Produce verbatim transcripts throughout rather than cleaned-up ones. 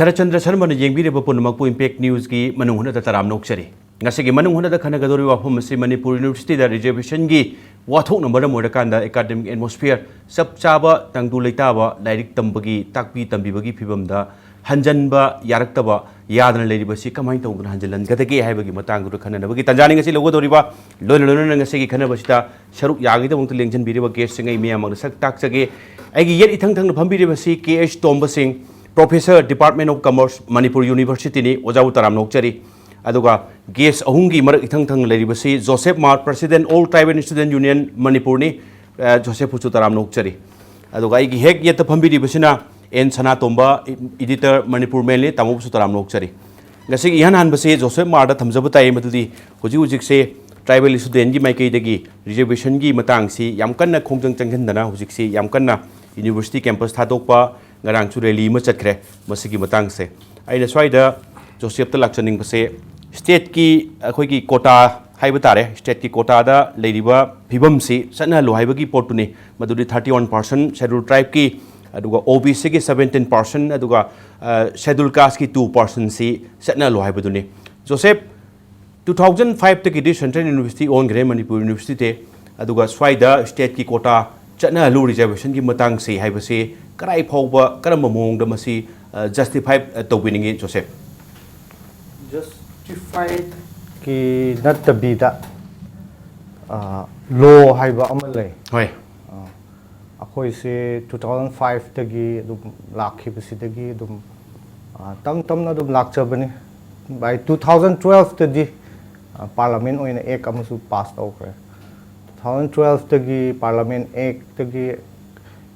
ꯁꯔꯠꯆꯟꯗ꯭ꯔ ꯁꯔꯃꯅ ꯌꯦꯡꯕꯤꯔꯤꯕ ꯄꯨꯝꯅꯃꯛꯄꯨ ꯏꯝꯄꯦꯛ ꯅ꯭ꯌꯨꯁꯀꯤ ꯃꯅꯨꯡ ꯍꯨꯠꯅꯗ ꯇꯔꯥꯝꯅ ꯑꯣꯛꯆꯔꯤ꯫ ꯉꯁꯤꯒꯤ ꯃꯅꯨꯡ ꯍꯨꯠꯅꯗ ꯈꯟꯅꯒꯗꯧꯔꯤꯕ ꯋꯥꯐꯝ ꯑꯁꯤ ꯃꯅꯤꯄꯨꯔ ꯌꯨꯅꯤꯚꯔꯁꯤꯇꯤꯗ ꯔꯤꯖꯔꯕꯦꯁꯟꯒꯤ ꯋꯥꯊꯣꯛꯅ ꯃꯔꯝ ꯑꯣꯏꯔꯀꯥꯟꯗ ꯑꯦꯀꯥꯗꯃꯤꯛ ꯑꯦꯠꯃꯣꯁꯐꯤꯌꯔ, ꯆꯞ ꯆꯥꯕ ꯇꯪꯗꯨ ꯂꯩꯇꯥꯕ ꯂꯥꯏꯔꯤꯛ ꯇꯝꯕꯒꯤ, ꯇꯥꯛꯄꯤ ꯇꯝꯕꯤꯕꯒꯤ ꯐꯤꯕꯝꯗ ꯍꯟꯖꯟꯕ ꯌꯥꯔꯛꯇꯕ, ꯌꯥꯗꯅ ꯂꯩꯔꯤꯕꯁꯤ ꯀꯃꯥꯏꯅ ꯇꯧꯗꯅ ꯍꯟꯖꯤꯜꯍꯟꯒꯗꯒꯦ ꯍꯥꯏꯕꯒꯤ ꯃꯇꯥꯡꯗꯨꯗ ꯈꯟꯅꯅꯕꯒꯤ ꯇꯥꯟꯖꯥꯅꯤ ꯉꯁꯤ ꯂꯧꯒꯗꯧꯔꯤꯕ꯫ ꯂꯣꯏꯅ ꯂꯣꯏꯅꯅ ꯉꯁꯤꯒꯤ ꯈꯟꯅꯕꯁꯤꯗ ꯁꯔꯨꯛ ꯌꯥꯒꯤꯗꯃꯛꯇ ꯂꯦꯡꯁꯤꯟꯕꯤꯔꯤꯕ ꯒꯦꯁꯁꯤꯡ ꯑꯩ ꯃꯤꯌꯥꯝ ꯃꯥꯡꯗ ꯁꯛ ꯇꯥꯛꯆꯒꯦ꯫ ꯑꯩꯒꯤ ꯌꯦꯠ ꯏꯊꯪ ꯊꯪꯅ ꯐꯝꯕꯤꯔꯤꯕꯁꯤ ꯀꯦ ꯑꯩꯆ ꯇꯣꯝꯕ ꯁꯤꯡ, Professor, Department of Commerce, Manipur ꯌꯨꯅꯤꯚꯔꯁꯤꯇꯤꯅꯤ꯫ ꯑꯣꯖꯥꯕꯨ ꯇꯔꯥꯝꯅ ꯑꯣꯛꯆꯔꯤ꯫ ꯑꯗꯨꯒ ꯒꯦꯁ ꯑꯍꯨꯝꯒꯤ ꯃꯔꯛ ꯏꯊꯪ ꯊꯪꯅ ꯂꯩꯔꯤꯕꯁꯤ ꯖꯣꯁꯦꯐ ꯃꯥꯔ, President, All Tribal Student Union, ꯃꯅꯤꯄꯨꯔꯅꯤ꯫ ꯑ, ꯖꯣꯁꯦꯐꯄꯨꯁꯨ ꯇꯔꯥꯝꯅ ꯑꯣꯛꯆꯔꯤ꯫ ꯑꯗꯨꯒ ꯑꯩꯒꯤ ꯍꯦꯛ ꯌꯦꯠꯇ ꯐꯝꯕꯤꯔꯤꯕꯁꯤꯅ and Sanatomba, E-, Editor, Manipur ꯃꯦꯜꯅꯤ꯫ ꯇꯥꯃꯣꯕꯨꯁꯨ ꯇꯔꯥꯝꯅ ꯑꯣꯛꯆꯔꯤ꯫ ꯉꯁꯤꯒꯤ ꯏꯍꯥꯟ ꯍꯥꯟꯕꯁꯤ ꯖꯣꯁꯦꯐ ꯃꯥꯔꯗ ꯊꯝꯖꯕ ꯇꯥꯏ, ꯃꯗꯨꯗꯤ ꯍꯧꯖꯤꯛ ꯍꯧꯖꯤꯛꯁꯦ ꯇ꯭ꯔꯥꯏꯕꯦꯜ ꯏꯁꯇꯨꯗꯦꯟꯒꯤ ꯃꯥꯏꯀꯩꯗꯒꯤ ꯔꯤꯖꯔꯕꯦꯁꯟꯒꯤ ꯃꯇꯥꯡꯁꯤ ꯌꯥꯝ ꯀꯟꯅ ꯈꯣꯡꯖꯪ ꯆꯪꯁꯤꯟꯗꯅ ꯍꯧꯖꯤꯛꯁꯤ ꯌꯥꯝ ꯀꯟꯅ ꯌꯨꯅꯤꯚꯔꯁꯤꯇꯤ ꯀꯦꯝꯄꯁ ꯊꯥꯗꯣꯛꯄ, ꯉꯔꯥꯡꯁꯨ ꯔꯦꯂꯤ ꯑꯃ ꯆꯠꯈ꯭ꯔꯦ ꯃꯁꯤꯒꯤ ꯃꯇꯥꯡꯁꯦ꯫ ꯑꯩꯅ ꯁ꯭ꯋꯥꯏꯗ ꯖꯣꯁꯦꯐꯇ ꯂꯥꯛꯆꯅꯤꯡꯕꯁꯦ, ꯁ꯭ꯇꯦꯠꯀꯤ ꯑꯩꯈꯣꯏꯒꯤ ꯀꯣꯇꯥ ꯍꯥꯏꯕ ꯇꯥꯔꯦ, ꯁ꯭ꯇꯦꯠꯀꯤ ꯀꯣꯇꯥꯗ ꯂꯩꯔꯤꯕ ꯐꯤꯕꯝꯁꯤ ꯆꯠꯅꯍꯜꯂꯨ ꯍꯥꯏꯕꯒꯤ ꯄꯣꯠꯇꯨꯅꯤ꯫ ꯃꯗꯨꯗꯤ thirty one percent ꯁꯦꯗ꯭ꯌꯨꯜ ꯇ꯭ꯔꯥꯏꯕꯀꯤ, ꯑꯗꯨꯒ ꯑꯣ ꯕꯤ ꯁꯤꯒꯤ seventeen percent, ꯑꯗꯨꯒ, ꯑ, ꯁꯦꯗ꯭ꯌꯨꯜ ꯀꯥꯁꯀꯤ two percentꯁꯤ ꯆꯠꯅꯍꯜꯂꯨ ꯍꯥꯏꯕꯗꯨꯅꯤ꯫ ꯖꯣꯁꯦꯐ, two thousand fiveꯇꯒꯤꯗꯤ ꯁꯦꯟꯇ꯭ꯔꯦꯜ ꯌꯨꯅꯤꯚꯔꯁꯤꯇꯤ ꯑꯣꯟꯈ꯭ꯔꯦ ꯃꯅꯤꯄꯨꯔ ꯌꯨꯅꯤꯚꯔꯁꯤꯇꯤ, ꯑꯗꯨꯒ ꯁ꯭ꯋꯥꯏꯗ ꯁ꯭ꯇꯦꯠꯀꯤ ꯀꯣꯇꯥ ꯆꯠꯅꯍꯜꯂꯨ ꯔꯤꯖꯔꯕꯦꯁꯟꯒꯤ ꯃꯇꯥꯡꯁꯤ ꯍꯥꯏꯕꯁꯤ ꯀꯗꯥꯏ ꯐꯥꯎꯕ, ꯀꯔꯝꯕ ꯃꯑꯣꯡꯗ ꯃꯁꯤ, ꯑ, ꯖꯁꯇꯤꯐꯥꯏ, ꯑ, ꯇꯧꯕꯤꯅꯤꯡꯉꯤ, ꯖꯣꯁꯦꯐ? ꯖꯁꯇꯤꯐꯥꯏꯗꯀꯤ ꯅꯠꯇꯕꯤꯗ, ꯑ, ꯂꯣ ꯍꯥꯏꯕ ꯑꯃ ꯂꯩ꯫ ꯍꯣꯏ꯫ ꯑ, ꯑꯩꯈꯣꯏꯁꯦ two thousand fiveꯇꯒꯤ ꯑꯗꯨꯝ ꯂꯥꯛꯈꯤꯕꯁꯤꯗꯒꯤ ꯑꯗꯨꯝ, ꯑ, ꯇꯞ ꯇꯞꯅ ꯑꯗꯨꯝ ꯂꯥꯛꯆꯕꯅꯤ꯫ By two thousand twelveꯇꯗꯤ, ꯑ, ꯄꯥꯔꯂꯥꯃꯦꯟ ꯑꯣꯏꯅ ꯑꯦꯛ ꯑꯃꯁꯨ ꯄꯥꯁ ꯇꯧꯈ꯭ꯔꯦ꯫ Two thousand twelveꯇꯒꯤ ꯄꯥꯔꯂꯥꯃꯦꯟ ꯑꯦꯛꯇꯒꯤ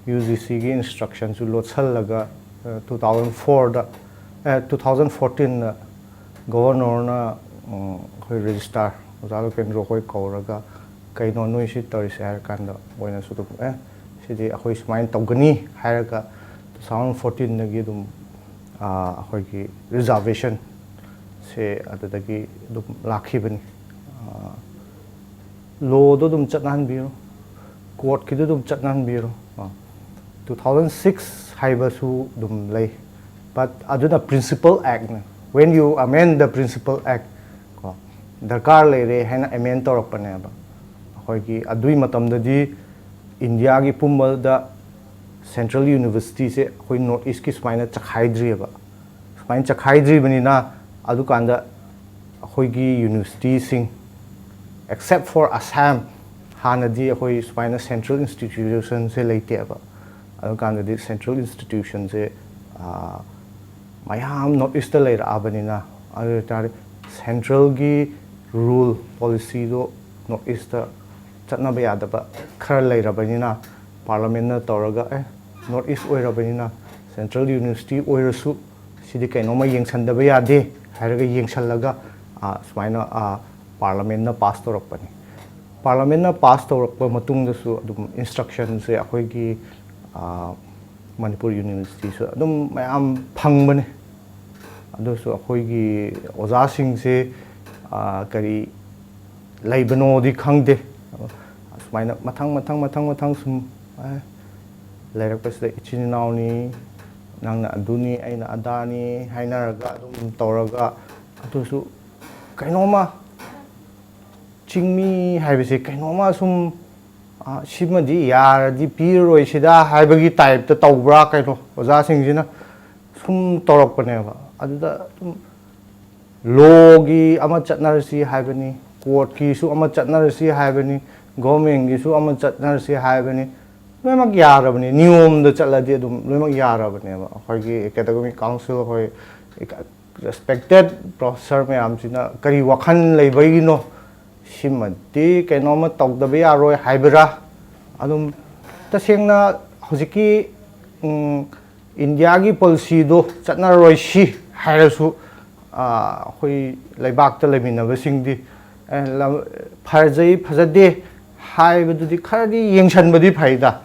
ꯌꯨ ꯖꯤ ꯁꯤꯒꯤ ꯏꯟꯁꯇ꯭ꯔꯛꯁꯟꯁꯨ ꯂꯣꯠꯁꯜꯂꯒ, ꯑ, two thousand fourꯗ, ꯑ, two thousand fourteenꯗ ꯒꯣꯕꯔꯅꯔꯅ, ꯎꯝ, ꯑꯩꯈꯣꯏ ꯔꯦꯖꯤꯁꯇ꯭ꯔꯥꯔ ꯑꯣꯖꯥ ꯂꯣꯀꯦꯟꯗ꯭ꯔꯣ ꯑꯩꯈꯣꯏ ꯀꯧꯔꯒ, "ꯀꯩꯅꯣ ꯅꯣꯏ ꯁꯤ ꯇꯧꯔꯤꯁꯦ?" ꯍꯥꯏꯔ ꯀꯥꯟꯗ ꯃꯣꯏꯅꯁꯨ ꯑꯗꯨꯝ, "ꯑꯦ, ꯁꯤꯗꯤ ꯑꯩꯈꯣꯏ ꯁꯨꯃꯥꯏꯅ ꯇꯧꯒꯅꯤ" ꯍꯥꯏꯔꯒ, two thousand fourteenꯗꯒꯤ ꯑꯗꯨꯝ, ꯑ, ꯑꯩꯈꯣꯏꯒꯤ ꯔꯤꯖꯥꯔꯕꯦꯁꯟꯁꯦ ꯑꯗꯨꯗꯒꯤ ꯑꯗꯨꯝ ꯂꯥꯛꯈꯤꯕꯅꯤ꯫ ꯑ, ꯂꯣꯗꯣ ꯑꯗꯨꯝ ꯆꯠꯅꯍꯟꯕꯤꯔꯣ, ꯀꯣꯔꯠꯀꯤꯗꯣ ꯑꯗꯨꯝ ꯆꯠꯅꯍꯟꯕꯤꯔꯣ꯫ ꯑ, two thousand six ꯍꯥꯏꯕꯁꯨ ꯑꯗꯨꯝ ꯂꯩ꯫ But ꯑꯗꯨꯅ Principal Actꯅꯦ. When you amend the Principal Act, ꯀꯣ, ꯗꯔꯀꯥꯔ ꯂꯩꯔꯦ ꯍꯥꯏꯅ amend ꯇꯧꯔꯛꯄꯅꯦꯕ꯫ ꯑꯩꯈꯣꯏꯒꯤ ꯑꯗꯨꯏ ꯃꯇꯝꯗꯗꯤ ꯏꯟꯗꯤꯌꯥꯒꯤ ꯄꯨꯝꯕꯗ central universityꯁꯦ ꯑꯩꯈꯣꯏ North Eastꯀꯤ ꯁꯨꯃꯥꯏꯅ ꯆꯈꯥꯏꯗ꯭ꯔꯤꯑꯕ꯫ ꯁꯨꯃꯥꯏꯅ ꯆꯈꯥꯏꯗ꯭ꯔꯤꯕꯅꯤꯅ, ꯑꯗꯨꯀꯥꯟꯗ ꯑꯩꯈꯣꯏꯒꯤ universityꯁꯤꯡ, except for Assam, ꯍꯥꯟꯅꯗꯤ ꯑꯩꯈꯣꯏ ꯁꯨꯃꯥꯏꯅ central institutionꯁꯦ ꯂꯩꯇꯦꯕ꯫ ꯑꯗꯨꯀꯥꯟꯗꯗꯤ central institutionꯁꯦ, ꯑꯥ, ꯃꯌꯥꯝ North Eastꯇ ꯂꯩꯔꯛꯑꯕꯅꯤꯅ, ꯑꯗꯨ ꯑꯣꯏꯇꯥꯔꯗꯤ centralꯒꯤ rule policyꯗꯣ North Eastꯇ ꯆꯠꯅꯕ ꯌꯥꯗꯕ ꯈꯔ ꯂꯩꯔꯕꯅꯤꯅ, Parliamentꯅ ꯇꯧꯔꯒ, "ꯑꯦ, North East ꯑꯣꯏꯔꯕꯅꯤꯅ central university ꯑꯣꯏꯔꯁꯨ ꯁꯤꯗꯤ ꯀꯩꯅꯣꯝꯃ ꯌꯦꯡꯁꯟꯗꯕ ꯌꯥꯗꯦ" ꯍꯥꯏꯔꯒ ꯌꯦꯡꯁꯜꯂꯒ, ꯑꯥ, ꯁꯨꯃꯥꯏꯅ, ꯑꯥ, Parliamentꯅ pass ꯇꯧꯔꯛꯄꯅꯤ꯫ Parliamentꯅ pass ꯇꯧꯔꯛꯄ ꯃꯇꯨꯡꯗꯁꯨ ꯑꯗꯨꯝ instructionꯁꯦ ꯑꯩꯈꯣꯏꯒꯤ, ꯑꯥ, ꯃꯅꯤꯄꯨꯔ Universityꯁꯨ ꯑꯗꯨꯝ ꯃꯌꯥꯝ ꯐꯪꯕꯅꯤ꯫ ꯑꯗꯨꯁꯨ ꯑꯩꯈꯣꯏꯒꯤ ꯑꯣꯖꯥꯁꯤꯡꯁꯦ, ꯑꯥ, ꯀꯔꯤ ꯂꯩꯕꯅꯣꯗꯤ ꯈꯪꯗꯦ꯫ ꯑꯁꯨꯃꯥꯏꯅ ꯃꯊꯪ, ꯃꯊꯪ, ꯃꯊꯪ, ꯃꯊꯪ ꯁꯨꯝ, ꯑꯦ, ꯂꯩꯔꯛꯄꯁꯤꯗ ꯏꯆꯤꯟ ꯏꯅꯥꯎꯅꯤ, ꯅꯪꯅ ꯑꯗꯨꯅꯤ, ꯑꯩꯅ ꯑꯗꯥꯅꯤ ꯍꯥꯏꯅꯔꯒ ꯑꯗꯨꯝ ꯇꯧꯔꯒ, ꯑꯗꯨꯁꯨ ꯀꯩꯅꯣꯝꯃ ꯆꯤꯡꯃꯤ ꯍꯥꯏꯕꯁꯦ ꯀꯩꯅꯣꯝꯃ ꯁꯨꯝ, ꯑ, ꯁꯤꯃꯗꯤ ꯌꯥꯔꯗꯤ ꯄꯤꯔꯔꯣꯏ ꯁꯤꯗ ꯍꯥꯏꯕꯒꯤ typeꯇ ꯇꯧꯕ꯭ꯔꯥ ꯀꯩꯅꯣ ꯑꯣꯖꯥꯁꯤꯡꯁꯤꯅ ꯁꯨꯝ ꯇꯧꯔꯛꯄꯅꯦꯕ꯫ ꯑꯗꯨꯗ ꯑꯗꯨꯝ lawꯒꯤ ꯑꯃ ꯆꯠꯅꯔꯁꯤ ꯍꯥꯏꯕꯅꯤ, courtꯀꯤꯁꯨ ꯑꯃ ꯆꯠꯅꯔꯁꯤ ꯍꯥꯏꯕꯅꯤ, governmentꯒꯤꯁꯨ ꯑꯃ ꯆꯠꯅꯔꯁꯤ ꯍꯥꯏꯕꯅꯤ꯫ ꯂꯣꯏꯅꯃꯛ ꯌꯥꯔꯕꯅꯤ, ꯅꯤꯌꯣꯝꯗ ꯆꯠꯂꯗꯤ ꯑꯗꯨꯝ ꯂꯣꯏꯅꯃꯛ ꯌꯥꯔꯕꯅꯦꯕ꯫ ꯑꯩꯈꯣꯏꯒꯤ academic council, ꯑꯩꯈꯣꯏ respected professor ꯃꯌꯥꯝꯁꯤꯅ ꯀꯔꯤ ꯋꯥꯈꯜ ꯂꯩꯕꯒꯤꯅꯣ? ꯁꯤꯃꯗꯤ ꯀꯩꯅꯣꯝꯃ ꯇꯧꯗꯕ ꯌꯥꯔꯣꯏ ꯍꯥꯏꯕ꯭ꯔꯥ? ꯑꯗꯨꯝ ꯇꯁꯦꯡꯅ ꯍꯧꯖꯤꯛꯀꯤ, ꯎꯝ, ꯏꯟꯗꯤꯌꯥꯒꯤ policyꯗꯣ ꯆꯠꯅꯔꯣꯏꯁꯤ ꯍꯥꯏꯔꯁꯨ, ꯑꯥ, ꯑꯩꯈꯣꯏ ꯂꯩꯕꯥꯛꯇ ꯂꯩꯃꯤꯟꯅꯕꯁꯤꯡꯗꯤ, ꯑꯦ, ꯂꯝ-, ꯐꯖꯩ ꯐꯖꯗꯦ ꯍꯥꯏꯕꯗꯨꯗꯤ ꯈꯔꯗꯤ ꯌꯦꯡꯁꯟꯕꯗꯤ ꯐꯩꯗ꯫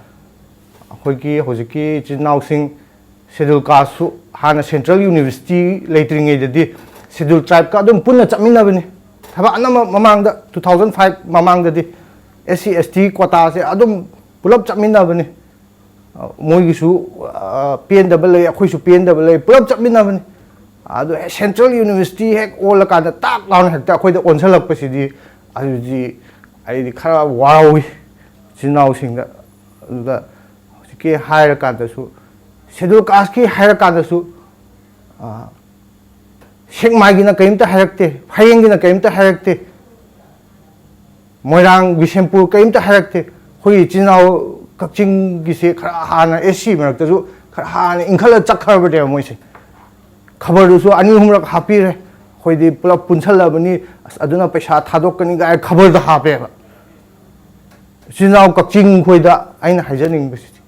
ꯑꯩꯈꯣꯏꯒꯤ ꯍꯧꯖꯤꯛꯀꯤ ꯏꯆꯤꯟ ꯏꯅꯥꯎꯁꯤꯡ Scheduled Casteꯁꯨ ꯍꯥꯟꯅ central university ꯂꯩꯇ꯭ꯔꯤꯉꯩꯗꯗꯤ Scheduled Tribeꯀ ꯑꯗꯨꯝ ꯄꯨꯟꯅ ꯆꯠꯃꯤꯟꯅꯕꯅꯤ꯫ ꯊꯕꯛ ꯑꯅꯝꯕ ꯃꯃꯥꯡꯗ, two thousand five ꯃꯃꯥꯡꯗꯗꯤ SC ST quotaꯁꯦ ꯑꯗꯨꯝ ꯄꯨꯂꯞ ꯆꯠꯃꯤꯟꯅꯕꯅꯤ꯫ ꯃꯣꯏꯒꯤꯁꯨ ꯄꯦꯟꯗꯕ ꯂꯩ, ꯑꯩꯈꯣꯏꯁꯨ ꯄꯦꯟꯗꯕ ꯂꯩ, ꯄꯨꯂꯞ ꯆꯠꯃꯤꯟꯅꯕꯅꯤ꯫ ꯑꯗꯣ ꯍꯦꯛ central university ꯍꯦꯛ ꯑꯣꯜꯂꯀꯥꯟꯗ ꯇꯥꯛ ꯂꯥꯎꯅ ꯍꯦꯛꯇ ꯑꯩꯈꯣꯏꯗ ꯑꯣꯟꯁꯤꯜꯂꯛꯄꯁꯤꯗꯤ, ꯑꯗꯨꯗꯤ ꯑꯩꯗꯤ ꯈꯔ ꯋꯥꯔꯧꯏ ꯏꯆꯤꯟ ꯏꯅꯥꯎꯁꯤꯡꯗ꯫ ꯑꯗꯨꯗ ꯍꯧꯖꯤꯛꯀꯤ ꯍꯥꯏꯔꯀꯥꯟꯗꯁꯨ, schedule casteꯀꯤ ꯍꯥꯏꯔꯀꯥꯟꯗꯁꯨ, ꯁꯦꯛꯃꯥꯏꯒꯤꯅ ꯀꯔꯤꯝꯇ ꯍꯥꯏꯔꯛꯇꯦ, ꯐꯌꯦꯡꯒꯤꯅ ꯀꯔꯤꯝꯇ ꯍꯥꯏꯔꯛꯇꯦ, ꯃꯣꯏꯔꯥꯡ, ꯕꯤꯁꯦꯝꯄꯨꯔ ꯀꯔꯤꯝꯇ ꯍꯥꯏꯔꯛꯇꯦ꯫ ꯑꯩꯈꯣꯏꯒꯤ ꯏꯆꯤꯟ ꯏꯅꯥꯎ ꯀꯛꯆꯤꯡꯒꯤꯁꯦ ꯈꯔ ꯍꯥꯟꯅ, SC ꯃꯔꯛꯇꯁꯨ ꯈꯔ ꯍꯥꯟꯅ ꯏꯟꯈꯠꯂ ꯆꯠꯈ꯭ꯔꯕꯅꯦꯕ ꯃꯣꯏꯁꯦ꯫ ꯈꯕꯔꯗꯨꯁꯨ ꯑꯅꯤ ꯑꯍꯨꯝꯔꯛ ꯍꯥꯞꯄꯤꯔꯦ, "ꯑꯩꯈꯣꯏꯗꯤ ꯄꯨꯂꯞ ꯄꯨꯟꯁꯜꯂꯕꯅꯤ, ꯑꯁ, ꯑꯗꯨꯅ ꯄꯩꯁꯥ ꯊꯥꯗꯣꯛꯀꯅꯤ" ꯀꯥꯏ ꯈꯕꯔꯗ ꯍꯥꯞꯄꯦꯕ꯫ ꯏꯆꯤꯟ ꯏꯅꯥꯎ ꯀꯛꯆꯤꯡ ꯈꯣꯏꯗ ꯑꯩꯅ ꯍꯥꯏꯖꯅꯤꯡꯕꯁꯤꯗꯤ,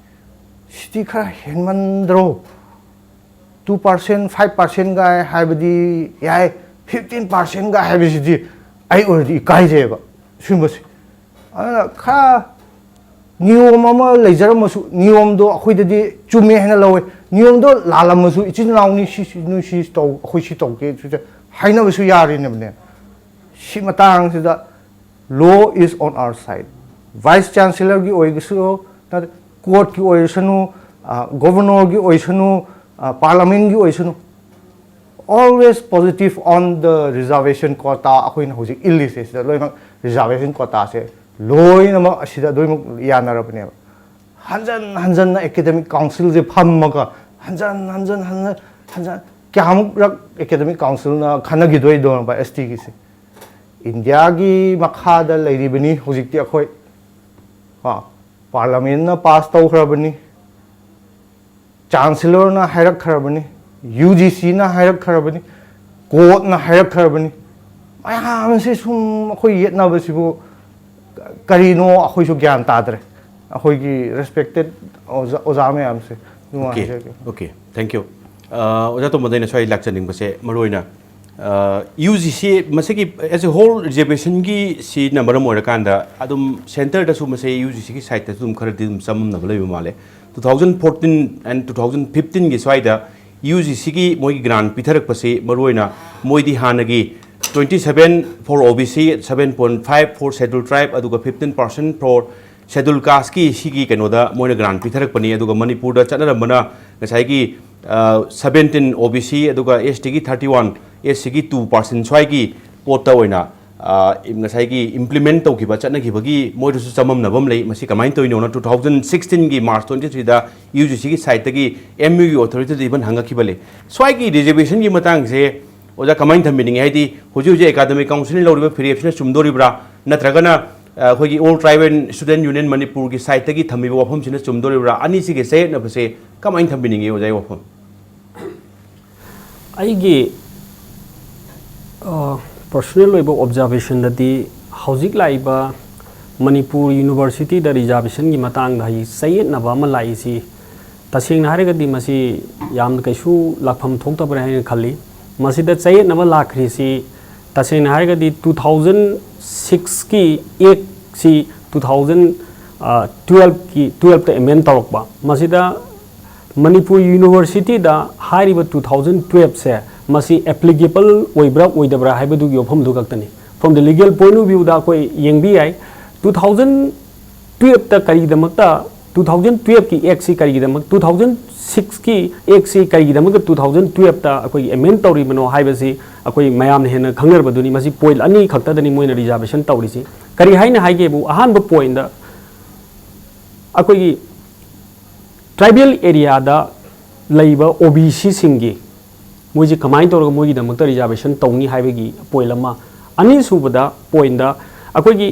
ꯁꯤꯗꯤ ꯈꯔ ꯍꯦꯟꯃꯟꯗ꯭ꯔꯣ? Two percent, five percent ꯒꯥꯏ ꯍꯥꯏꯕꯗꯤ ꯌꯥꯏ, fifteen percent ꯒꯥꯏ ꯍꯥꯏꯕꯁꯤꯗꯤ ꯑꯩ ꯑꯣꯏꯔꯗꯤ ꯏꯀꯥꯏꯖꯩꯑꯕ ꯁꯤꯒꯨꯝꯕꯁꯦ꯫ ꯑꯗꯨꯅ ꯈꯔ ꯅꯤꯌꯣꯝ ꯑꯃ ꯂꯩꯖꯔꯝꯃꯁꯨ, ꯅꯤꯌꯣꯝꯗꯣ ꯑꯩꯈꯣꯏꯗꯗꯤ ꯆꯨꯝꯃꯦ ꯍꯥꯏꯅ ꯂꯧꯋꯦ꯫ ꯅꯤꯌꯣꯝꯗꯣ ꯂꯥꯜꯂꯝꯃꯁꯨ, "ꯏꯆꯤꯟ ꯏꯅꯥꯎꯅꯤ, ꯁꯤ, ꯁꯤ, ꯅꯣꯏ ꯁꯤ ꯇꯧ, ꯑꯩꯈꯣꯏ ꯁꯤ ꯇꯧꯒꯦ", ꯁꯤꯗ ꯍꯥꯏꯅꯕꯁꯨ ꯌꯥꯔꯤꯅꯦꯕꯅꯦ꯫ ꯁꯤ ꯃꯇꯥꯡꯁꯤꯗ law is on our side꯫ Vice Chancellorꯒꯤ ꯑꯣꯏꯒꯁꯨ, ꯅꯠꯇ꯭ꯔ courtꯀꯤ ꯑꯣꯏꯔꯁꯅꯨ, governorꯒꯤ ꯑꯣꯏꯁꯅꯨ, parliamentꯀꯤ ꯑꯣꯏꯁꯅꯨ, always positive on the reservation quota꯫ ꯑꯩꯈꯣꯏꯅ ꯍꯧꯖꯤꯛ ꯏꯜꯂꯤꯁꯦ ꯁꯤꯗ ꯂꯣꯏꯅꯃꯛ reservation quotaꯁꯦ ꯂꯣꯏꯅꯃꯛ ꯑꯁꯤꯗ ꯂꯣꯏꯅꯃꯛ ꯌꯥꯅꯔꯕꯅꯦꯕ꯫ ꯍꯟꯖꯟ ꯍꯟꯖꯟꯅ academic councilꯁꯦ ꯐꯝꯃꯒ ꯍꯟꯖꯟ ꯍꯟꯖꯟ ꯍꯟꯖꯟ ꯍꯟꯖꯟ ꯀꯌꯥꯃꯨꯛ ꯔꯛ academic councilꯅ ꯈꯟꯅꯈꯤꯗꯣꯏꯗꯣꯕ STꯒꯤꯁꯦ? ꯏꯟꯗꯤꯌꯥꯒꯤ ꯃꯈꯥꯗ ꯂꯩꯔꯤꯕꯅꯤ ꯍꯧꯖꯤꯛꯇꯤ ꯑꯩꯈꯣꯏ꯫ ꯀꯣ, parliamentꯅ pass ꯇꯧꯈ꯭ꯔꯕꯅꯤ, chancellorꯅ ꯍꯥꯏꯔꯛꯈ꯭ꯔꯕꯅꯤ, UGCꯅ ꯍꯥꯏꯔꯛꯈ꯭ꯔꯕꯅꯤ, courtꯅ ꯍꯥꯏꯔꯛꯈ꯭ꯔꯕꯅꯤ꯫ ꯃꯌꯥꯝꯁꯦ ꯁꯨꯝ ꯑꯩꯈꯣꯏ ꯌꯦꯠꯅꯕꯁꯤꯕꯨ ꯀꯔꯤꯅꯣ ꯑꯩꯈꯣꯏꯁꯨ ꯒ꯭ꯌꯥꯟ ꯇꯥꯗ꯭ꯔꯦ꯫ ꯑꯩꯈꯣꯏꯒꯤ respected ꯑꯣꯖꯥ, ꯑꯣꯖꯥ ꯃꯌꯥꯝꯁꯦ ꯑꯗꯨꯃꯥꯏꯅ Okay, ꯍꯥꯏꯖꯒꯦ꯫ okay, thank you꯫ ꯑ, ꯑꯣꯖꯥ ꯇꯣꯝꯕꯗ ꯑꯩꯅ ꯁ꯭ꯋꯥꯏ ꯂꯥꯛꯆꯅꯤꯡꯕꯁꯦ ꯃꯔꯨ ꯑꯣꯏꯅ, ꯑ, UGC ꯃꯁꯤꯒꯤ as a whole reservationꯒꯤ ꯁꯤꯅ ꯃꯔꯝ ꯑꯣꯏꯔꯀꯥꯟꯗ ꯑꯗꯨꯝ centreꯗꯁꯨ ꯃꯁꯦ UGCꯒꯤ sideꯇꯁꯨ ꯑꯗꯨꯝ ꯈꯔꯗꯤ ꯑꯗꯨꯝ ꯆꯃꯝꯅꯕ ꯂꯩꯕ ꯃꯥꯜꯂꯦ꯫ Two thousand fourteen and two thousand fifteenꯒꯤ ꯁ꯭ꯋꯥꯏꯗ UGCꯒꯤ ꯃꯣꯏꯒꯤ grant ꯄꯤꯊꯔꯛꯄꯁꯤ ꯃꯔꯨ ꯑꯣꯏꯅ ꯃꯣꯏꯗꯤ ꯍꯥꯟꯅꯒꯤ twenty seven for OBC, seven point five for scheduled tribe, ꯑꯗꯨꯒ fifteen percent for ꯁꯦꯗꯨꯜ ꯀꯥꯁꯀꯤ ꯁꯤꯒꯤ ꯀꯩꯅꯣꯗ ꯃꯣꯏꯅ ꯒ꯭ꯔꯥꯟ ꯄꯤꯊꯔꯛꯄꯅꯤ꯫ ꯑꯗꯨꯒ ꯃꯅꯤꯄꯨꯔꯗ ꯆꯠꯅꯔꯝꯕꯅ ꯉꯁꯥꯏꯒꯤ ꯁꯕꯦꯟꯇꯤꯟ ꯑꯣ ꯕꯤ ꯁꯤ, ꯑꯗꯨꯒ ꯑꯦꯁ ꯇꯤꯒꯤ ꯊꯥꯔꯇꯤ ꯋꯥꯟ, ꯑꯦꯁ ꯁꯤꯒꯤ ꯇꯨ ꯄꯥꯔꯁꯦꯟ ꯁ꯭ꯋꯥꯏꯒꯤ ꯄꯣꯠꯇ ꯑꯣꯏꯅ ꯉꯁꯥꯏꯒꯤ ꯏꯝꯄ꯭ꯂꯤꯃꯦꯟ ꯇꯧꯈꯤꯕ, ꯆꯠꯅꯈꯤꯕꯒꯤ ꯃꯣꯏꯗꯁꯨ ꯆꯃꯝꯅꯕ ꯑꯃ ꯂꯩ꯫ ꯃꯁꯤ ꯀꯃꯥꯏꯅ ꯇꯧꯔꯤꯅꯣꯅ ꯇꯨ ꯊꯥꯎꯖꯟ ꯁꯤꯛꯁꯇꯤꯟꯒꯤ ꯃꯥꯔꯆ ꯇ꯭ꯋꯦꯟꯇꯤ ꯊ꯭ꯔꯤꯗ ꯌꯨ ꯖꯤ ꯁꯤꯒꯤ ꯁꯥꯏꯠꯇꯒꯤ ꯑꯦꯝ ꯌꯨꯒꯤ ꯑꯣꯊꯣꯔꯤꯇꯤꯗ ꯏꯚꯟ ꯍꯪꯉꯛꯈꯤꯕ ꯂꯩ꯫ ꯁ꯭ꯋꯥꯏꯒꯤ ꯔꯤꯖꯔꯕꯦꯁꯟꯒꯤ ꯃꯇꯥꯡꯁꯦ ꯑꯣꯖꯥ ꯀꯃꯥꯏꯅ ꯊꯝꯕꯤꯅꯤꯡꯉꯤ? ꯍꯥꯏꯗꯤ ꯍꯧꯖꯤꯛ ꯍꯧꯖꯤꯛ ꯑꯦꯀꯥꯗꯃꯤꯛ ꯀꯥꯎꯟꯁꯤꯜꯅ ꯂꯧꯔꯤꯕ ꯐꯤꯔꯦꯞꯁꯤꯅ ꯆꯨꯝꯗꯣꯔꯤꯕ꯭ꯔꯥ, ꯅꯠꯇ꯭ꯔꯒꯅ ꯑ, ꯑꯩꯈꯣꯏꯒꯤ All Tribal Student Union ꯃꯅꯤꯄꯨꯔꯒꯤ ꯁꯥꯏꯠꯇꯒꯤ ꯊꯝꯃꯤꯕ ꯋꯥꯐꯝꯁꯤꯅ ꯆꯨꯝꯗꯣꯔꯤꯕ꯭ꯔꯥ? ꯑꯅꯤꯁꯤꯒꯤ ꯆꯌꯦꯠꯅꯕꯁꯦ ꯀꯃꯥꯏꯅ ꯊꯝꯕꯤꯅꯤꯡꯉꯤ ꯑꯣꯖꯥꯒꯤ ꯋꯥꯐꯝ? ꯑꯩꯒꯤ ꯄꯔꯁꯣꯅꯦꯜ ꯑꯣꯏꯕ ꯑꯣꯕꯖꯥꯔꯕꯦꯁꯟꯗꯗꯤ ꯍꯧꯖꯤꯛ ꯂꯥꯛꯏꯕ ꯃꯅꯤꯄꯨꯔ ꯌꯨꯅꯤꯚꯔꯁꯤꯇꯤꯗ ꯔꯤꯖꯥꯔꯕꯦꯁꯟꯒꯤ ꯃꯇꯥꯡꯗ ꯍꯧꯖꯤꯛ ꯆꯌꯦꯠꯅꯕ ꯑꯃ ꯂꯥꯛꯏꯁꯤ, ꯇꯁꯦꯡꯅ ꯍꯥꯏꯔꯒꯗꯤ ꯃꯁꯤ ꯌꯥꯝꯅ ꯀꯩꯁꯨ ꯂꯥꯛꯐꯝ ꯊꯣꯛꯇꯕ꯭ꯔꯥ ꯍꯥꯏꯅ ꯈꯜꯂꯤ꯫ ꯃꯁꯤꯗ ꯆꯌꯦꯠꯅꯕ ꯂꯥꯛꯈ꯭ꯔꯤꯁꯤ ꯇꯁꯦꯡꯅ ꯍꯥꯏꯔꯒꯗꯤ ꯇꯨ ꯊꯥꯎꯖꯟ ꯁꯤꯛꯁꯀꯤ ꯑꯦꯛꯁꯤ ꯇꯨ ꯊꯥꯎꯖꯟ ꯇꯨꯌꯦꯜꯞꯀꯤ ꯇꯨꯌꯦꯜꯞꯇ ꯑꯦꯃꯦꯟ ꯇꯧꯔꯛꯄ꯫ ꯃꯁꯤꯗ ꯃꯅꯤꯄꯨꯔ ꯌꯨꯅꯤꯚꯔꯁꯤꯇꯤꯗ ꯍꯥꯏꯔꯤꯕ ꯇꯨ ꯊꯥꯎꯖꯟ ꯇꯨꯌꯦꯜꯞꯁꯦ ꯃꯁꯤ ꯑꯦꯄ꯭ꯂꯤꯀꯦꯕꯜ ꯑꯣꯏꯕ꯭ꯔꯥ ꯑꯣꯏꯗꯕ꯭ꯔꯥ ꯍꯥꯏꯕꯗꯨꯒꯤ ꯋꯥꯐꯝꯗꯨ ꯈꯛꯇꯅꯤ꯫ From the legal point of viewꯗ ꯑꯩꯈꯣꯏ ꯌꯦꯡꯕ ꯌꯥꯏ꯫ ꯇꯨ ꯊꯥꯎꯖꯟ ꯇꯨꯌꯦꯜꯞꯇ ꯀꯔꯤꯒꯤꯗꯃꯛꯇ, ꯇꯨ ꯊꯥꯎꯖꯟ ꯇꯨꯌꯦꯜꯞꯀꯤ ꯑꯦꯛꯁꯤ ꯀꯔꯤꯒꯤꯗꯃꯛ, ꯇꯨ ꯊꯥꯎꯖꯟ ꯁꯤꯛꯁꯀꯤ ꯑꯦꯛꯁꯤ ꯀꯔꯤꯒꯤꯗꯃꯛꯇ ꯇꯨ ꯊꯥꯎꯖꯟ ꯇꯨꯌꯦꯜꯞꯇ ꯑꯩꯈꯣꯏꯒꯤ ꯑꯦꯃꯦꯟ ꯇꯧꯔꯤꯕꯅꯣ ꯍꯥꯏꯕꯁꯤ ꯑꯩꯈꯣꯏ ꯃꯌꯥꯝꯅ ꯍꯦꯟꯅ ꯈꯪꯅꯔꯕꯗꯨꯅꯤ꯫ ꯃꯁꯤ ꯄꯣꯏꯟꯠ ꯑꯅꯤ ꯈꯛꯇꯗꯅꯤ ꯃꯣꯏꯅ ꯔꯤꯖꯥꯔꯕꯦꯁꯟ ꯇꯧꯔꯤꯁꯤ꯫ ꯀꯔꯤ ꯍꯥꯏꯅ ꯍꯥꯏꯒꯦꯕꯨ, ꯑꯍꯥꯟꯕ ꯄꯣꯏꯟꯠꯇ ꯑꯩꯈꯣꯏꯒꯤ ꯇ꯭ꯔꯥꯏꯕꯦꯜ ꯑꯦꯔꯤꯌꯥꯗ ꯂꯩꯕ ꯑꯣ ꯕꯤ ꯁꯤꯁꯤꯡꯒꯤ ꯃꯣꯏꯁꯤ ꯀꯃꯥꯏꯅ ꯇꯧꯔꯒ ꯃꯣꯏꯒꯤꯗꯃꯛꯇ ꯔꯤꯖꯥꯔꯕꯦꯁꯟ ꯇꯧꯅꯤ ꯍꯥꯏꯕꯒꯤ ꯄꯣꯏꯟꯠ ꯑꯃ꯫ ꯑꯅꯤꯁꯨꯕꯗ ꯄꯣꯏꯟꯠꯇ ꯑꯩꯈꯣꯏꯒꯤ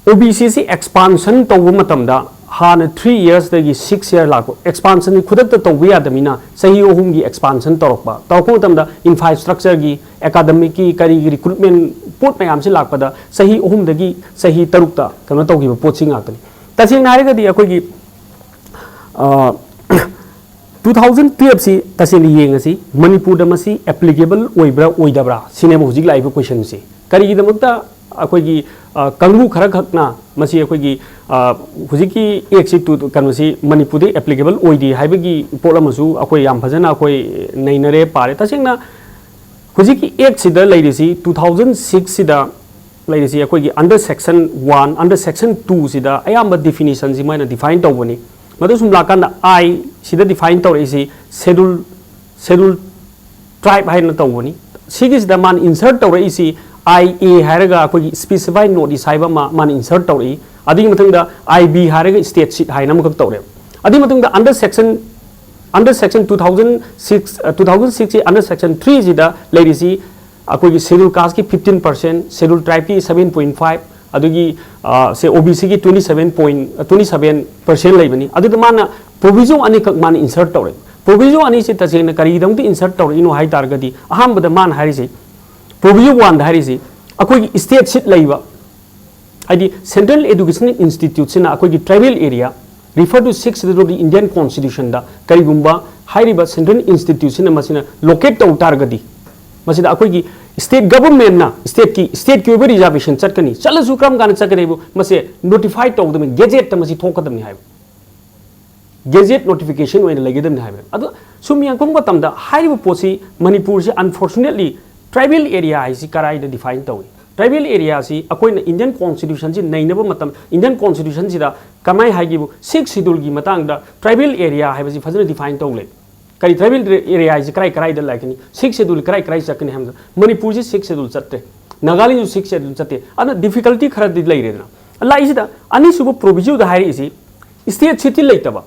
ꯑꯣ ꯕꯤ ꯁꯤꯁꯤ ꯑꯦꯛꯁꯄꯥꯟꯁꯟ ꯇꯧꯕ ꯃꯇꯝꯗ ꯍꯥꯟꯅ ꯊ꯭ꯔꯤ ꯏꯌꯔꯁꯇꯒꯤ ꯁꯤꯛꯁ ꯏꯌꯔ ꯂꯥꯛꯄ, ꯑꯦꯛꯁꯄꯥꯟꯁꯟꯁꯤ ꯈꯨꯗꯛꯇ ꯇꯧꯕ ꯌꯥꯗꯕꯅꯤꯅ ꯆꯍꯤ ꯑꯍꯨꯝꯒꯤ ꯑꯦꯛꯁꯄꯥꯟꯁꯟ ꯇꯧꯔꯛꯄ, ꯇꯧꯔꯛꯄ ꯃꯇꯝꯗ ꯏꯟꯐ꯭ꯔꯥꯁ꯭ꯇ꯭ꯔꯛꯆꯔꯒꯤ, ꯑꯦꯀꯥꯗꯃꯤꯛꯀꯤ, ꯀꯔꯤꯒꯤ ꯔꯤꯀ꯭ꯔꯨꯠꯃꯦꯟ ꯄꯣꯠ ꯃꯌꯥꯝꯁꯤ ꯂꯥꯛꯄꯗ ꯆꯍꯤ ꯑꯍꯨꯝꯗꯒꯤ ꯆꯍꯤ ꯇꯔꯨꯛꯇ ꯀꯩꯅꯣ ꯇꯧꯈꯤꯕ ꯄꯣꯠꯁꯤ ꯉꯥꯛꯇꯅꯤ꯫ ꯇꯁꯦꯡꯅ ꯍꯥꯏꯔꯒꯗꯤ ꯑꯩꯈꯣꯏꯒꯤ ꯇꯨ ꯊꯥꯎꯖꯟ ꯇꯨꯌꯦꯜꯞꯁꯤ ꯇꯁꯦꯡꯅ ꯌꯦꯡꯉꯁꯤ, ꯃꯅꯤꯄꯨꯔꯗ ꯃꯁꯤ ꯑꯦꯄ꯭ꯂꯤꯀꯦꯕꯜ ꯑꯣꯏꯕ꯭ꯔꯥ ꯑꯣꯏꯗꯕ꯭ꯔꯥ ꯁꯤꯅꯦꯕ ꯍꯧꯖꯤꯛ ꯂꯥꯛꯏꯕ ꯀꯣꯏꯁꯟꯁꯤ꯫ ꯀꯔꯤꯒꯤꯗꯃꯛꯇ ꯑꯩꯈꯣꯏꯒꯤ ꯑ, ꯀꯥꯡꯕꯨ ꯈꯔꯈꯛꯅ ꯃꯁꯤ ꯑꯩꯈꯣꯏꯒꯤ ꯑ, ꯍꯧꯖꯤꯛꯀꯤ ꯑꯦꯛꯁꯤ ꯇꯨ ꯀꯩꯅꯣꯁꯤ ꯃꯅꯤꯄꯨꯔꯗ ꯑꯦꯄ꯭ꯂꯤꯀꯦꯕꯜ ꯑꯣꯏꯗꯦ ꯍꯥꯏꯕꯒꯤ ꯄꯣꯠ ꯑꯃꯁꯨ ꯑꯩꯈꯣꯏ ꯌꯥꯝ ꯐꯖꯅ ꯑꯩꯈꯣꯏ ꯅꯩꯅꯔꯦ, ꯄꯥꯔꯦ꯫ ꯇꯁꯦꯡꯅ ꯍꯧꯖꯤꯛꯀꯤ ꯑꯦꯛꯁꯤꯗ ꯂꯩꯔꯤꯁꯤ ꯇꯨ ꯊꯥꯎꯖꯟ ꯁꯤꯛꯁꯁꯤꯗ ꯂꯩꯔꯤꯁꯤ ꯑꯩꯈꯣꯏꯒꯤ under section one, under section two ꯁꯤꯗ ꯑꯌꯥꯝꯕ definition ꯁꯤ ꯃꯣꯏꯅ define ꯇꯧꯕꯅꯤ꯫ ꯃꯗꯨ ꯁꯨꯝ ꯂꯥꯛꯀꯥꯟꯗ I ꯁꯤꯗ define ꯇꯧꯔꯛꯏꯁꯤ schedule, schedule tribe ꯍꯥꯏꯅ ꯇꯧꯕꯅꯤ꯫ ꯁꯤꯒꯤꯁꯤꯗ ꯃꯥꯅ insert ꯇꯧꯔꯛꯏꯁꯤ I A ꯍꯥꯏꯔꯒ ꯑꯩꯈꯣꯏꯒꯤ specified notice ꯍꯥꯏꯕ ꯑꯃ ꯃꯥꯅ insert ꯇꯧꯔꯛꯏ꯫ ꯑꯗꯨꯒꯤ ꯃꯊꯪꯗ I B ꯍꯥꯏꯔꯒ state sheet ꯍꯥꯏꯅ ꯑꯃꯈꯛ ꯇꯧꯔꯦ꯫ ꯑꯗꯨꯒꯤ ꯃꯊꯪꯗ under section, under section two thousand six, two thousand six ꯀꯤ under section three ꯁꯤꯗ ꯂꯩꯔꯤꯁꯤ ꯑꯩꯈꯣꯏꯒꯤ schedule caste ꯀꯤ fifteen percent, schedule tribe ꯀꯤ seven point five, ꯑꯗꯨꯒꯤ, ꯑ, ꯁꯦ, O B C ꯒꯤ twenty seven point, twenty seven percent ꯂꯩꯕꯅꯤ꯫ ꯑꯗꯨꯗ ꯃꯥꯅ proviso ꯑꯅꯤꯈꯛ ꯃꯥꯅ insert ꯇꯧꯔꯦ꯫ Proviso ꯑꯅꯤꯁꯤ ꯇꯁꯦꯡꯅ ꯀꯔꯤꯒꯤꯗꯃꯛꯇ insert ꯇꯧꯔꯛꯏꯅꯣ ꯍꯥꯏ ꯇꯥꯔꯒꯗꯤ, ꯑꯍꯥꯟꯕꯗ ꯃꯥꯅ ꯍꯥꯏꯔꯤꯁꯤ, proviso one ꯗ ꯍꯥꯏꯔꯤꯁꯤ, ꯑꯩꯈꯣꯏꯒꯤ state sheet ꯂꯩꯕ, ꯍꯥꯏꯗꯤ Central Education Institute ꯁꯤꯅ ꯑꯩꯈꯣꯏꯒꯤ tribal area refer to sixth schedule of the Indian Constitution ꯗ ꯀꯔꯤꯒꯨꯝꯕ ꯍꯥꯏꯔꯤꯕ central institute ꯁꯤꯅ ꯃꯁꯤꯅ locate ꯇꯧ ꯇꯥꯔꯒꯗꯤ, ꯃꯁꯤꯗ ꯑꯩꯈꯣꯏꯒꯤ state government ꯅ state ꯀꯤ, state ꯀꯤ ꯑꯣꯏꯕ reservation ꯆꯠꯀꯅꯤ, ꯆꯠꯂꯁꯨ ꯀꯔꯝ ꯀꯥꯟꯗ ꯆꯠꯀꯅꯤ ꯍꯥꯏꯕꯨ ꯃꯁꯦ notify ꯇꯧꯒꯗꯕꯅꯤ, gazette ꯇ ꯃꯁꯤ ꯊꯣꯛꯀꯗꯕꯅꯤ ꯍꯥꯏꯕ, gazette notification ꯑꯣꯏꯅ ꯂꯩꯒꯗꯕꯅꯤ ꯍꯥꯏꯕ꯫ ꯑꯗꯣ ꯁꯨꯝ ꯌꯦꯡꯉꯛꯄ ꯃꯇꯝꯗ ꯍꯥꯏꯔꯤꯕ ꯄꯣꯠꯁꯤ ꯃꯅꯤꯄꯨꯔꯁꯤ unfortunately tribal area ꯍꯥꯏꯁꯤ ꯀꯔꯥꯏꯗ define ꯇꯧꯏ? Tribal area ꯁꯤ ꯑꯩꯈꯣꯏꯅ Indian Constitution ꯁꯤ ꯅꯩꯅꯕ ꯃꯇꯝ, Indian Constitution ꯁꯤꯗ ꯀꯃꯥꯏ ꯍꯥꯏꯒꯦꯕꯨ, sixth schedule ꯒꯤ ꯃꯇꯥꯡꯗ tribal area ꯍꯥꯏꯕꯁꯤ ꯐꯖꯅ define ꯇꯧ ꯂꯩ꯫ ꯀꯔꯤ tribal area ꯍꯥꯏꯁꯤ ꯀꯔꯥꯏ ꯀꯔꯥꯏꯗ ꯂꯥꯛꯀꯅꯤ? Sixth schedule ꯀꯔꯥꯏ ꯀꯔꯥꯏ ꯆꯠꯀꯅꯤ ꯍꯥꯏꯕꯗ ꯃꯅꯤꯄꯨꯔꯁꯤ sixth schedule ꯆꯠꯇꯦ, ꯅꯥꯒꯥꯂꯦꯟꯁꯨ sixth schedule ꯆꯠꯇꯦ꯫ ꯑꯗꯨꯅ difficulty ꯈꯔꯗꯤ ꯂꯩꯔꯦꯗꯅ꯫ ꯂꯥꯛꯏꯁꯤꯗ ꯑꯅꯤꯁꯨꯕ proviso ꯗ ꯍꯥꯏꯔꯛꯏꯁꯤ state sheet ꯇꯤ ꯂꯩꯇꯕ꯫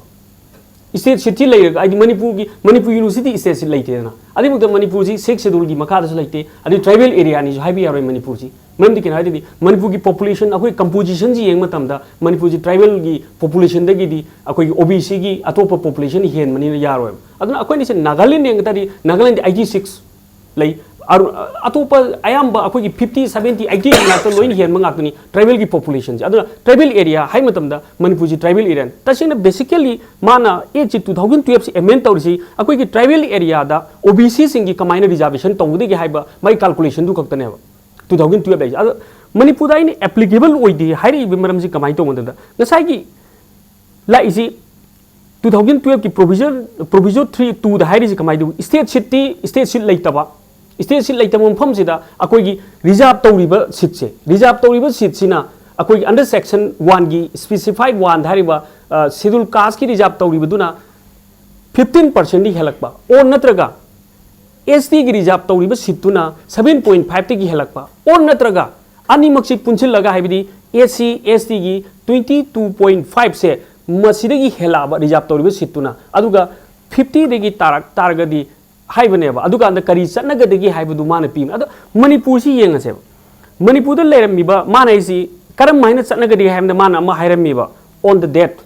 State sheet ꯇꯤ ꯂꯩꯔꯒ, ꯍꯥꯏꯗꯤ ꯃꯅꯤꯄꯨꯔꯒꯤ, ꯃꯅꯤꯄꯨꯔ university state sheet ꯂꯩꯇꯦꯗꯅ꯫ ꯑꯗꯨꯒꯤ ꯃꯊꯛꯇ ꯃꯅꯤꯄꯨꯔꯁꯤ sixth schedule ꯒꯤ ꯃꯈꯥꯗꯁꯨ ꯂꯩꯇꯦ, ꯑꯗꯩ tribal area ꯅꯤꯁꯨ ꯍꯥꯏꯕ ꯌꯥꯔꯣꯏ ꯃꯅꯤꯄꯨꯔꯁꯤ꯫ ꯃꯔꯝꯗꯤ ꯀꯩꯅꯣ ꯍꯥꯏꯔꯗꯤ ꯃꯅꯤꯄꯨꯔꯒꯤ population, ꯑꯩꯈꯣꯏ composition ꯁꯤ ꯌꯦꯡꯕ ꯃꯇꯝꯗ ꯃꯅꯤꯄꯨꯔꯁꯤ tribal ꯒꯤ population ꯗꯒꯤꯗꯤ ꯑꯩꯈꯣꯏꯒꯤ O B C ꯒꯤ ꯑꯇꯣꯞꯄ population ꯍꯦꯟꯕꯅꯤꯅ ꯌꯥꯔꯣꯏꯕ꯫ ꯑꯗꯨꯅ ꯑꯩꯈꯣꯏꯅ ꯁꯤ ꯅꯥꯒꯥꯂꯦꯟ ꯌꯦꯡꯕ ꯇꯥꯔꯗꯤ ꯅꯥꯒꯥꯂꯦꯟꯗꯤ eighty six ꯂꯩ꯫ ꯑꯔꯨ-, ꯑꯇꯣꯞꯄ ꯑꯌꯥꯝꯕ ꯑꯩꯈꯣꯏꯒꯤ fifty, seventy, eighty ꯉꯥꯛꯇ ꯂꯣꯏꯅ ꯍꯦꯟꯕ ꯉꯥꯛꯇꯅꯤ tribal ꯒꯤ population ꯁꯦ꯫ ꯑꯗꯨꯅ tribal area ꯍꯥꯏ ꯃꯇꯝꯗ ꯃꯅꯤꯄꯨꯔꯁꯤ tribal area ꯅꯤ꯫ ꯇꯁꯦꯡꯅ basically ꯃꯥꯅ Act ꯁꯤ two thousand twelve ꯁꯤ amend ꯇꯧꯔꯤꯁꯤ ꯑꯩꯈꯣꯏꯒꯤ tribal area ꯗ O B C ꯁꯤꯡꯒꯤ ꯀꯃꯥꯏꯅ reservation ꯇꯧꯒꯗꯒꯦ ꯍꯥꯏꯕ ꯃꯥꯒꯤ calculation ꯗꯨ ꯈꯛꯇꯅꯦꯕ two thousand twelve ꯂꯩꯔꯤꯁꯦ꯫ ꯑꯗꯣ ꯃꯅꯤꯄꯨꯔꯗ ꯑꯩꯅ applicable ꯑꯣꯏꯗꯦ ꯍꯥꯏꯔꯛꯏꯕ ꯃꯔꯝꯁꯤ ꯀꯃꯥꯏꯅ ꯇꯧꯕꯅꯣ ꯍꯥꯏꯕꯗ ꯉꯁꯥꯏꯒꯤ ꯂꯥꯛꯏꯁꯤ two thousand twelve ꯀꯤ provision, proviso three two ꯗ ꯍꯥꯏꯔꯤꯁꯤ ꯀꯃꯥꯏꯅ ꯇꯧ? State sheet T state sheet ꯂꯩꯇꯕ, ꯁ꯭ꯇꯦꯠ ꯁꯤꯠ ꯂꯩꯇꯕ ꯃꯐꯝꯁꯤꯗ ꯑꯩꯈꯣꯏꯒꯤ ꯔꯤꯖꯥꯔꯕ ꯇꯧꯔꯤꯕ ꯁꯤꯠꯁꯦ, ꯔꯤꯖꯥꯔꯕ ꯇꯧꯔꯤꯕ ꯁꯤꯠꯁꯤꯅ ꯑꯩꯈꯣꯏꯒꯤ under section one ꯒꯤ specified one ꯍꯥꯏꯔꯤꯕ ꯁꯦꯗꯨꯜ ꯀꯥꯁꯀꯤ ꯔꯤꯖꯥꯔꯕ ꯇꯧꯔꯤꯕꯗꯨꯅ fifteen percent ꯗꯤ ꯍꯦꯜꯂꯛꯄ, ꯑꯣꯔ ꯅꯠꯇ꯭ꯔꯒ ꯑꯦꯁ ꯇꯤꯒꯤ ꯔꯤꯖꯥꯔꯕ ꯇꯧꯔꯤꯕ ꯁꯤꯠꯇꯨꯅ seven point five ꯇꯒꯤ ꯍꯦꯜꯂꯛꯄ, ꯑꯣꯔ ꯅꯠꯇ꯭ꯔꯒ ꯑꯅꯤꯃꯛꯁꯤ ꯄꯨꯟꯁꯤꯜꯂꯒ, ꯍꯥꯏꯕꯗꯤ ꯑꯦꯁ ꯁꯤ ꯑꯦꯁ ꯇꯤꯒꯤ twenty two point five ꯁꯦ ꯃꯁꯤꯗꯒꯤ ꯍꯦꯜꯂꯛꯑꯕ ꯔꯤꯖꯥꯔꯕ ꯇꯧꯔꯤꯕ ꯁꯤꯠꯇꯨꯅ, ꯑꯗꯨꯒ fifty ꯗꯒꯤ ꯇꯥꯔꯛ ꯇꯥꯔꯒꯗꯤ ꯍꯥꯏꯕꯅꯦꯕ꯫ ꯑꯗꯨꯀꯥꯟꯗ ꯀꯔꯤ ꯆꯠꯅꯒꯗꯒꯦ ꯍꯥꯏꯕꯗꯨ ꯃꯥꯅ ꯄꯤꯕꯅꯦ꯫ ꯑꯗꯣ ꯃꯅꯤꯄꯨꯔꯁꯤ ꯌꯦꯡꯉꯁꯦꯕ꯫ ꯃꯅꯤꯄꯨꯔꯗ ꯂꯩꯔꯝꯃꯤꯕ, ꯃꯥꯅ ꯑꯩꯁꯤ ꯀꯔꯝ ꯍꯥꯏꯅ ꯆꯠꯅꯒꯗꯒꯦ ꯍꯥꯏꯕꯗ ꯃꯥꯅ ꯑꯃ ꯍꯥꯏꯔꯝꯃꯤꯕ, on the date,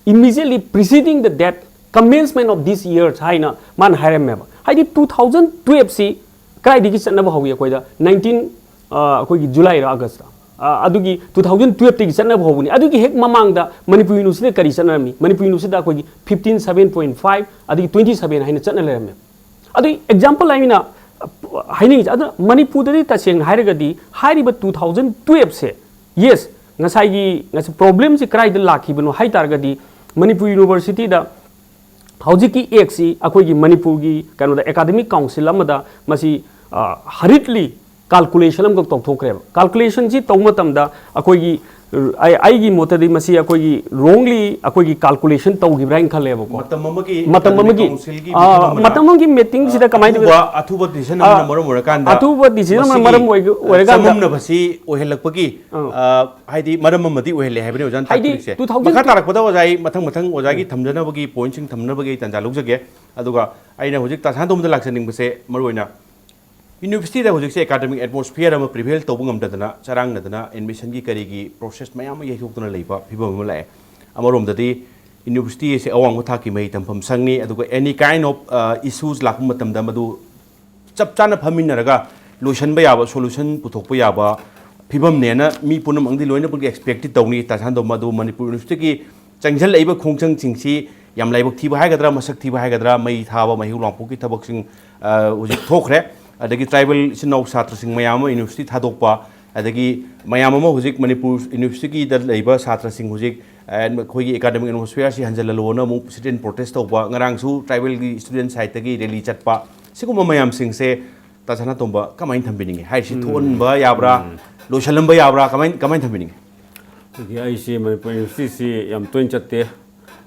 immediately preceding the date commencement of this year ꯍꯥꯏꯅ ꯃꯥꯅ ꯍꯥꯏꯔꯝꯃꯦꯕ꯫ ꯍꯥꯏꯗꯤ two thousand twelve ꯁꯤ ꯀꯗꯥꯏꯗꯒꯤ ꯆꯠꯅꯕ ꯍꯧꯏ? ꯑꯩꯈꯣꯏꯗ nineteen, ꯑ, ꯑꯩꯈꯣꯏꯒꯤ ꯖꯨꯂꯥꯏꯔ ꯑꯥꯒꯁꯇ, ꯑ, ꯑꯗꯨꯒꯤ two thousand twelve ꯇꯒꯤ ꯆꯠꯅꯕ ꯍꯧꯕꯅꯤ꯫ ꯑꯗꯨꯒꯤ ꯍꯦꯛ ꯃꯃꯥꯡꯗ ꯃꯅꯤꯄꯨꯔ ꯌꯨꯅꯤꯚꯔꯁꯤꯇꯤꯗ ꯀꯔꯤ ꯆꯠꯅꯔꯝꯃꯤ? ꯃꯅꯤꯄꯨꯔ ꯌꯨꯅꯤꯚꯔꯁꯤꯇꯤꯗ ꯑꯩꯈꯣꯏꯒꯤ fifteen, seven point five, ꯑꯗꯒꯤ twenty seven ꯍꯥꯏꯅ ꯆꯠꯅ ꯂꯩꯔꯝꯃꯦ꯫ ꯑꯗꯨꯒꯤ example ꯑꯩꯅ ꯍꯥꯏꯅꯤꯡꯉꯤꯁꯦ, ꯑꯗꯨꯅ ꯃꯅꯤꯄꯨꯔꯗꯗꯤ ꯇꯁꯦꯡꯅ ꯍꯥꯏꯔꯒꯗꯤ ꯍꯥꯏꯔꯤꯕ two thousand twelve ꯁꯦ, yes, ꯉꯁꯥꯏꯒꯤ, ꯉꯁꯥꯏ problemꯁꯦ ꯀꯗꯥꯏꯗ ꯂꯥꯛꯈꯤꯕꯅꯣ ꯍꯥꯏ ꯇꯥꯔꯒꯗꯤ, ꯃꯅꯤꯄꯨꯔ ꯌꯨꯅꯤꯚꯔꯁꯤꯇꯤꯗ ꯍꯧꯖꯤꯛꯀꯤ ꯑꯦꯛꯁꯤ ꯑꯩꯈꯣꯏꯒꯤ ꯃꯅꯤꯄꯨꯔꯒꯤ ꯀꯩꯅꯣꯗ, academic council ꯑꯃꯗ ꯃꯁꯤ, ꯑ, hurriedly calculation ꯑꯃꯈꯛ ꯇꯧꯊꯣꯛꯈ꯭ꯔꯦꯕ꯫ Calculationꯁꯤ ꯇꯧꯕ ꯃꯇꯝꯗ ꯑꯩꯈꯣꯏꯒꯤ, ꯑꯩ-, ꯑꯩꯒꯤ ꯃꯣꯠꯇꯗꯤ ꯃꯁꯤ ꯑꯩꯈꯣꯏꯒꯤ wrongly ꯑꯩꯈꯣꯏꯒꯤ calculation ꯇꯧꯈꯤꯕ꯭ꯔꯥ ꯍꯥꯏꯅ ꯈꯜꯂꯦꯕꯀꯣ꯫ ꯃꯇꯝ ꯑꯃꯒꯤ ꯃꯇꯝ ꯑꯃꯒꯤ, councilꯒꯤ ꯑ, meeting ꯑꯃꯅ, ꯃꯇꯝ ꯑꯃꯒꯤ meetingꯁꯤꯗ ꯑ, ꯀꯃꯥꯏꯅ ꯑꯊꯨꯕ, ꯇꯧꯒꯦ? ꯑꯊꯨꯕ decision ꯑ, ꯑꯃꯅ ꯃꯔꯝ ꯑꯣꯏꯔꯀꯥꯟꯗ ꯑꯊꯨꯕ decision ꯑꯃꯅ ꯃꯁꯤꯒꯤ, ꯃꯔꯝ ꯑꯣꯏ-, ꯑ, ꯑꯣꯏꯔꯀꯥꯟꯗ ꯆꯃꯝꯅꯕꯁꯤ ꯑꯣꯏꯍꯜꯂꯛꯄꯒꯤ, ꯑ, ꯑ, ꯍꯥꯏꯗꯤ ꯃꯔꯝ ꯑꯃꯗꯤ ꯑꯣꯏꯍꯜꯂꯦ ꯍꯥꯏꯕꯅꯤ ꯑꯣꯖꯥꯅ ꯍꯥꯏꯗꯤ ꯇꯥꯛꯄꯤꯔꯤꯁꯦ꯫ two thousand ꯃꯈꯥ ꯇꯥꯔꯛꯄꯗ ꯑꯣꯖꯥ ꯑꯩ ꯃꯊꯪ ꯃꯊꯪ ꯑꯣꯖꯥꯒꯤ ꯊꯝꯖꯅꯕꯒꯤ, pointꯁꯤꯡ ꯊꯝꯅꯕꯒꯤ ꯑꯩ ꯇꯥꯟꯖꯥ ꯂꯧꯖꯒꯦ꯫ ꯑꯗꯨꯒ ꯑꯩꯅ ꯍꯧꯖꯤꯛ ꯇꯥ ꯁꯅꯥꯇꯣꯝꯕꯗ ꯂꯥꯛꯆꯅꯤꯡꯕꯁꯦ, ꯃꯔꯨꯑꯣꯏꯅ universityꯗ ꯍꯧꯖꯤꯛꯁꯦ academic atmosphere ꯑꯃ prevail ꯇꯧꯕ ꯉꯝꯗꯗꯅ, ꯆꯔꯥꯡꯅꯗꯅ admissionꯒꯤ ꯀꯔꯤꯒꯤ process ꯃꯌꯥꯝ ꯑꯃ ꯌꯩꯊꯣꯛꯇꯨꯅ ꯂꯩꯕ ꯐꯤꯕꯝ ꯑꯃ ꯂꯥꯛꯑꯦ꯫ ꯑꯃꯔꯣꯝꯗꯗꯤ university ꯑꯁꯤ ꯑꯋꯥꯡꯕ ꯊꯥꯛꯀꯤ ꯃꯍꯩ ꯇꯝꯐꯝ ꯁꯪꯅꯤ, ꯑꯗꯨꯒ any kind of, ꯑ, issues ꯂꯥꯛꯄ ꯃꯇꯝꯗ ꯃꯗꯨ ꯆꯞ ꯆꯥꯅ ꯐꯝꯃꯤꯟꯅꯔꯒ ꯂꯣꯏꯁꯤꯟꯕ ꯌꯥꯕ, solution ꯄꯨꯊꯣꯛꯄ ꯌꯥꯕ ꯐꯤꯕꯝꯅꯦꯅ ꯃꯤ ꯄꯨꯝꯅꯃꯛꯅꯗꯤ ꯂꯣꯏꯅꯃꯛ expectꯇꯤ ꯇꯧꯅꯤ꯫ ꯇꯥ ꯁꯅꯥꯇꯣꯝꯕ, ꯑꯗꯨ ꯃꯅꯤꯄꯨꯔ universityꯒꯤ ꯆꯪꯁꯤꯜꯂꯛꯏꯕ ꯈꯣꯡꯖꯪꯁꯤꯡꯁꯤ ꯌꯥꯝ ꯂꯥꯏꯕꯛ ꯊꯤꯕ ꯍꯥꯏꯒꯗ꯭ꯔꯥ, ꯃꯁꯛ ꯊꯤꯕ ꯍꯥꯏꯒꯗ꯭ꯔꯥ, ꯃꯩ ꯊꯥꯕ, ꯃꯩꯍꯧ ꯂꯥꯡꯄꯣꯛꯀꯤ ꯊꯕꯛꯁꯤꯡ, ꯑ, ꯍꯧꯖꯤꯛ ꯊꯣꯛꯈ꯭ꯔꯦ꯫ ꯑꯗꯒꯤ tribal ꯏꯆꯤꯟ ꯏꯅꯥꯎ ꯁꯥꯇ꯭ꯔꯁꯤꯡ ꯃꯌꯥꯝ ꯑꯃ university ꯊꯥꯗꯣꯛꯄ, ꯑꯗꯒꯤ ꯃꯌꯥꯝ ꯑꯃ ꯍꯧꯖꯤꯛ ꯃꯅꯤꯄꯨꯔ universityꯒꯤꯗ ꯂꯩꯕ ꯁꯥꯇ꯭ꯔꯁꯤꯡ ꯍꯧꯖꯤꯛ, ꯑ, ꯑꯩꯈꯣꯏꯒꯤ academic atmosphereꯁꯤ ꯍꯟꯖꯤꯜꯍꯜꯂꯣꯅ ꯑꯃꯨꯛ sit-in protest ꯇꯧꯕ, ꯉꯔꯥꯡꯁꯨ tribalꯒꯤ student sideꯇꯒꯤ rally ꯆꯠꯄ, ꯁꯤꯒꯨꯝꯕ ꯃꯌꯥꯝꯁꯤꯡꯁꯦ ꯇꯥ ꯁꯅꯥꯇꯣꯝꯕ ꯀꯃꯥꯏꯅ ꯊꯝꯕꯤꯅꯤꯡꯉꯤ? ꯍꯥꯏꯔꯤꯁꯤ ꯊꯣꯛꯍꯟꯕ ꯌꯥꯕ꯭ꯔꯥ, ꯂꯣꯏꯁꯤꯜꯍꯟꯕ ꯌꯥꯕ꯭ꯔꯥ, ꯀꯃꯥꯏ, ꯀꯃꯥꯏꯅ ꯊꯝꯕꯤꯅꯤꯡꯉꯤ? ꯑꯩꯈꯣꯏꯒꯤ ꯑꯩꯁꯦ ꯃꯅꯤꯄꯨꯔ ꯌꯨꯅꯤꯚꯔꯁꯤꯇꯤꯁꯤ ꯌꯥꯝ ꯇꯣꯏꯅ ꯆꯠꯇꯦ꯫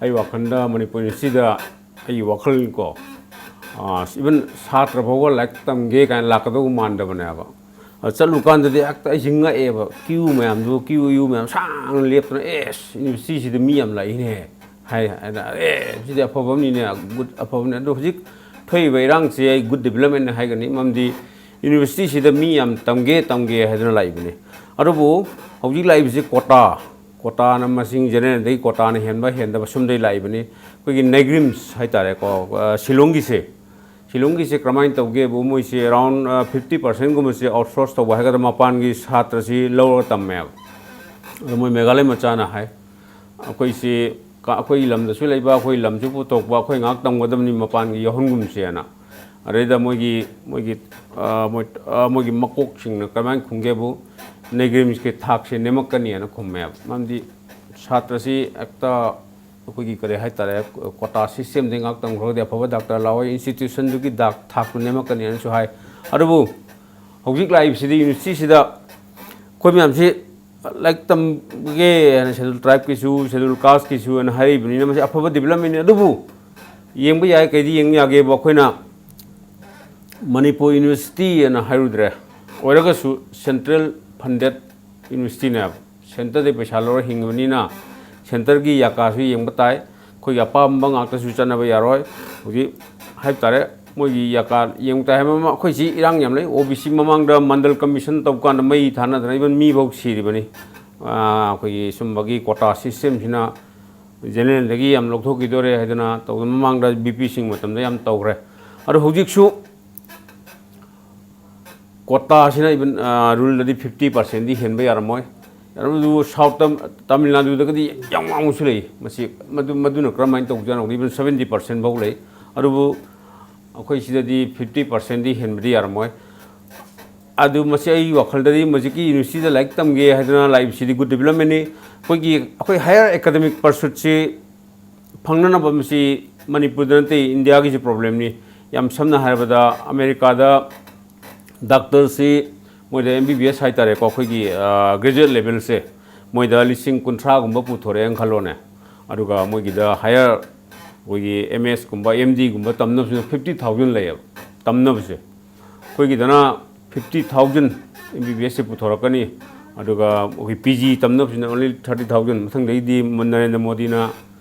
ꯑꯩ ꯋꯥꯈꯜꯗ ꯃꯅꯤꯄꯨꯔ ꯌꯨꯅꯤꯚꯔꯁꯤꯇꯤꯗ ꯑꯩꯒꯤ ꯋꯥꯈꯜꯅꯤꯀꯣ, ꯏꯚꯟ ꯁꯥꯇ꯭ꯔ ꯐꯥꯎꯕ ꯂꯥꯏꯔꯤꯛ ꯇꯝꯒꯦ ꯀꯥꯏꯅ ꯂꯥꯛꯀꯗꯧꯕ ꯃꯥꯟꯗꯕꯅꯦꯕ꯫ ꯑꯗ ꯆꯠꯂꯨꯀꯥꯟꯗꯗꯤ ꯍꯦꯛꯇ ꯑꯩꯁꯦ ꯉꯛꯑꯦꯕ, ꯀ꯭ꯌꯨ ꯃꯌꯥꯝꯗꯨ, ꯀ꯭ꯌꯨ ꯌꯨ ꯃꯌꯥꯝ ꯁꯥꯡꯅ ꯂꯦꯞꯇꯅ, "ꯑꯦꯁ, ꯌꯨꯅꯤꯚꯔꯁꯤꯇꯤꯁꯤꯗ ꯃꯤ ꯌꯥꯝ ꯂꯥꯛꯏꯅꯦ" ꯍꯥꯏ꯫ ꯑꯗ, "ꯑꯦ, ꯁꯤꯗꯤ ꯑꯐꯕ ꯑꯃꯅꯤꯅꯦ, ꯒꯨꯗ, ꯑꯐꯕꯅꯤ"꯫ ꯑꯗꯣ ꯍꯧꯖꯤꯛ ꯊꯣꯛꯏꯕ ꯏꯔꯥꯡꯁꯦ ꯑꯩ ꯒꯨꯗ ꯗꯤꯕꯂꯞꯃꯦꯟ ꯍꯥꯏꯒꯅꯤ, ꯃꯔꯝꯗꯤ ꯌꯨꯅꯤꯚꯔꯁꯤꯇꯤꯁꯤꯗ ꯃꯤ ꯌꯥꯝ ꯇꯝꯒꯦ, ꯇꯝꯒꯦ ꯍꯥꯏꯗꯅ ꯂꯥꯛꯏꯕꯅꯤ꯫ ꯑꯗꯨꯕꯨ ꯍꯧꯖꯤꯛ ꯂꯥꯛꯏꯕꯁꯤ ꯀꯣꯇꯥ, ꯀꯣꯇꯥꯅ ꯃꯁꯤꯡ, ꯖꯦꯅꯔꯦꯜꯗꯒꯤ ꯀꯣꯇꯥꯅ ꯍꯦꯟꯕ ꯍꯦꯟꯗꯕ ꯁꯨꯝꯗꯩ ꯂꯥꯛꯏꯕꯅꯤ꯫ ꯑꯩꯈꯣꯏꯒꯤ ꯅꯦꯒ꯭ꯔꯤꯝꯁ ꯍꯥꯏꯇꯥꯔꯦꯀꯣ, ꯑ, ꯁꯤꯂꯣꯡꯒꯤꯁꯦ, ꯁꯤꯂꯣꯡꯒꯤꯁꯦ ꯀꯔꯝꯍꯥꯏꯅ ꯇꯧꯒꯦꯕꯨ, ꯃꯣꯏꯁꯦ ꯑꯦꯔꯥꯎꯟ, ꯑ, ꯐꯤꯐꯇꯤ ꯄꯥꯔꯁꯦꯟꯒꯨꯝꯕꯁꯦ ꯑꯥꯎꯠꯁꯣꯔꯁ ꯇꯧꯕ ꯍꯥꯏꯒꯗ꯭ꯔꯥ, ꯃꯄꯥꯟꯒꯤ ꯁꯥꯇ꯭ꯔꯁꯤ ꯂꯧꯔꯒ ꯇꯝꯃꯦꯕ꯫ ꯑꯗꯣ ꯃꯣꯏ ꯃꯦꯘꯥꯂꯌ ꯃꯆꯥꯅ ꯍꯥꯏ, "ꯑꯩꯈꯣꯏꯁꯤ ꯀ-, ꯑꯩꯈꯣꯏꯒꯤ ꯂꯝꯗꯁꯨ ꯂꯩꯕ, ꯑꯩꯈꯣꯏ ꯂꯝꯁꯨ ꯄꯨꯊꯣꯛꯄ, ꯑꯩꯈꯣꯏ ꯉꯥꯏꯍꯥꯛ ꯇꯝꯒꯗꯕꯅꯤ, ꯃꯄꯥꯟꯒꯤ ꯌꯥꯎꯍꯟꯒꯨꯝꯁꯦꯅ"꯫ ꯑꯗꯩꯗ ꯃꯣꯏꯒꯤ, ꯃꯣꯏꯒꯤ, ꯑ, ꯃꯣꯏ, ꯑ, ꯃꯣꯏꯒꯤ ꯃꯀꯣꯛꯁꯤꯡꯅ ꯀꯃꯥꯏꯅ ꯈꯨꯝꯒꯦꯕꯨ, "ꯅꯦꯒ꯭ꯔꯤꯝꯁꯀꯤ ꯊꯥꯛꯁꯦ ꯅꯦꯝꯃꯛꯀꯅꯤꯅ" ꯈꯨꯝꯃꯦꯕ꯫ ꯃꯔꯝꯗꯤ ꯁꯥꯇ꯭ꯔꯁꯤ ꯍꯦꯛꯇ ꯑꯩꯈꯣꯏꯒꯤ ꯀꯔꯤ ꯍꯥꯏꯇꯥꯔꯦ, ꯀꯣꯇꯥ ꯁꯤꯁꯇꯦꯝꯗꯒꯤ ꯉꯥꯛ ꯇꯝꯈ꯭ꯔꯒꯗꯤ ꯑꯐꯕ ꯗꯥꯛꯇꯔ ꯂꯥꯛꯑꯣꯏ, ꯏꯟꯁꯇꯤꯇ꯭ꯌꯨꯁꯟꯗꯨꯒꯤ ꯗꯥꯛ ꯊꯥꯛꯇꯨ ꯅꯦꯝꯃꯛꯀꯅꯤꯅꯁꯨ ꯍꯥꯏ꯫ ꯑꯗꯨꯕꯨ ꯍꯧꯖꯤꯛ ꯂꯥꯛꯏꯕꯁꯤꯗꯤ ꯌꯨꯅꯤꯚꯔꯁꯤꯇꯤꯁꯤꯗ ꯑꯩꯈꯣꯏ ꯃꯌꯥꯝꯁꯤ ꯂꯥꯏꯔꯤꯛ ꯇꯝꯒꯦ ꯍꯥꯏꯅ ꯁꯦꯗꯨꯜ ꯇ꯭ꯔꯥꯏꯕꯀꯤꯁꯨ, ꯁꯦꯗꯨꯜ ꯀꯥꯁꯀꯤꯁꯨ ꯍꯥꯏꯅ ꯍꯥꯏꯔꯤꯕꯅꯤꯅ, ꯃꯁꯤ ꯑꯐꯕ ꯗꯤꯕꯂꯞꯃꯦꯟꯅꯤ꯫ ꯑꯗꯨꯕꯨ ꯌꯦꯡꯕ ꯌꯥꯏ, ꯀꯩꯗꯤ ꯌꯦꯡ ꯌꯥꯒꯦꯕꯨ, ꯑꯩꯈꯣꯏꯅ ꯃꯅꯤꯄꯨꯔ ꯌꯨꯅꯤꯚꯔꯁꯤꯇꯤ ꯍꯥꯏꯅ ꯍꯥꯏꯔꯨꯗ꯭ꯔꯦ, ꯑꯣꯏꯔꯒꯁꯨ ꯁꯦꯟꯇ꯭ꯔꯦꯜ ꯐꯟꯗꯦꯠ ꯌꯨꯅꯤꯚꯔꯁꯤꯇꯤꯅꯦꯕ꯫ ꯁꯦꯟꯇꯔꯗꯒꯤ ꯄꯩꯁꯥ ꯂꯧꯔ ꯍꯤꯡꯉꯕꯅꯤꯅ ꯁꯦꯟꯇꯔꯒꯤ ꯌꯥꯀꯥꯁꯨ ꯌꯦꯡꯕ ꯇꯥꯏ꯫ ꯑꯩꯈꯣꯏꯒꯤ ꯑꯄꯥꯝꯕ ꯉꯥꯛꯇꯁꯨ ꯆꯠꯅꯕ ꯌꯥꯔꯣꯏ꯫ ꯍꯧꯖꯤꯛ ꯍꯥꯏꯕ ꯇꯥꯔꯦ, ꯃꯣꯏꯒꯤ ꯌꯥꯀꯥ ꯌꯦꯡꯕ ꯇꯥꯏ ꯍꯥꯏꯕ ꯑꯃ, ꯑꯩꯈꯣꯏꯁꯤ ꯏꯔꯥꯡ ꯌꯥꯝ ꯂꯩ꯫ ꯑꯣ ꯕꯤ ꯁꯤ ꯃꯃꯥꯡꯗ ꯃꯟꯗꯜ ꯀꯃꯤꯁꯟ ꯇꯧꯕ ꯀꯥꯟꯗ ꯃꯩ ꯊꯥꯅꯗꯅ ꯏꯚꯟ ꯃꯤꯐꯥꯎ ꯁꯤꯔꯤꯕꯅꯤ꯫ ꯑꯥ, ꯑꯩꯈꯣꯏꯒꯤ ꯁꯨꯝꯕꯒꯤ ꯀꯣꯇꯥ ꯁꯤꯁꯇꯦꯝꯁꯤꯅ ꯖꯦꯅꯔꯦꯜꯗꯒꯤ ꯌꯥꯝ ꯂꯧꯊꯣꯛꯈꯤꯗꯣꯔꯦ ꯍꯥꯏꯗꯅ ꯇꯧꯗꯅ, ꯃꯃꯥꯡꯗ ꯕꯤ ꯄꯤ ꯁꯤꯡ ꯃꯇꯝꯗ ꯌꯥꯝ ꯇꯧꯈ꯭ꯔꯦ꯫ ꯑꯗꯣ ꯍꯧꯖꯤꯛꯁꯨ ꯀꯣꯇꯥꯁꯤꯅ ꯏꯚꯟ, ꯑ, ꯔꯨꯜꯗꯗꯤ ꯐꯤꯐꯇꯤ ꯄꯥꯔꯁꯦꯟꯗꯤ ꯍꯦꯟꯕ ꯌꯥꯔꯝꯃꯣꯏ꯫ ꯌꯥꯔꯝꯃꯣꯏ, ꯑꯗꯨꯕꯨ ꯁꯥꯎꯠꯇ, ꯇꯥꯃꯤꯜ ꯅꯥꯗꯨꯗꯒꯗꯤ ꯌꯥꯝ ꯋꯥꯡꯕꯁꯨ ꯂꯩ꯫ ꯃꯁꯤ, ꯃꯗꯨ, ꯃꯗꯨꯅ ꯀꯔꯝꯍꯥꯏꯅ ꯇꯧꯕꯖꯥꯠꯅꯣ? ꯏꯚꯟ ꯁꯚꯦꯟꯇꯤ ꯄꯥꯔꯁꯦꯟ ꯐꯥꯎ ꯂꯩ꯫ ꯑꯗꯨꯕꯨ ꯑꯩꯈꯣꯏ ꯁꯤꯗꯗꯤ ꯐꯤꯐꯇꯤ ꯄꯥꯔꯁꯦꯟꯗꯤ ꯍꯦꯟꯕꯗꯤ ꯌꯥꯔꯝꯃꯣꯏ꯫ ꯑꯗꯨ ꯃꯁꯤ ꯑꯩꯒꯤ ꯋꯥꯈꯜꯗꯗꯤ ꯃꯁꯤꯒꯤ ꯌꯨꯅꯤꯚꯔꯁꯤꯇꯤꯗ ꯂꯥꯏꯔꯤꯛ ꯇꯝꯒꯦ ꯍꯥꯏꯗꯅ ꯂꯥꯛꯏꯕꯁꯤꯗꯤ ꯒꯨꯗ ꯗꯤꯕꯂꯞꯃꯦꯟꯅꯤ꯫ ꯑꯩꯈꯣꯏꯒꯤ, ꯑꯩꯈꯣꯏ ꯍꯥꯌꯔ ꯑꯦꯀꯥꯗꯃꯤꯛ ꯄꯔꯁꯨꯠꯁꯤ ꯐꯪꯅꯅꯕ ꯃꯁꯤ ꯃꯅꯤꯄꯨꯔꯗ ꯅꯠꯇꯦ, ꯏꯟꯗꯤꯌꯥꯒꯤꯁꯨ ꯄ꯭ꯔꯣꯕ꯭ꯂꯦꯝꯅꯤ꯫ ꯌꯥꯝ ꯁꯝꯅ ꯍꯥꯏꯔꯕꯗ ꯑꯃꯦꯔꯤꯀꯥꯗ ꯗꯥꯛꯇꯔꯁꯤ ꯃꯣꯏꯗ ꯑꯦꯝ ꯕꯤ ꯕꯤ ꯑꯦꯁ ꯍꯥꯏꯇꯥꯔꯦꯀꯣ, ꯑꯩꯈꯣꯏꯒꯤ ꯒ꯭ꯔꯦꯖꯨꯋꯦꯠ ꯂꯦꯚꯦꯜꯁꯦ ꯃꯣꯏꯗ ꯂꯤꯁꯤꯡ ꯀꯨꯟꯊ꯭ꯔꯥꯒꯨꯝꯕ ꯄꯨꯊꯣꯔꯛꯑꯦꯅ ꯈꯜꯂꯣꯅꯦ꯫ ꯑꯗꯨꯒ ꯃꯣꯏꯒꯤꯗ ꯍꯥꯌꯔ ꯑꯩꯈꯣꯏꯒꯤ ꯑꯦꯝ ꯑꯦꯁꯀꯨꯝꯕ ꯑꯦꯝ ꯗꯤꯒꯨꯝꯕ ꯇꯝꯅꯕꯁꯤꯅ ꯐꯤꯐꯇꯤ ꯊꯥꯎꯖꯟ ꯂꯩꯌꯦꯕ ꯇꯝꯅꯕꯁꯦ꯫ ꯑꯩꯈꯣꯏꯒꯤꯗꯅ fifty thousand M B B ꯑꯦꯁꯁꯦ ꯄꯨꯊꯣꯔꯛꯀꯅꯤ꯫ ꯑꯗꯨꯒ ꯑꯩꯈꯣꯏ ꯄꯤ ꯖꯤ ꯇꯝꯅꯕꯁꯤꯅ ꯑꯣꯟꯂꯤ ꯊꯥꯔꯇꯤ ꯊꯥꯎꯖꯟ꯫ ꯃꯊꯪꯗꯒꯤꯗꯤ ꯅꯔꯦꯟꯗ꯭ꯔ ꯃꯣꯗꯤꯅ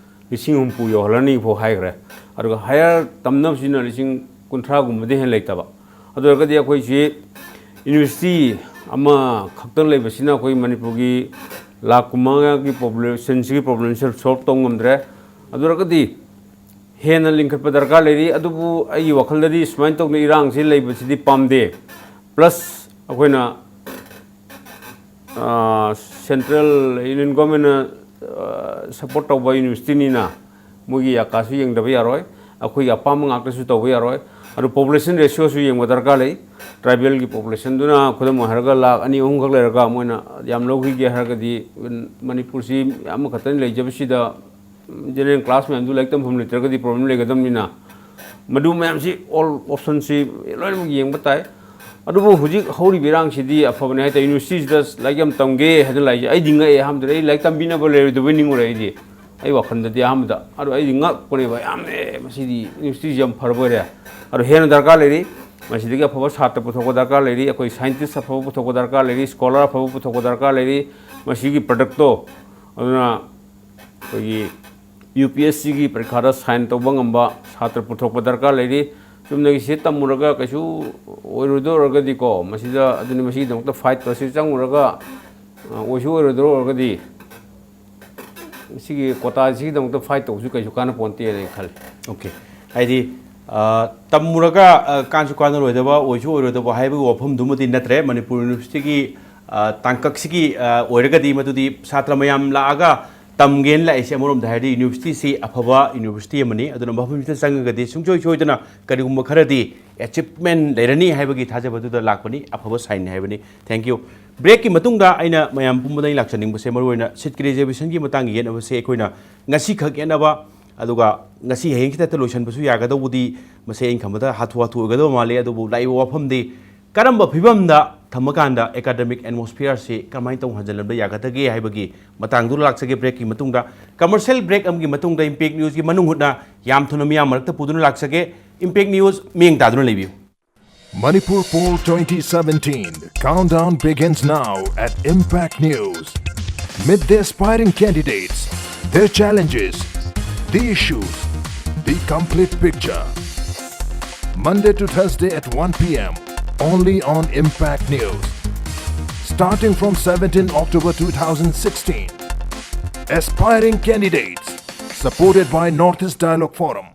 ꯂꯤꯁꯤꯡ ꯑꯍꯨꯝ ꯄꯨ ꯌꯧꯍꯜꯂꯅꯤ ꯐꯥꯎ ꯍꯥꯏꯈ꯭ꯔꯦ꯫ ꯑꯗꯨꯒ ꯍꯥꯌꯔ ꯇꯝꯅꯕꯁꯤꯅ ꯂꯤꯁꯤꯡ ꯀꯨꯟꯊ꯭ꯔꯥꯒꯨꯝꯕꯗꯤ ꯍꯦꯟꯅ ꯂꯩꯇꯕ꯫ ꯑꯗꯨ ꯑꯣꯏꯔꯒꯗꯤ ꯑꯩꯈꯣꯏꯁꯤ ꯌꯨꯅꯤꯚꯔꯁꯤꯇꯤ ꯑꯃꯈꯛꯇꯪ ꯂꯩꯕꯁꯤꯅ ꯑꯩꯈꯣꯏ ꯃꯅꯤꯄꯨꯔꯒꯤ ꯂꯥꯈ ꯀꯨꯟꯃꯉꯥꯒꯤ ꯄꯣꯄꯨꯂꯦꯁꯟꯁꯤꯒꯤ ꯄ꯭ꯔꯣꯕ꯭ꯂꯦꯝꯁꯦ ꯁꯣꯜꯕ ꯇꯧꯕ ꯉꯝꯗ꯭ꯔꯦ꯫ ꯑꯗꯨ ꯑꯣꯏꯔꯒꯗꯤ ꯍꯦꯟꯅ ꯂꯤꯡꯈꯠꯄ ꯗꯔꯀꯥꯔ ꯂꯩꯔꯤ꯫ ꯑꯗꯨꯕꯨ ꯑꯩꯒꯤ ꯋꯥꯈꯜꯗꯗꯤ ꯁꯨꯃꯥꯏꯅ ꯇꯧꯗꯅ ꯏꯔꯥꯡꯁꯤ ꯂꯩꯕꯁꯤꯗꯤ ꯄꯥꯝꯗꯦ꯫ ꯄ꯭ꯂꯁ ꯑꯩꯈꯣꯏꯅ ꯁꯦꯟꯇ꯭ꯔꯦꯜ ꯌꯨꯅꯤꯌꯟ ꯒꯣꯔꯃꯦꯟꯅ ꯁꯞꯄꯣꯔꯠ ꯇꯧꯕ ꯌꯨꯅꯤꯚꯔꯁꯤꯇꯤꯅꯤꯅ ꯃꯣꯏꯒꯤ ꯑꯀꯥꯁꯨ ꯌꯦꯡꯗꯕ ꯌꯥꯔꯣꯏ, ꯑꯩꯈꯣꯏꯒꯤ ꯑꯄꯥꯝꯕ ꯉꯥꯛꯇꯁꯨ ꯇꯧꯕ ꯌꯥꯔꯣꯏ꯫ ꯑꯗꯨ ꯄꯣꯄꯨꯂꯦꯁꯟ ꯔꯦꯁꯤꯌꯣꯁꯨ ꯌꯦꯡꯕ ꯗꯔꯀꯥꯔ ꯂꯩ꯫ ꯇ꯭ꯔꯥꯏꯕꯦꯜꯒꯤ ꯄꯣꯄꯨꯂꯦꯁꯟꯗꯨꯅ ꯈꯨꯗꯝ ꯑꯣꯏꯅ ꯍꯥꯏꯔꯒ ꯂꯥꯈ ꯑꯅꯤ ꯑꯍꯨꯝꯈꯛ ꯂꯩꯔꯒ ꯃꯣꯏꯅ ꯌꯥꯝ ꯂꯧꯈꯤꯒꯦ ꯍꯥꯏꯔꯒꯗꯤ, ꯃꯅꯤꯄꯨꯔꯁꯤ ꯑꯃꯈꯛꯇꯅꯤ ꯂꯩꯖꯕꯁꯤꯗ, ꯖꯦꯅꯔꯦꯜ ꯀ꯭ꯂꯥꯁ ꯃꯌꯥꯝꯗꯨ ꯂꯥꯏꯔꯤꯛ ꯇꯝꯐꯝ ꯂꯩꯇ꯭ꯔꯒꯗꯤ ꯄ꯭ꯔꯣꯕ꯭ꯂꯦꯝ ꯂꯩꯒꯗꯕꯅꯤꯅ, ꯃꯗꯨ ꯃꯌꯥꯝꯁꯤ ꯑꯣꯜ ꯑꯣꯞꯁꯟꯁꯤ ꯂꯣꯏꯅꯃꯛ ꯌꯦꯡꯕ ꯇꯥꯏ꯫ ꯑꯗꯨꯕꯨ ꯍꯧꯖꯤꯛ ꯍꯧꯔꯤꯕ ꯏꯔꯥꯡꯁꯤꯗꯤ ꯑꯐꯕꯅꯦ ꯍꯥꯏꯇꯥꯔꯦ꯫ ꯌꯨꯅꯤꯚꯔꯁꯤꯇꯤꯁꯤꯗ ꯂꯥꯏꯔꯤꯛ ꯌꯥꯝ ꯇꯝꯒꯦ ꯍꯥꯏꯗꯅ ꯂꯥꯛꯏꯁꯦ ꯑꯩꯗꯤ ꯉꯛꯑꯦ꯫ ꯑꯍꯥꯟꯕꯗ ꯑꯩ ꯂꯥꯏꯔꯤꯛ ꯇꯝꯕꯤꯅꯕ ꯂꯩꯔꯣꯏꯗꯕꯣꯏ ꯅꯤꯡꯉꯨꯔꯦ ꯑꯩꯗꯤ, ꯑꯩ ꯋꯥꯈꯜꯗꯗꯤ꯫ ꯑꯍꯥꯟꯕꯗ ꯑꯗꯣ ꯑꯩꯗꯤ ꯉꯛꯄꯅꯦꯕ, ꯌꯥꯝꯅ ꯃꯁꯤꯗꯤ ꯌꯨꯅꯤꯚꯔꯁꯤꯇꯤꯁꯤ ꯌꯥꯝ ꯐꯔꯕ ꯑꯣꯏꯔꯦ꯫ ꯑꯗꯣ ꯍꯦꯟꯅ ꯗꯔꯀꯥꯔ ꯂꯩꯔꯤ, ꯃꯁꯤꯗꯒꯤ ꯑꯐꯕ ꯁꯥꯇ꯭ꯔ ꯄꯨꯊꯣꯛꯄ ꯗꯔꯀꯥꯔ ꯂꯩꯔꯤ, ꯑꯩꯈꯣꯏ ꯁꯥꯏꯟꯇꯤꯁ ꯑꯐꯕ ꯄꯨꯊꯣꯛꯄ ꯗꯔꯀꯥꯔ ꯂꯩꯔꯤ, ꯁ꯭ꯀꯣꯂꯔ ꯑꯐꯕ ꯄꯨꯊꯣꯛꯄ ꯗꯔꯀꯥꯔ ꯂꯩꯔꯤ꯫ ꯃꯁꯤꯒꯤ ꯄ꯭ꯔꯗꯛꯇꯣ ꯑꯗꯨꯅ ꯑꯩꯈꯣꯏꯒꯤ ꯌꯨ ꯄꯤ ꯑꯦꯁ ꯁꯤꯒꯤ ꯄꯔꯤꯈꯥꯗ ꯁꯥꯏꯟ ꯇꯧꯕ ꯉꯝꯕ ꯁꯥꯇ꯭ꯔ ꯄꯨꯊꯣꯛꯄ ꯗꯔꯀꯥꯔ ꯂꯩꯔꯤ꯫ ꯆꯨꯝꯅꯒꯤ ꯁꯤ ꯇꯝꯃꯨꯔꯒ ꯀꯩꯁꯨ ꯑꯣꯏꯔꯣꯏꯗꯧꯔꯒꯗꯤꯀꯣ, ꯃꯁꯤꯗ, ꯑꯗꯨꯅꯤ, ꯃꯁꯤꯒꯤꯗꯃꯛꯇ ꯐꯥꯏꯠ ꯇꯧꯔꯁꯤ ꯆꯪꯉꯨꯔꯒ, ꯑ, ꯑꯣꯏꯁꯨ ꯑꯣꯏꯔꯣꯏꯗꯧꯔꯒꯗꯤ ꯁꯤꯒꯤ ꯀꯣꯇꯥꯁꯤꯒꯤꯗꯃꯛꯇ ꯐꯥꯏꯠ ꯇꯧꯕꯁꯨ ꯀꯩꯁꯨ ꯀꯥꯟꯅ ꯄꯣꯟꯇꯦꯅ ꯑꯩ ꯈꯜꯂꯤ꯫ ꯑꯣꯀꯦ꯫ ꯍꯥꯏꯗꯤ, ꯑ, ꯇꯝꯃꯨꯔꯒ, ꯑ, ꯀꯥꯟꯁꯨ ꯀꯥꯟꯅꯔꯣꯏꯗꯕ, ꯑꯣꯏꯁꯨ ꯑꯣꯏꯔꯣꯏꯗꯕ ꯍꯥꯏꯕꯒꯤ ꯋꯥꯐꯝꯗꯨꯃꯗꯤ ꯅꯠꯇ꯭ꯔꯦ꯫ ꯃꯅꯤꯄꯨꯔ ꯌꯨꯅꯤꯚꯔꯁꯤꯇꯤꯒꯤ, ꯑ, ꯇꯥꯡꯀꯛꯁꯤꯒꯤ, ꯑ, ꯑꯣꯏꯔꯒꯗꯤ ꯃꯗꯨꯗꯤ ꯁꯥꯇ꯭ꯔ ꯃꯌꯥꯝ ꯂꯥꯛꯑꯒ ꯇꯝꯒꯦꯅ ꯂꯥꯛꯏꯁꯦ ꯑꯃꯔꯣꯝꯗ ꯍꯥꯏꯔꯗꯤ ꯌꯨꯅꯤꯚꯔꯁꯤꯇꯤꯁꯤ ꯑꯐꯕ ꯌꯨꯅꯤꯚꯔꯁꯤꯇꯤ ꯑꯃꯅꯤ꯫ ꯑꯗꯨꯅ ꯃꯐꯝꯁꯤꯗ ꯆꯪꯉꯒꯗꯤ ꯁꯨꯡꯁꯣꯏ ꯁꯣꯏꯗꯅ ꯀꯔꯤꯒꯨꯝꯕ ꯈꯔꯗꯤ ꯑꯦꯆꯤꯞꯃꯦꯟ ꯂꯩꯔꯅꯤ ꯍꯥꯏꯕꯒꯤ ꯊꯥꯖꯕꯗꯨꯗ ꯂꯥꯛꯄꯅꯤ꯫ ꯑꯐꯕ ꯁꯥꯏꯟꯅꯤ ꯍꯥꯏꯕꯅꯤ꯫ Thank you꯫ ꯕ꯭ꯔꯦꯛꯀꯤ ꯃꯇꯨꯡꯗ ꯑꯩꯅ ꯃꯌꯥꯝ ꯄꯨꯝꯕꯗ ꯑꯩ ꯂꯥꯛꯆꯅꯤꯡꯕꯁꯦ, ꯃꯔꯨꯑꯣꯏꯅ ꯁꯤꯠꯀꯤ ꯔꯤꯖꯔꯕꯦꯁꯟꯒꯤ ꯃꯇꯥꯡꯒꯤ ꯌꯦꯠꯅꯕꯁꯦ ꯑꯩꯈꯣꯏꯅ ꯉꯁꯤꯈꯛ ꯌꯦꯠꯅꯕ, ꯑꯗꯨꯒ ꯉꯁꯤ ꯍꯌꯦꯡꯁꯤꯗ ꯍꯦꯛꯇ ꯂꯣꯏꯁꯤꯟꯕꯁꯨ ꯌꯥꯒꯗꯧꯕꯗꯤ ꯃꯁꯤ ꯑꯩꯅ ꯈꯟꯕꯗ ꯍꯥꯊꯨ ꯍꯥꯊꯨ ꯑꯣꯏꯒꯗꯧꯕ ꯃꯥꯜꯂꯤ꯫ ꯑꯗꯨꯕꯨ ꯂꯥꯛꯏꯕ ꯋꯥꯐꯝꯗꯤ ꯀꯔꯝꯕ ꯐꯤꯕꯝꯗ ꯊꯝꯃꯀꯥꯟꯗ academic atmosphere ꯁꯤ ꯀꯔꯝꯍꯥꯏꯅ ꯇꯧꯅ ꯍꯟꯖꯤꯜꯍꯟꯕ ꯌꯥꯒꯗꯒꯦ ꯍꯥꯏꯕꯒꯤ ꯃꯇꯥꯡꯗꯨ ꯂꯥꯛꯆꯒꯦ꯫ Break ꯀꯤ ꯃꯇꯨꯡꯗ, commercial break ꯑꯃꯒꯤ ꯃꯇꯨꯡꯗ Impact News ꯀꯤ ꯃꯅꯨꯡ ꯍꯨꯠꯅ ꯌꯥꯝ ꯊꯨꯅ ꯃꯤꯌꯥꯝ ꯃꯔꯛꯇ ꯄꯨꯗꯨꯅ ꯂꯥꯛꯆꯒꯦ꯫ Impact News ꯃꯤꯠꯌꯦꯡ ꯇꯥꯗꯨꯅ ꯂꯩꯕꯤꯌꯨ꯫ Manipur Poll twenty seventeen. Countdown begins now at Impact News. Meet the aspiring candidates, their challenges, the issues, the complete picture. Monday to Thursday at one p m, only on Impact News. Starting from seventeenth October two thousand sixteen. Aspiring candidates, supported by Northeast Dialogue Forum.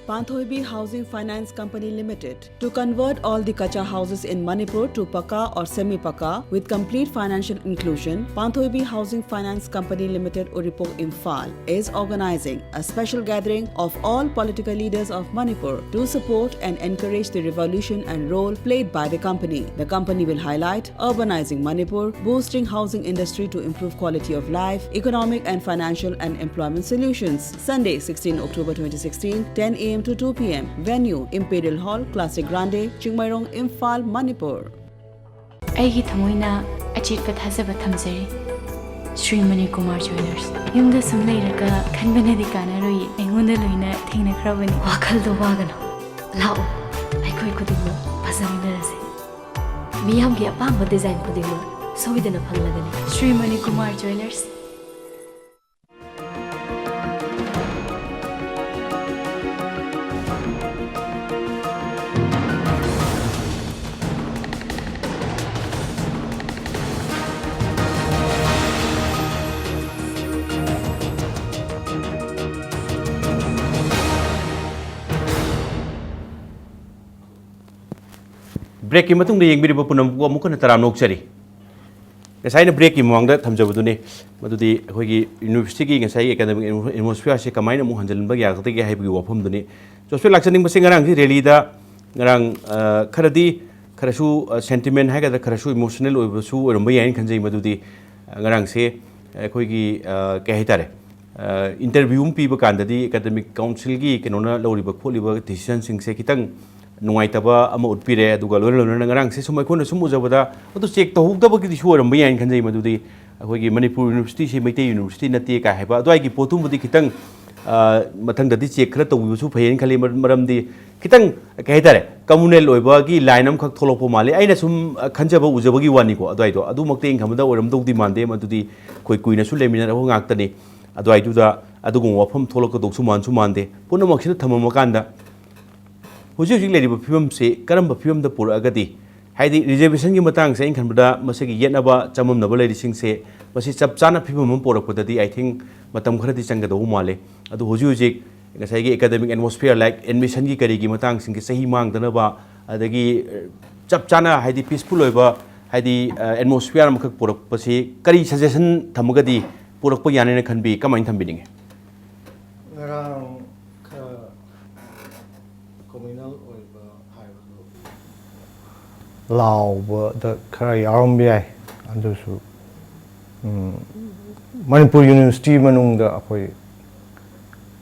Panthoibi Housing Finance Company Limited. To convert all the kacha houses in Manipur to pakka or semi-pakka with complete financial inclusion, Panthoibi Housing Finance Company Limited, Uripok, Imphal is organizing a special gathering of all political leaders of Manipur to support and encourage the revolution and role played by the company. The company will highlight urbanizing Manipur, boosting housing industry to improve quality of life, economic and financial and employment solutions. Sunday, sixteenth October twenty sixteen, ten a m to two p m. Venue, Imperial Hall, Classic Grande, Chingmeirong, Imphal, Manipur. ꯑꯩꯒꯤ ꯊꯃꯣꯏꯅ ꯑꯆꯦꯠꯄ ꯊꯥꯖꯕ ꯊꯝꯖꯔꯤ꯫ ꯁ꯭ꯔꯤ ꯃꯅꯤꯀꯨꯃꯥꯔ ꯖ꯭ꯋꯦꯂꯔꯁ꯫ ꯌꯨꯝꯗ ꯁꯨꯝ ꯂꯩꯔꯒ ꯈꯟꯕꯅꯗꯤ ꯀꯥꯟꯅꯔꯣꯏꯌꯦ꯫ ꯑꯩꯉꯣꯟꯗ ꯂꯣꯏꯅ ꯊꯦꯡꯅꯈ꯭ꯔꯕꯅꯤ꯫ ꯋꯥꯈꯜꯗꯣ ꯋꯥꯒꯅꯨ꯫ ꯂꯥꯛꯑꯣ, ꯑꯩꯈꯣꯏ ꯈꯨꯗꯤꯡꯃꯛ ꯐꯖꯃꯤꯟꯅꯔꯁꯦ꯫ ꯃꯤꯌꯥꯝꯒꯤ ꯑꯄꯥꯝꯕ ꯗꯤꯖꯥꯏꯟ ꯈꯨꯗꯤꯡꯃꯛ ꯁꯣꯏꯗꯅ ꯐꯪꯂꯒꯅꯤ꯫ ꯁ꯭ꯔꯤ ꯃꯅꯤꯀꯨꯃꯥꯔ ꯖ꯭ꯋꯦꯂꯔꯁ꯫ Break ꯀꯤ ꯃꯇꯨꯡꯗ ꯌꯦꯡꯕꯤꯔꯤꯕ ꯄꯨꯝꯅꯃꯛꯄꯨ ꯑꯃꯨꯛ ꯍꯟꯅ ꯇꯔꯥꯝꯅ ꯑꯣꯛꯆꯔꯤ꯫ ꯉꯁꯥꯏ ꯑꯩꯅ break ꯀꯤ ꯃꯃꯥꯡꯗ ꯊꯝꯖꯕꯗꯨꯅꯤ, ꯃꯗꯨꯗꯤ ꯑꯩꯈꯣꯏꯒꯤ university ꯒꯤ ꯉꯁꯥꯏ academic atmosphere ꯁꯦ ꯀꯃꯥꯏꯅ ꯑꯃꯨꯛ ꯍꯟꯖꯤꯟꯕ ꯌꯥꯒꯗꯒꯦ ꯍꯥꯏꯕꯒꯤ ꯋꯥꯐꯝꯗꯨꯅꯤ꯫ ꯖꯣꯁꯄꯦ ꯂꯥꯛꯆꯅꯤꯡꯕꯁꯦ, ꯉꯔꯥꯡꯁꯤ rally ꯗ ꯉꯔꯥꯡ, ꯑ, ꯈꯔꯗꯤ, ꯈꯔꯁꯨ, ꯑ, sentiment ꯍꯥꯏꯒꯗ꯭ꯔꯥ, ꯈꯔꯁꯨ emotional ꯑꯣꯏꯕꯁꯨ ꯑꯣꯏꯔꯝꯕ ꯌꯥꯏꯅ ꯈꯟꯖꯩ꯫ ꯃꯗꯨꯗꯤ, ꯑ, ꯉꯔꯥꯡꯁꯦ ꯑꯩꯈꯣꯏꯒꯤ, ꯑ, ꯀꯩ ꯍꯥꯏꯇꯥꯔꯦ, ꯏꯟꯇꯔꯚ꯭ꯌꯨ ꯑꯃ ꯄꯤꯕ ꯀꯥꯟꯗꯗꯤ ꯑꯦꯀꯥꯗꯃꯤꯛ ꯀꯥꯎꯟꯁꯤꯜꯒꯤ ꯀꯩꯅꯣꯅ ꯂꯧꯔꯤꯕ ꯈꯣꯠꯂꯤꯕ ꯗꯤꯁꯤꯖꯟꯁꯤꯡꯁꯦ ꯈꯤꯇꯪ ꯅꯨꯡꯉꯥꯏꯇꯕ ꯑꯃ ꯎꯠꯄꯤꯔꯦ꯫ ꯑꯗꯨꯒ ꯂꯣꯏꯅ ꯂꯣꯏꯅꯅ ꯉꯔꯥꯡꯁꯦ ꯁꯨꯝ ꯑꯩꯈꯣꯏꯅ ꯁꯨꯝ ꯎꯖꯕꯗ, ꯑꯗꯨ ꯆꯦꯛ ꯇꯧꯍꯧꯗꯕꯒꯤꯗꯤꯁꯨ ꯑꯣꯏꯔꯝꯕ ꯌꯥꯏꯅ ꯈꯟꯖꯩ꯫ ꯃꯗꯨꯗꯤ ꯑꯩꯈꯣꯏꯒꯤ ꯃꯅꯤꯄꯨꯔ ꯌꯨꯅꯤꯚꯔꯁꯤꯇꯤꯁꯦ ꯃꯩꯇꯩ ꯌꯨꯅꯤꯚꯔꯁꯤꯇꯤ ꯅꯠꯇꯦ ꯀꯥꯏ ꯍꯥꯏꯕ ꯑꯗꯨꯋꯥꯏꯒꯤ ꯄꯣꯠꯇꯨꯃꯗꯤ ꯈꯤꯇꯪ, ꯑ, ꯃꯊꯪꯗꯗꯤ ꯆꯦꯛ ꯈꯔ ꯇꯧꯕꯤꯕꯁꯨ ꯐꯩꯌꯦꯅ ꯈꯜꯂꯤ꯫ ꯃꯔ-, ꯃꯔꯝꯗꯤ ꯈꯤꯇꯪ, ꯀꯩ ꯍꯥꯏꯇꯥꯔꯦ, ꯀꯝꯃꯨꯅꯦꯜ ꯑꯣꯏꯕꯒꯤ ꯂꯥꯏꯟ ꯑꯃꯈꯛ ꯊꯣꯛꯂꯛꯄ ꯃꯥꯜꯂꯤ꯫ ꯑꯩꯅ ꯁꯨꯝ, ꯑ, ꯈꯟꯖꯕ ꯎꯖꯕꯒꯤ ꯋꯥꯅꯤꯀꯣ꯫ ꯑꯗꯨꯋꯥꯏꯗꯣ ꯑꯗꯨꯃꯛꯇꯤ ꯑꯩꯅ ꯈꯟꯕꯗ ꯑꯣꯏꯔꯝꯗꯧꯗꯤ ꯃꯥꯟꯗꯦ꯫ ꯃꯗꯨꯗꯤ ꯑꯩꯈꯣꯏ ꯀꯨꯏꯅꯁꯨ ꯂꯩꯃꯤꯟꯅꯔꯛꯄ ꯉꯥꯛꯇꯅꯤ꯫ ꯑꯗꯨꯋꯥꯏꯗꯨꯗ ꯑꯗꯨꯒꯨꯝꯕ ꯋꯥꯐꯝ ꯊꯣꯛꯂꯛꯀꯗꯧꯁꯨ ꯃꯥꯟꯁꯨ ꯃꯥꯟꯗꯦ꯫ ꯄꯨꯝꯅꯃꯛꯁꯤꯗ ꯊꯝꯃꯝꯃꯀꯥꯟꯗ ꯍꯧꯖꯤꯛ ꯍꯧꯖꯤꯛ ꯂꯩꯔꯤꯕ ꯐꯤꯕꯝꯁꯦ ꯀꯔꯝꯕ ꯐꯤꯕꯝꯗ ꯄꯨꯔꯛꯑꯒꯗꯤ, ꯍꯥꯏꯗꯤ ꯔꯤꯖꯔꯕꯦꯁꯟꯒꯤ ꯃꯇꯥꯡꯁꯦ ꯑꯩꯅ ꯈꯟꯕꯗ ꯃꯁꯤꯒꯤ ꯌꯦꯠꯅꯕ ꯆꯃꯝꯅꯕ ꯂꯩꯔꯤꯁꯤꯡꯁꯦ ꯃꯁꯤ ꯆꯞ ꯆꯥꯅ ꯐꯤꯕꯝ ꯑꯃ ꯄꯨꯔꯛꯄꯗꯗꯤ, I think, ꯃꯇꯝ ꯈꯔꯗꯤ ꯆꯪꯒꯗꯧꯕ ꯃꯥꯜꯂꯦ꯫ ꯑꯗꯨ ꯍꯧꯖꯤꯛ ꯍꯧꯖꯤꯛ ꯉꯁꯥꯏꯒꯤ ꯑꯦꯀꯥꯗꯃꯤꯛ ꯑꯦꯠꯃꯣꯁꯐꯤꯌꯔ, ꯂꯥꯏꯛ ꯑꯦꯗꯃꯤꯁꯟꯒꯤ ꯀꯔꯤꯒꯤ ꯃꯇꯥꯡꯁꯤꯡꯁꯦ ꯆꯍꯤ ꯃꯥꯡꯗꯅꯕ, ꯑꯗꯒꯤ, ꯑ, ꯆꯞ ꯆꯥꯅ, ꯍꯥꯏꯗꯤ, ꯄꯤꯁꯐꯨꯜ ꯑꯣꯏꯕ, ꯍꯥꯏꯗꯤ, ꯑ, ꯑꯦꯠꯃꯣꯁꯐꯤꯌꯔ ꯑꯃꯈꯛ ꯄꯨꯔꯛꯄꯁꯤ ꯀꯔꯤ ꯁꯖꯦꯁꯟ ꯊꯝꯃꯒꯗꯤ ꯄꯨꯔꯛꯄ ꯌꯥꯅꯤꯅ ꯈꯟꯕꯤ? ꯀꯃꯥꯏꯅ ꯊꯝꯕꯤꯅꯤꯡꯉꯤ? ꯉꯔꯥꯡ ꯈꯔ ꯀꯝꯃ꯭ꯌꯨꯅꯦꯜ ꯑꯣꯏꯕ ꯍꯥꯏꯕꯗꯨ ꯂꯥꯎꯕꯗ ꯈꯔ ꯌꯥꯎꯔꯝꯕ ꯌꯥꯏ꯫ ꯑꯗꯨꯁꯨ, ꯎꯝ, ꯃꯅꯤꯄꯨꯔ ꯌꯨꯅꯤꯚꯔꯁꯤꯇꯤ ꯃꯅꯨꯡꯗ ꯑꯩꯈꯣꯏ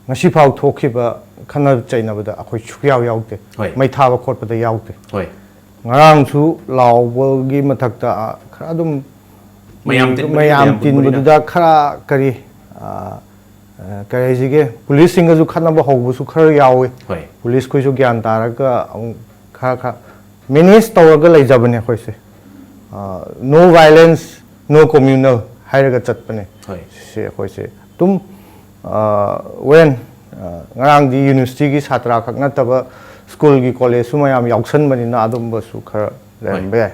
ꯉꯁꯤꯐꯥꯎ ꯊꯣꯛꯈꯤꯕ ꯈꯠꯅ ꯆꯩꯅꯕꯗ ꯑꯩꯈꯣꯏ ꯁꯨꯛꯌꯥꯎ ꯌꯥꯎꯗꯦ꯫ ꯍꯣꯏ꯫ ꯃꯩ ꯊꯥꯕ ꯈꯣꯠꯄꯗ ꯌꯥꯎꯗꯦ꯫ ꯍꯣꯏ꯫ ꯉꯔꯥꯡꯁꯨ ꯂꯥꯎꯕꯒꯤ ꯃꯊꯛꯇ, ꯑ, ꯈꯔ ꯑꯗꯨꯝ ꯃꯌꯥꯝ ꯇꯤꯟꯕꯅꯤꯅ, ꯃꯌꯥꯝ ꯃꯌꯥꯝ ꯄꯨꯟꯕꯅꯤꯅ꯫ ꯇꯤꯟꯕꯗꯨꯗ ꯈꯔ ꯀꯔꯤ, ꯑ, ꯑ, ꯀꯔꯤ ꯍꯥꯏꯁꯤꯒꯦ, ꯄꯨꯂꯤꯁꯁꯤꯡꯒꯁꯨ ꯈꯠꯅꯕ ꯍꯧꯕꯁꯨ ꯈꯔ ꯌꯥꯎꯋꯤ꯫ ꯍꯣꯏ꯫ ꯄꯨꯂꯤꯁꯈꯣꯏꯁꯨ ꯒ꯭ꯌꯥꯟ ꯇꯥꯔꯒ ꯑꯃꯨꯛ ꯈꯔ ꯈꯔ ꯃꯦꯅꯦꯖ ꯇꯧꯔꯒ ꯂꯩꯖꯕꯅꯦ ꯑꯩꯈꯣꯏꯁꯦ꯫ No violence, no communal ꯍꯥꯏꯔꯒ ꯆꯠꯄꯅꯦ꯫ ꯍꯣꯏ꯫ ꯁꯤ ꯑꯩꯈꯣꯏꯁꯦ ꯑꯗꯨꯝ, ꯑ, when, ꯑ, ꯉꯔꯥꯡꯗꯤ ꯌꯨꯅꯤꯚꯔꯁꯤꯇꯤꯒꯤ ꯁꯥꯇ꯭ꯔ ꯈꯛ ꯅꯠꯇꯕ ꯁ꯭ꯀꯨꯜꯒꯤ ꯀꯣꯂꯦꯖꯁꯨ ꯃꯌꯥꯝ ꯌꯥꯎꯁꯟꯕꯅꯤꯅ ꯑꯗꯨꯝꯕꯁꯨ ꯈꯔ ꯂꯩꯔꯝꯕ ꯌꯥꯏ꯫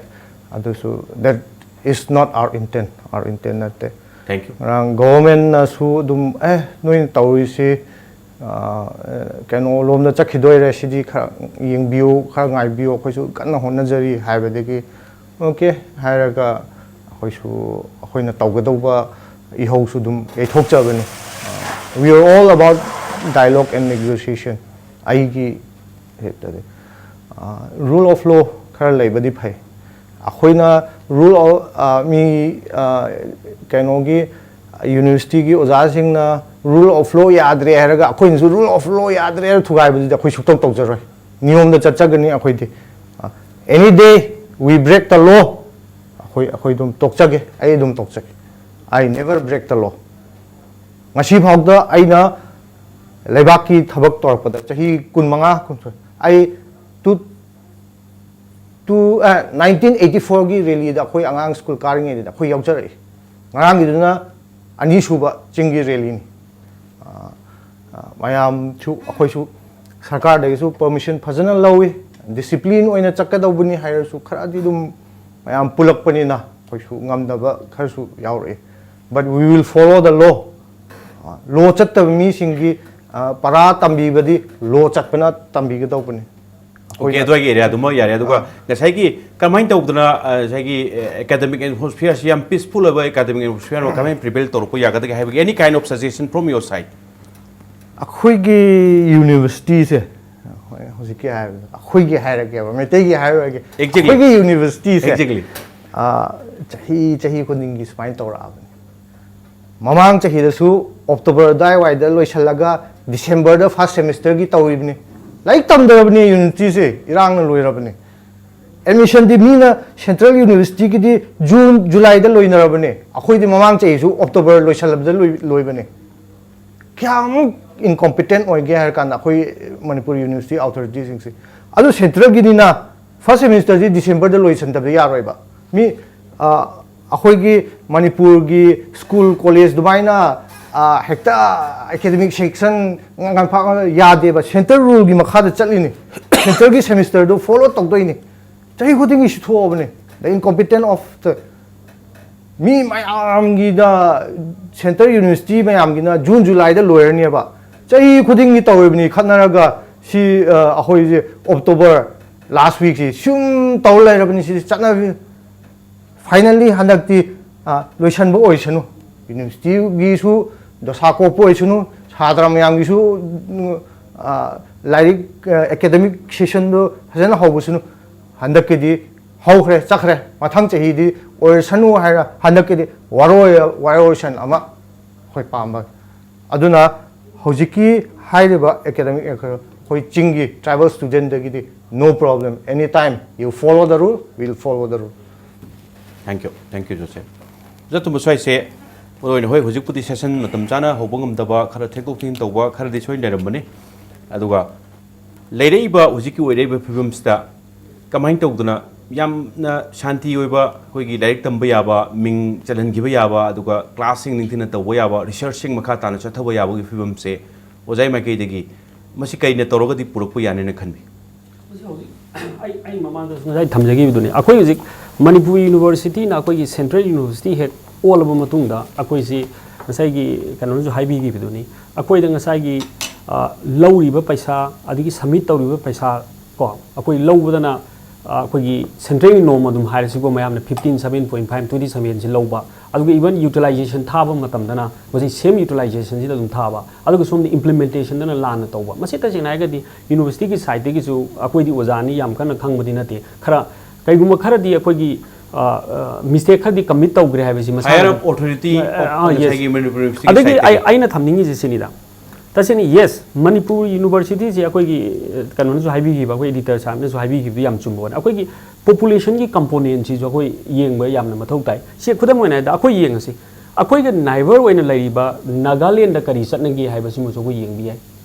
ꯑꯗꯨꯁꯨ that is not our intent, our intent ꯅꯠꯇꯦ꯫ Thank you. ꯉꯔꯥꯡ ꯒꯣꯚꯔꯟꯃꯦꯟꯅꯁꯨ ꯑꯗꯨꯝ, "ꯑꯦ, ꯅꯣꯏꯅ ꯇꯧꯔꯤꯁꯤ, ꯑ, ꯀꯩꯅꯣ ꯂꯣꯝꯗ ꯆꯠꯈꯤꯗꯣꯏꯔꯦ, ꯁꯤꯗꯤ ꯈꯔ ꯌꯦꯡꯕꯤꯌꯨ, ꯈꯔ ꯉꯥꯏꯕꯤꯌꯨ, ꯑꯩꯈꯣꯏꯁꯨ ꯀꯟꯅ ꯍꯣꯠꯅꯖꯔꯤ" ꯍꯥꯏꯕꯗꯒꯤ, "ꯑꯣꯀꯦ" ꯍꯥꯏꯔꯒ ꯑꯩꯈꯣꯏꯁꯨ, ꯑꯩꯈꯣꯏꯅ ꯇꯧꯒꯗꯧꯕ ꯏꯍꯧꯁꯨ ꯑꯗꯨꯝ ꯌꯩꯊꯣꯛꯆꯕꯅꯤ꯫ We are all about dialogue and negotiation꯫ ꯑꯩꯒꯤ ꯍꯦꯛꯇꯗꯤ, ꯑ, rule of law ꯈꯔ ꯂꯩꯕꯗꯤ ꯐꯩ꯫ ꯑꯩꯈꯣꯏꯅ rule of, ꯑ, ꯃꯤ, ꯑ, ꯀꯩꯅꯣꯒꯤ ꯌꯨꯅꯤꯚꯔꯁꯤꯇꯤꯒꯤ ꯑꯣꯖꯥꯁꯤꯡꯅ Rule of law ꯌꯥꯗ꯭ꯔꯦ ꯍꯥꯏꯔꯒ ꯑꯩꯈꯣꯏꯅꯁꯨ rule of law ꯌꯥꯗ꯭ꯔꯦ ꯍꯥꯏꯔꯒ ꯊꯨꯒꯥꯏꯕꯗꯨꯗꯤ ꯑꯩꯈꯣꯏ ꯁꯨꯛꯇꯧ ꯇꯧꯖꯔꯣꯏ꯫ ꯅꯤꯌꯣꯝꯗ ꯆꯠꯆꯒꯅꯤ ꯑꯩꯈꯣꯏꯗꯤ꯫ Any day we break the law, ꯑꯩꯈꯣꯏ ꯑꯩꯈꯣꯏ ꯑꯗꯨꯝ ꯇꯣꯛꯆꯒꯦ꯫ ꯑꯩ ꯑꯗꯨꯝ ꯇꯣꯛꯆꯒꯦ꯫ I never break the law. ꯉꯁꯤ ꯐꯥꯎꯗ ꯑꯩꯅ ꯂꯩꯕꯥꯛꯀꯤ ꯊꯕꯛ ꯇꯧꯔꯛꯄꯗ ꯆꯍꯤ ꯀꯨꯟꯃꯉꯥ, ꯀꯨꯟꯊ꯭ꯔꯥ, ꯑꯩ ꯇꯨ ꯇꯨ nineteen eighty fourꯒꯤ rallyꯗ ꯑꯩꯈꯣꯏ ꯑꯉꯥꯡ ꯁ꯭ꯀꯨꯜ ꯀꯥꯔꯤꯉꯩꯗꯗꯤ ꯑꯩꯈꯣꯏ ꯌꯥꯎꯖꯔꯛꯏ꯫ ꯉꯔꯥꯡꯒꯤꯗꯨꯅ ꯑꯅꯤꯁꯨꯕ ꯆꯤꯡꯒꯤ rallyꯅꯤ꯫ ꯃꯌꯥꯝꯁꯨ, ꯑꯩꯈꯣꯏꯁꯨ ꯁꯔꯀꯥꯔꯗꯒꯤꯁꯨ permission ꯐꯖꯅ ꯂꯧꯏ꯫ Discipline ꯑꯣꯏꯅ ꯆꯠꯀꯗꯧꯕꯅꯤ ꯍꯥꯏꯔꯁꯨ ꯈꯔꯗꯤ ꯑꯗꯨꯝ ꯃꯌꯥꯝ ꯄꯨꯜꯂꯛꯄꯅꯤꯅ ꯑꯩꯈꯣꯏꯁꯨ ꯉꯝꯗꯕ ꯈꯔꯁꯨ ꯌꯥꯎꯔꯛꯏ꯫ But we will follow the law. Law ꯆꯠꯇꯕ ꯃꯤꯁꯤꯡꯒꯤ ꯄꯔꯥ ꯇꯝꯕꯤꯕꯗꯤ law ꯆꯠꯄꯅ ꯇꯝꯕꯤꯒꯗꯧꯕꯅꯤ꯫ ꯑꯣꯀꯦ, ꯑꯗꯨꯋꯥꯏꯒꯤ ꯑꯦꯔꯤꯌꯥꯗꯨꯃ ꯌꯥꯔꯦ꯫ ꯑꯗꯨꯒ ꯉꯁꯥꯏꯒꯤ ꯀꯃꯥꯏꯅ ꯇꯧꯗꯅ ꯉꯁꯥꯏꯒꯤ academic atmosphereꯁꯤ ꯌꯥꯝ peaceful ꯑꯣꯏꯕ academic atmosphere ꯑꯃ ꯀꯃꯥꯏꯅ prevail ꯇꯧꯔꯛꯄ ꯌꯥꯒꯗꯒꯦ ꯍꯥꯏꯕꯒꯤ any kind of suggestion from your side? ꯑꯩꯈꯣꯏꯒꯤ universityꯁꯦ, ꯍꯣꯏ, ꯍꯧꯖꯤꯛꯀꯤ ꯍꯥꯏꯕꯗꯣ ꯑꯩꯈꯣꯏꯒꯤ ꯍꯥꯏꯔꯒꯦꯕ, ꯃꯩꯇꯩꯒꯤ ꯍꯥꯏꯔꯒꯦ꯫ Exactly. ꯑꯩꯈꯣꯏꯒꯤ universityꯁꯦ Exactly. ꯆꯍꯤ ꯆꯍꯤ ꯈꯨꯗꯤꯡꯒꯤ ꯁꯨꯃꯥꯏꯅ ꯇꯧꯔꯛꯑꯕꯅꯤ꯫ ꯃꯃꯥꯡ ꯆꯍꯤꯗꯁꯨ October ꯑꯗꯨꯋꯥꯏꯋꯥꯏꯗ ꯂꯣꯏꯁꯤꯜꯂꯒ Decemberꯗ first semesterꯒꯤ ꯇꯧꯔꯤꯕꯅꯤ꯫ ꯂꯥꯏꯔꯤꯛ ꯇꯝꯗ꯭ꯔꯕꯅꯤ universityꯁꯦ, ꯏꯔꯥꯡꯅ ꯂꯣꯏꯔꯕꯅꯤ꯫ Admissionꯗꯤ ꯃꯤꯅ central universityꯒꯤꯗꯤ June Julyꯗ ꯂꯣꯏꯅꯔꯕꯅꯤ꯫ ꯑꯩꯈꯣꯏꯗꯤ ꯃꯃꯥꯡ ꯆꯍꯤꯁꯨ October ꯂꯣꯏꯁꯤꯜꯂꯕꯗ ꯂꯣꯏꯕꯅꯤ꯫ ꯀꯌꯥꯃꯨꯛ incompetent ꯑꯣꯏꯒꯦ ꯍꯥꯏꯔ ꯀꯥꯟꯗ ꯑꯩꯈꯣꯏ ꯃꯅꯤꯄꯨꯔ university authorityꯁꯤꯡꯁꯦ꯫ ꯑꯗꯨ centralꯒꯤꯅꯤꯅ first semesterꯁꯤ Decemberꯗ ꯂꯣꯏꯁꯤꯟꯗꯕ ꯌꯥꯔꯣꯏꯕ꯫ ꯃꯤ ꯑꯩꯈꯣꯏꯒꯤ ꯃꯅꯤꯄꯨꯔꯒꯤ school college ꯑꯗꯨꯃꯥꯏꯅ ꯍꯦꯛꯇ academic session ꯌꯥꯗꯦꯕ꯫ Central ruleꯒꯤ ꯃꯈꯥꯗ ꯆꯠꯂꯤꯅꯤ꯫ Centralꯒꯤ semesterꯗꯨ follow ꯇꯧꯗꯣꯏꯅꯤ꯫ ꯆꯍꯤ ꯈꯨꯗꯤꯡꯒꯤ ꯁꯤ ꯊꯣꯛꯑꯕꯅꯤ꯫ The incompetent of the me ꯃꯌꯥꯝꯒꯤꯗ, central university ꯃꯌꯥꯝꯒꯤꯅ June Julyꯗ ꯂꯣꯏꯔꯅꯦꯕ꯫ ꯆꯍꯤ ꯈꯨꯗꯤꯡꯒꯤ ꯇꯧꯔꯤꯕꯅꯤ ꯈꯠꯅꯔꯒ꯫ ꯁꯤ ꯑꯩꯈꯣꯏꯁꯦ October last weekꯁꯤ ꯁꯨꯝ ꯇꯧꯔ ꯂꯩꯔꯕꯅꯤ꯫ ꯁꯤꯗꯤ ꯆꯠꯅꯕꯤ꯫ Finally ꯍꯟꯗꯛꯇꯤ ꯂꯣꯏꯁꯟꯕ ꯑꯣꯏꯁꯅꯨ꯫ Universityꯒꯤꯁꯨ ꯗꯣꯁꯥ ꯀꯣꯛꯄ ꯑꯣꯏꯁꯅꯨ꯫ ꯁꯥꯇ꯭ꯔ ꯃꯌꯥꯝꯒꯤꯁꯨ ꯂꯥꯏꯔꯤꯛ, academic sessionꯗꯣ ꯐꯖꯅ ꯍꯧꯕꯁꯅꯨ꯫ ꯍꯟꯗꯛꯀꯤꯗꯤ ꯍꯧꯈ꯭ꯔꯦ, ꯆꯠꯈ꯭ꯔꯦ꯫ ꯃꯊꯪ ꯆꯍꯤꯗꯤ ꯑꯣꯏꯔꯁꯅꯨ ꯍꯥꯏꯔ ꯍꯟꯗꯛꯀꯤꯗꯤ ꯋꯥꯔꯣꯏ, ꯋꯥꯔꯣꯏꯁꯟ ꯑꯃ ꯑꯩꯈꯣꯏ ꯄꯥꯝꯕ꯫ ꯑꯗꯨꯅ ꯍꯧꯖꯤꯛꯀꯤ ꯍꯥꯏꯔꯤꯕ ꯑꯦꯀꯥꯗꯃꯤꯛ ꯑꯩꯈꯣꯏ ꯆꯤꯡꯒꯤ tribal ꯁ꯭ꯇꯨꯗꯦꯟꯗꯒꯤꯗꯤ no problem, any time you follow the rule, we'll follow the rule. Thank you, thank you, Joseph. ꯑꯣꯖꯥ ꯇꯣꯝꯕ, ꯁ꯭ꯋꯥꯏꯁꯦ ꯃꯔꯨ ꯑꯣꯏꯅ, ꯍꯣꯏ, ꯍꯧꯖꯤꯛꯄꯨꯗꯤ ꯁꯦꯁꯟ ꯃꯇꯝ ꯆꯥꯅ ꯍꯧꯕ ꯉꯝꯗꯕ, ꯈꯔ ꯊꯦꯡꯗꯣꯛ ꯊꯦꯡꯖꯤꯟ ꯇꯧꯕ ꯈꯔꯗꯤ ꯁꯣꯏꯅ ꯂꯩꯔꯝꯕꯅꯤ꯫ ꯑꯗꯨꯒ ꯂꯩꯔꯛꯏꯕ, ꯍꯧꯖꯤꯛꯀꯤ ꯑꯣꯏꯔꯛꯏꯕ ꯐꯤꯕꯝꯁꯤꯗ ꯀꯃꯥꯏꯅ ꯇꯧꯗꯅ ꯌꯥꯝꯅ ꯁꯥꯟꯇꯤ ꯑꯣꯏꯕ, ꯑꯩꯈꯣꯏꯒꯤ ꯂꯥꯏꯔꯤꯛ ꯇꯝꯕ ꯌꯥꯕ, ꯃꯤꯡ ꯆꯜꯍꯟꯈꯤꯕ ꯌꯥꯕ, ꯑꯗꯨꯒ ꯀ꯭ꯂꯥꯁꯁꯤꯡ ꯅꯤꯡꯊꯤꯅ ꯇꯧꯕ ꯌꯥꯕ, ꯔꯤꯁꯔꯁꯁꯤꯡ ꯃꯈꯥ ꯇꯥꯅ ꯆꯠꯊꯕ ꯌꯥꯕꯒꯤ ꯐꯤꯕꯝꯁꯦ ꯑꯣꯖꯥꯒꯤ ꯃꯥꯏꯀꯩꯗꯒꯤ ꯃꯁꯤ ꯀꯩꯅ ꯇꯧꯔꯒꯗꯤ ꯄꯨꯔꯛꯄ ꯌꯥꯅꯤꯅ ꯈꯟꯕꯤ? ꯍꯧꯖꯤꯛ ꯍꯧꯖꯤꯛ ꯑꯩ ꯑꯩ ꯃꯃꯥꯡꯗꯁꯨ ꯉꯁꯥꯏ ꯊꯝꯖꯈꯤꯕꯗꯨꯅꯤ, ꯑꯩꯈꯣꯏ ꯍꯧꯖꯤꯛ ꯃꯅꯤꯄꯨꯔ ꯌꯨꯅꯤꯚꯔꯁꯤꯇꯤꯅ ꯑꯩꯈꯣꯏꯒꯤ ꯁꯦꯟꯇ꯭ꯔꯦꯜ ꯌꯨꯅꯤꯚꯔꯁꯤꯇꯤ ꯍꯦꯛ ꯑꯣꯜꯂꯕ ꯃꯇꯨꯡꯗ, ꯑꯩꯈꯣꯏꯁꯤ ꯉꯁꯥꯏꯒꯤ ꯀꯩꯅꯣꯅꯁꯨ ꯍꯥꯏꯕꯤꯈꯤꯕꯗꯨꯅꯤ, ꯑꯩꯈꯣꯏꯗ ꯉꯁꯥꯏꯒꯤ ꯑ, ꯂꯧꯔꯤꯕ ꯄꯩꯁꯥ, ꯑꯗꯒꯤ ꯁꯕꯃꯤꯠ ꯇꯧꯔꯤꯕ ꯄꯩꯁꯥ ꯀꯣ, ꯑꯩꯈꯣꯏ ꯂꯧꯕꯗꯅ ꯑ, ꯑꯩꯈꯣꯏꯒꯤ ꯁꯦꯟꯇ꯭ꯔꯦꯜꯒꯤ ꯅꯣꯔꯝ ꯑꯗꯨꯝ ꯍꯥꯏꯔꯁꯤꯀꯣ, ꯃꯌꯥꯝꯅ fifteen, seven point five, twenty seven ꯁꯤ ꯂꯧꯕ, ꯑꯗꯨꯒ even utilization ꯊꯥꯕ ꯃꯇꯝꯗꯅ ꯃꯁꯤ same utilization ꯁꯤꯗ ꯑꯗꯨꯝ ꯊꯥꯕ, ꯑꯗꯨꯒ ꯁꯣꯝꯗ implementation ꯗꯅ ꯂꯥꯟꯅ ꯇꯧꯕ꯫ ꯃꯁꯤ ꯇꯁꯦꯡꯅ ꯍꯥꯏꯔꯒꯗꯤ ꯌꯨꯅꯤꯚꯔꯁꯤꯇꯤꯒꯤ ꯁꯥꯏꯠꯇꯒꯤꯁꯨ, ꯑꯩꯈꯣꯏꯗꯤ ꯑꯣꯖꯥꯅꯤ, ꯌꯥꯝ ꯀꯟꯅ ꯈꯪꯕꯗꯤ ꯅꯠꯇꯦ, ꯈꯔ ꯀꯩꯒꯨꯝꯕ ꯈꯔꯗꯤ ꯑꯩꯈꯣꯏꯒꯤ ꯃꯤꯁꯇꯦꯛ ꯈꯔꯗꯤ ꯀꯃꯤꯠ ꯇꯧꯈ꯭ꯔꯦ ꯍꯥꯏꯕꯁꯤ ꯃꯁꯥ Higher ꯑꯗꯨꯝ up authority ꯑ, of ꯑ, yes. ꯉꯁꯥꯏꯒꯤ ꯃꯅꯤꯄꯨꯔ ꯌꯨꯅꯤꯚꯔꯁꯤꯇꯤꯒꯤ ꯑꯗꯒꯤ ꯑꯩ ꯁꯥꯏꯠꯇꯒꯤ꯫ ꯑꯩꯅ ꯊꯝꯅꯤꯡꯉꯤꯁꯦ ꯁꯤꯅꯤꯗ, ꯇꯁꯦꯡꯅ ꯌꯦꯁ, ꯃꯅꯤꯄꯨꯔ ꯌꯨꯅꯤꯚꯔꯁꯤꯇꯤꯁꯦ ꯑꯩꯈꯣꯏꯒꯤ ꯑ, ꯀꯩꯅꯣꯅꯁꯨ ꯍꯥꯏꯕꯤꯈꯤꯕ, ꯑꯩꯈꯣꯏ ꯏꯗꯤꯇꯔ ꯁꯥꯍꯦꯕꯅꯁꯨ ꯍꯥꯏꯕꯤꯈꯤꯕꯗꯨ ꯌꯥꯝ ꯆꯨꯝꯕ ꯋꯥꯅꯤ꯫ ꯑꯩꯈꯣꯏꯒꯤ ꯄꯣꯄꯨꯂꯦꯁꯟꯒꯤ ꯀꯝꯄꯣꯅꯦꯟꯁꯤꯁꯨ ꯑꯩꯈꯣꯏ ꯌꯦꯡꯕ ꯌꯥꯝꯅ ꯃꯊꯧ ꯇꯥꯏ꯫ ꯁꯤ ꯈꯨꯗꯝ ꯑꯣꯏꯅ ꯍꯥꯏꯔꯕꯗ, ꯑꯩꯈꯣꯏ ꯌꯦꯡꯉꯁꯤ, ꯑꯩꯈꯣꯏꯒ ꯅꯥꯏꯕꯔ ꯑꯣꯏꯅ ꯂꯩꯔꯤꯕ ꯅꯥꯒꯥꯂꯦꯟꯗ ꯀꯔꯤ ꯆꯠꯅꯒꯦ ꯍꯥꯏꯕꯁꯤꯃꯁꯨ ꯑꯩꯈꯣꯏ ꯌꯦꯡꯕ ꯌꯥꯏ꯫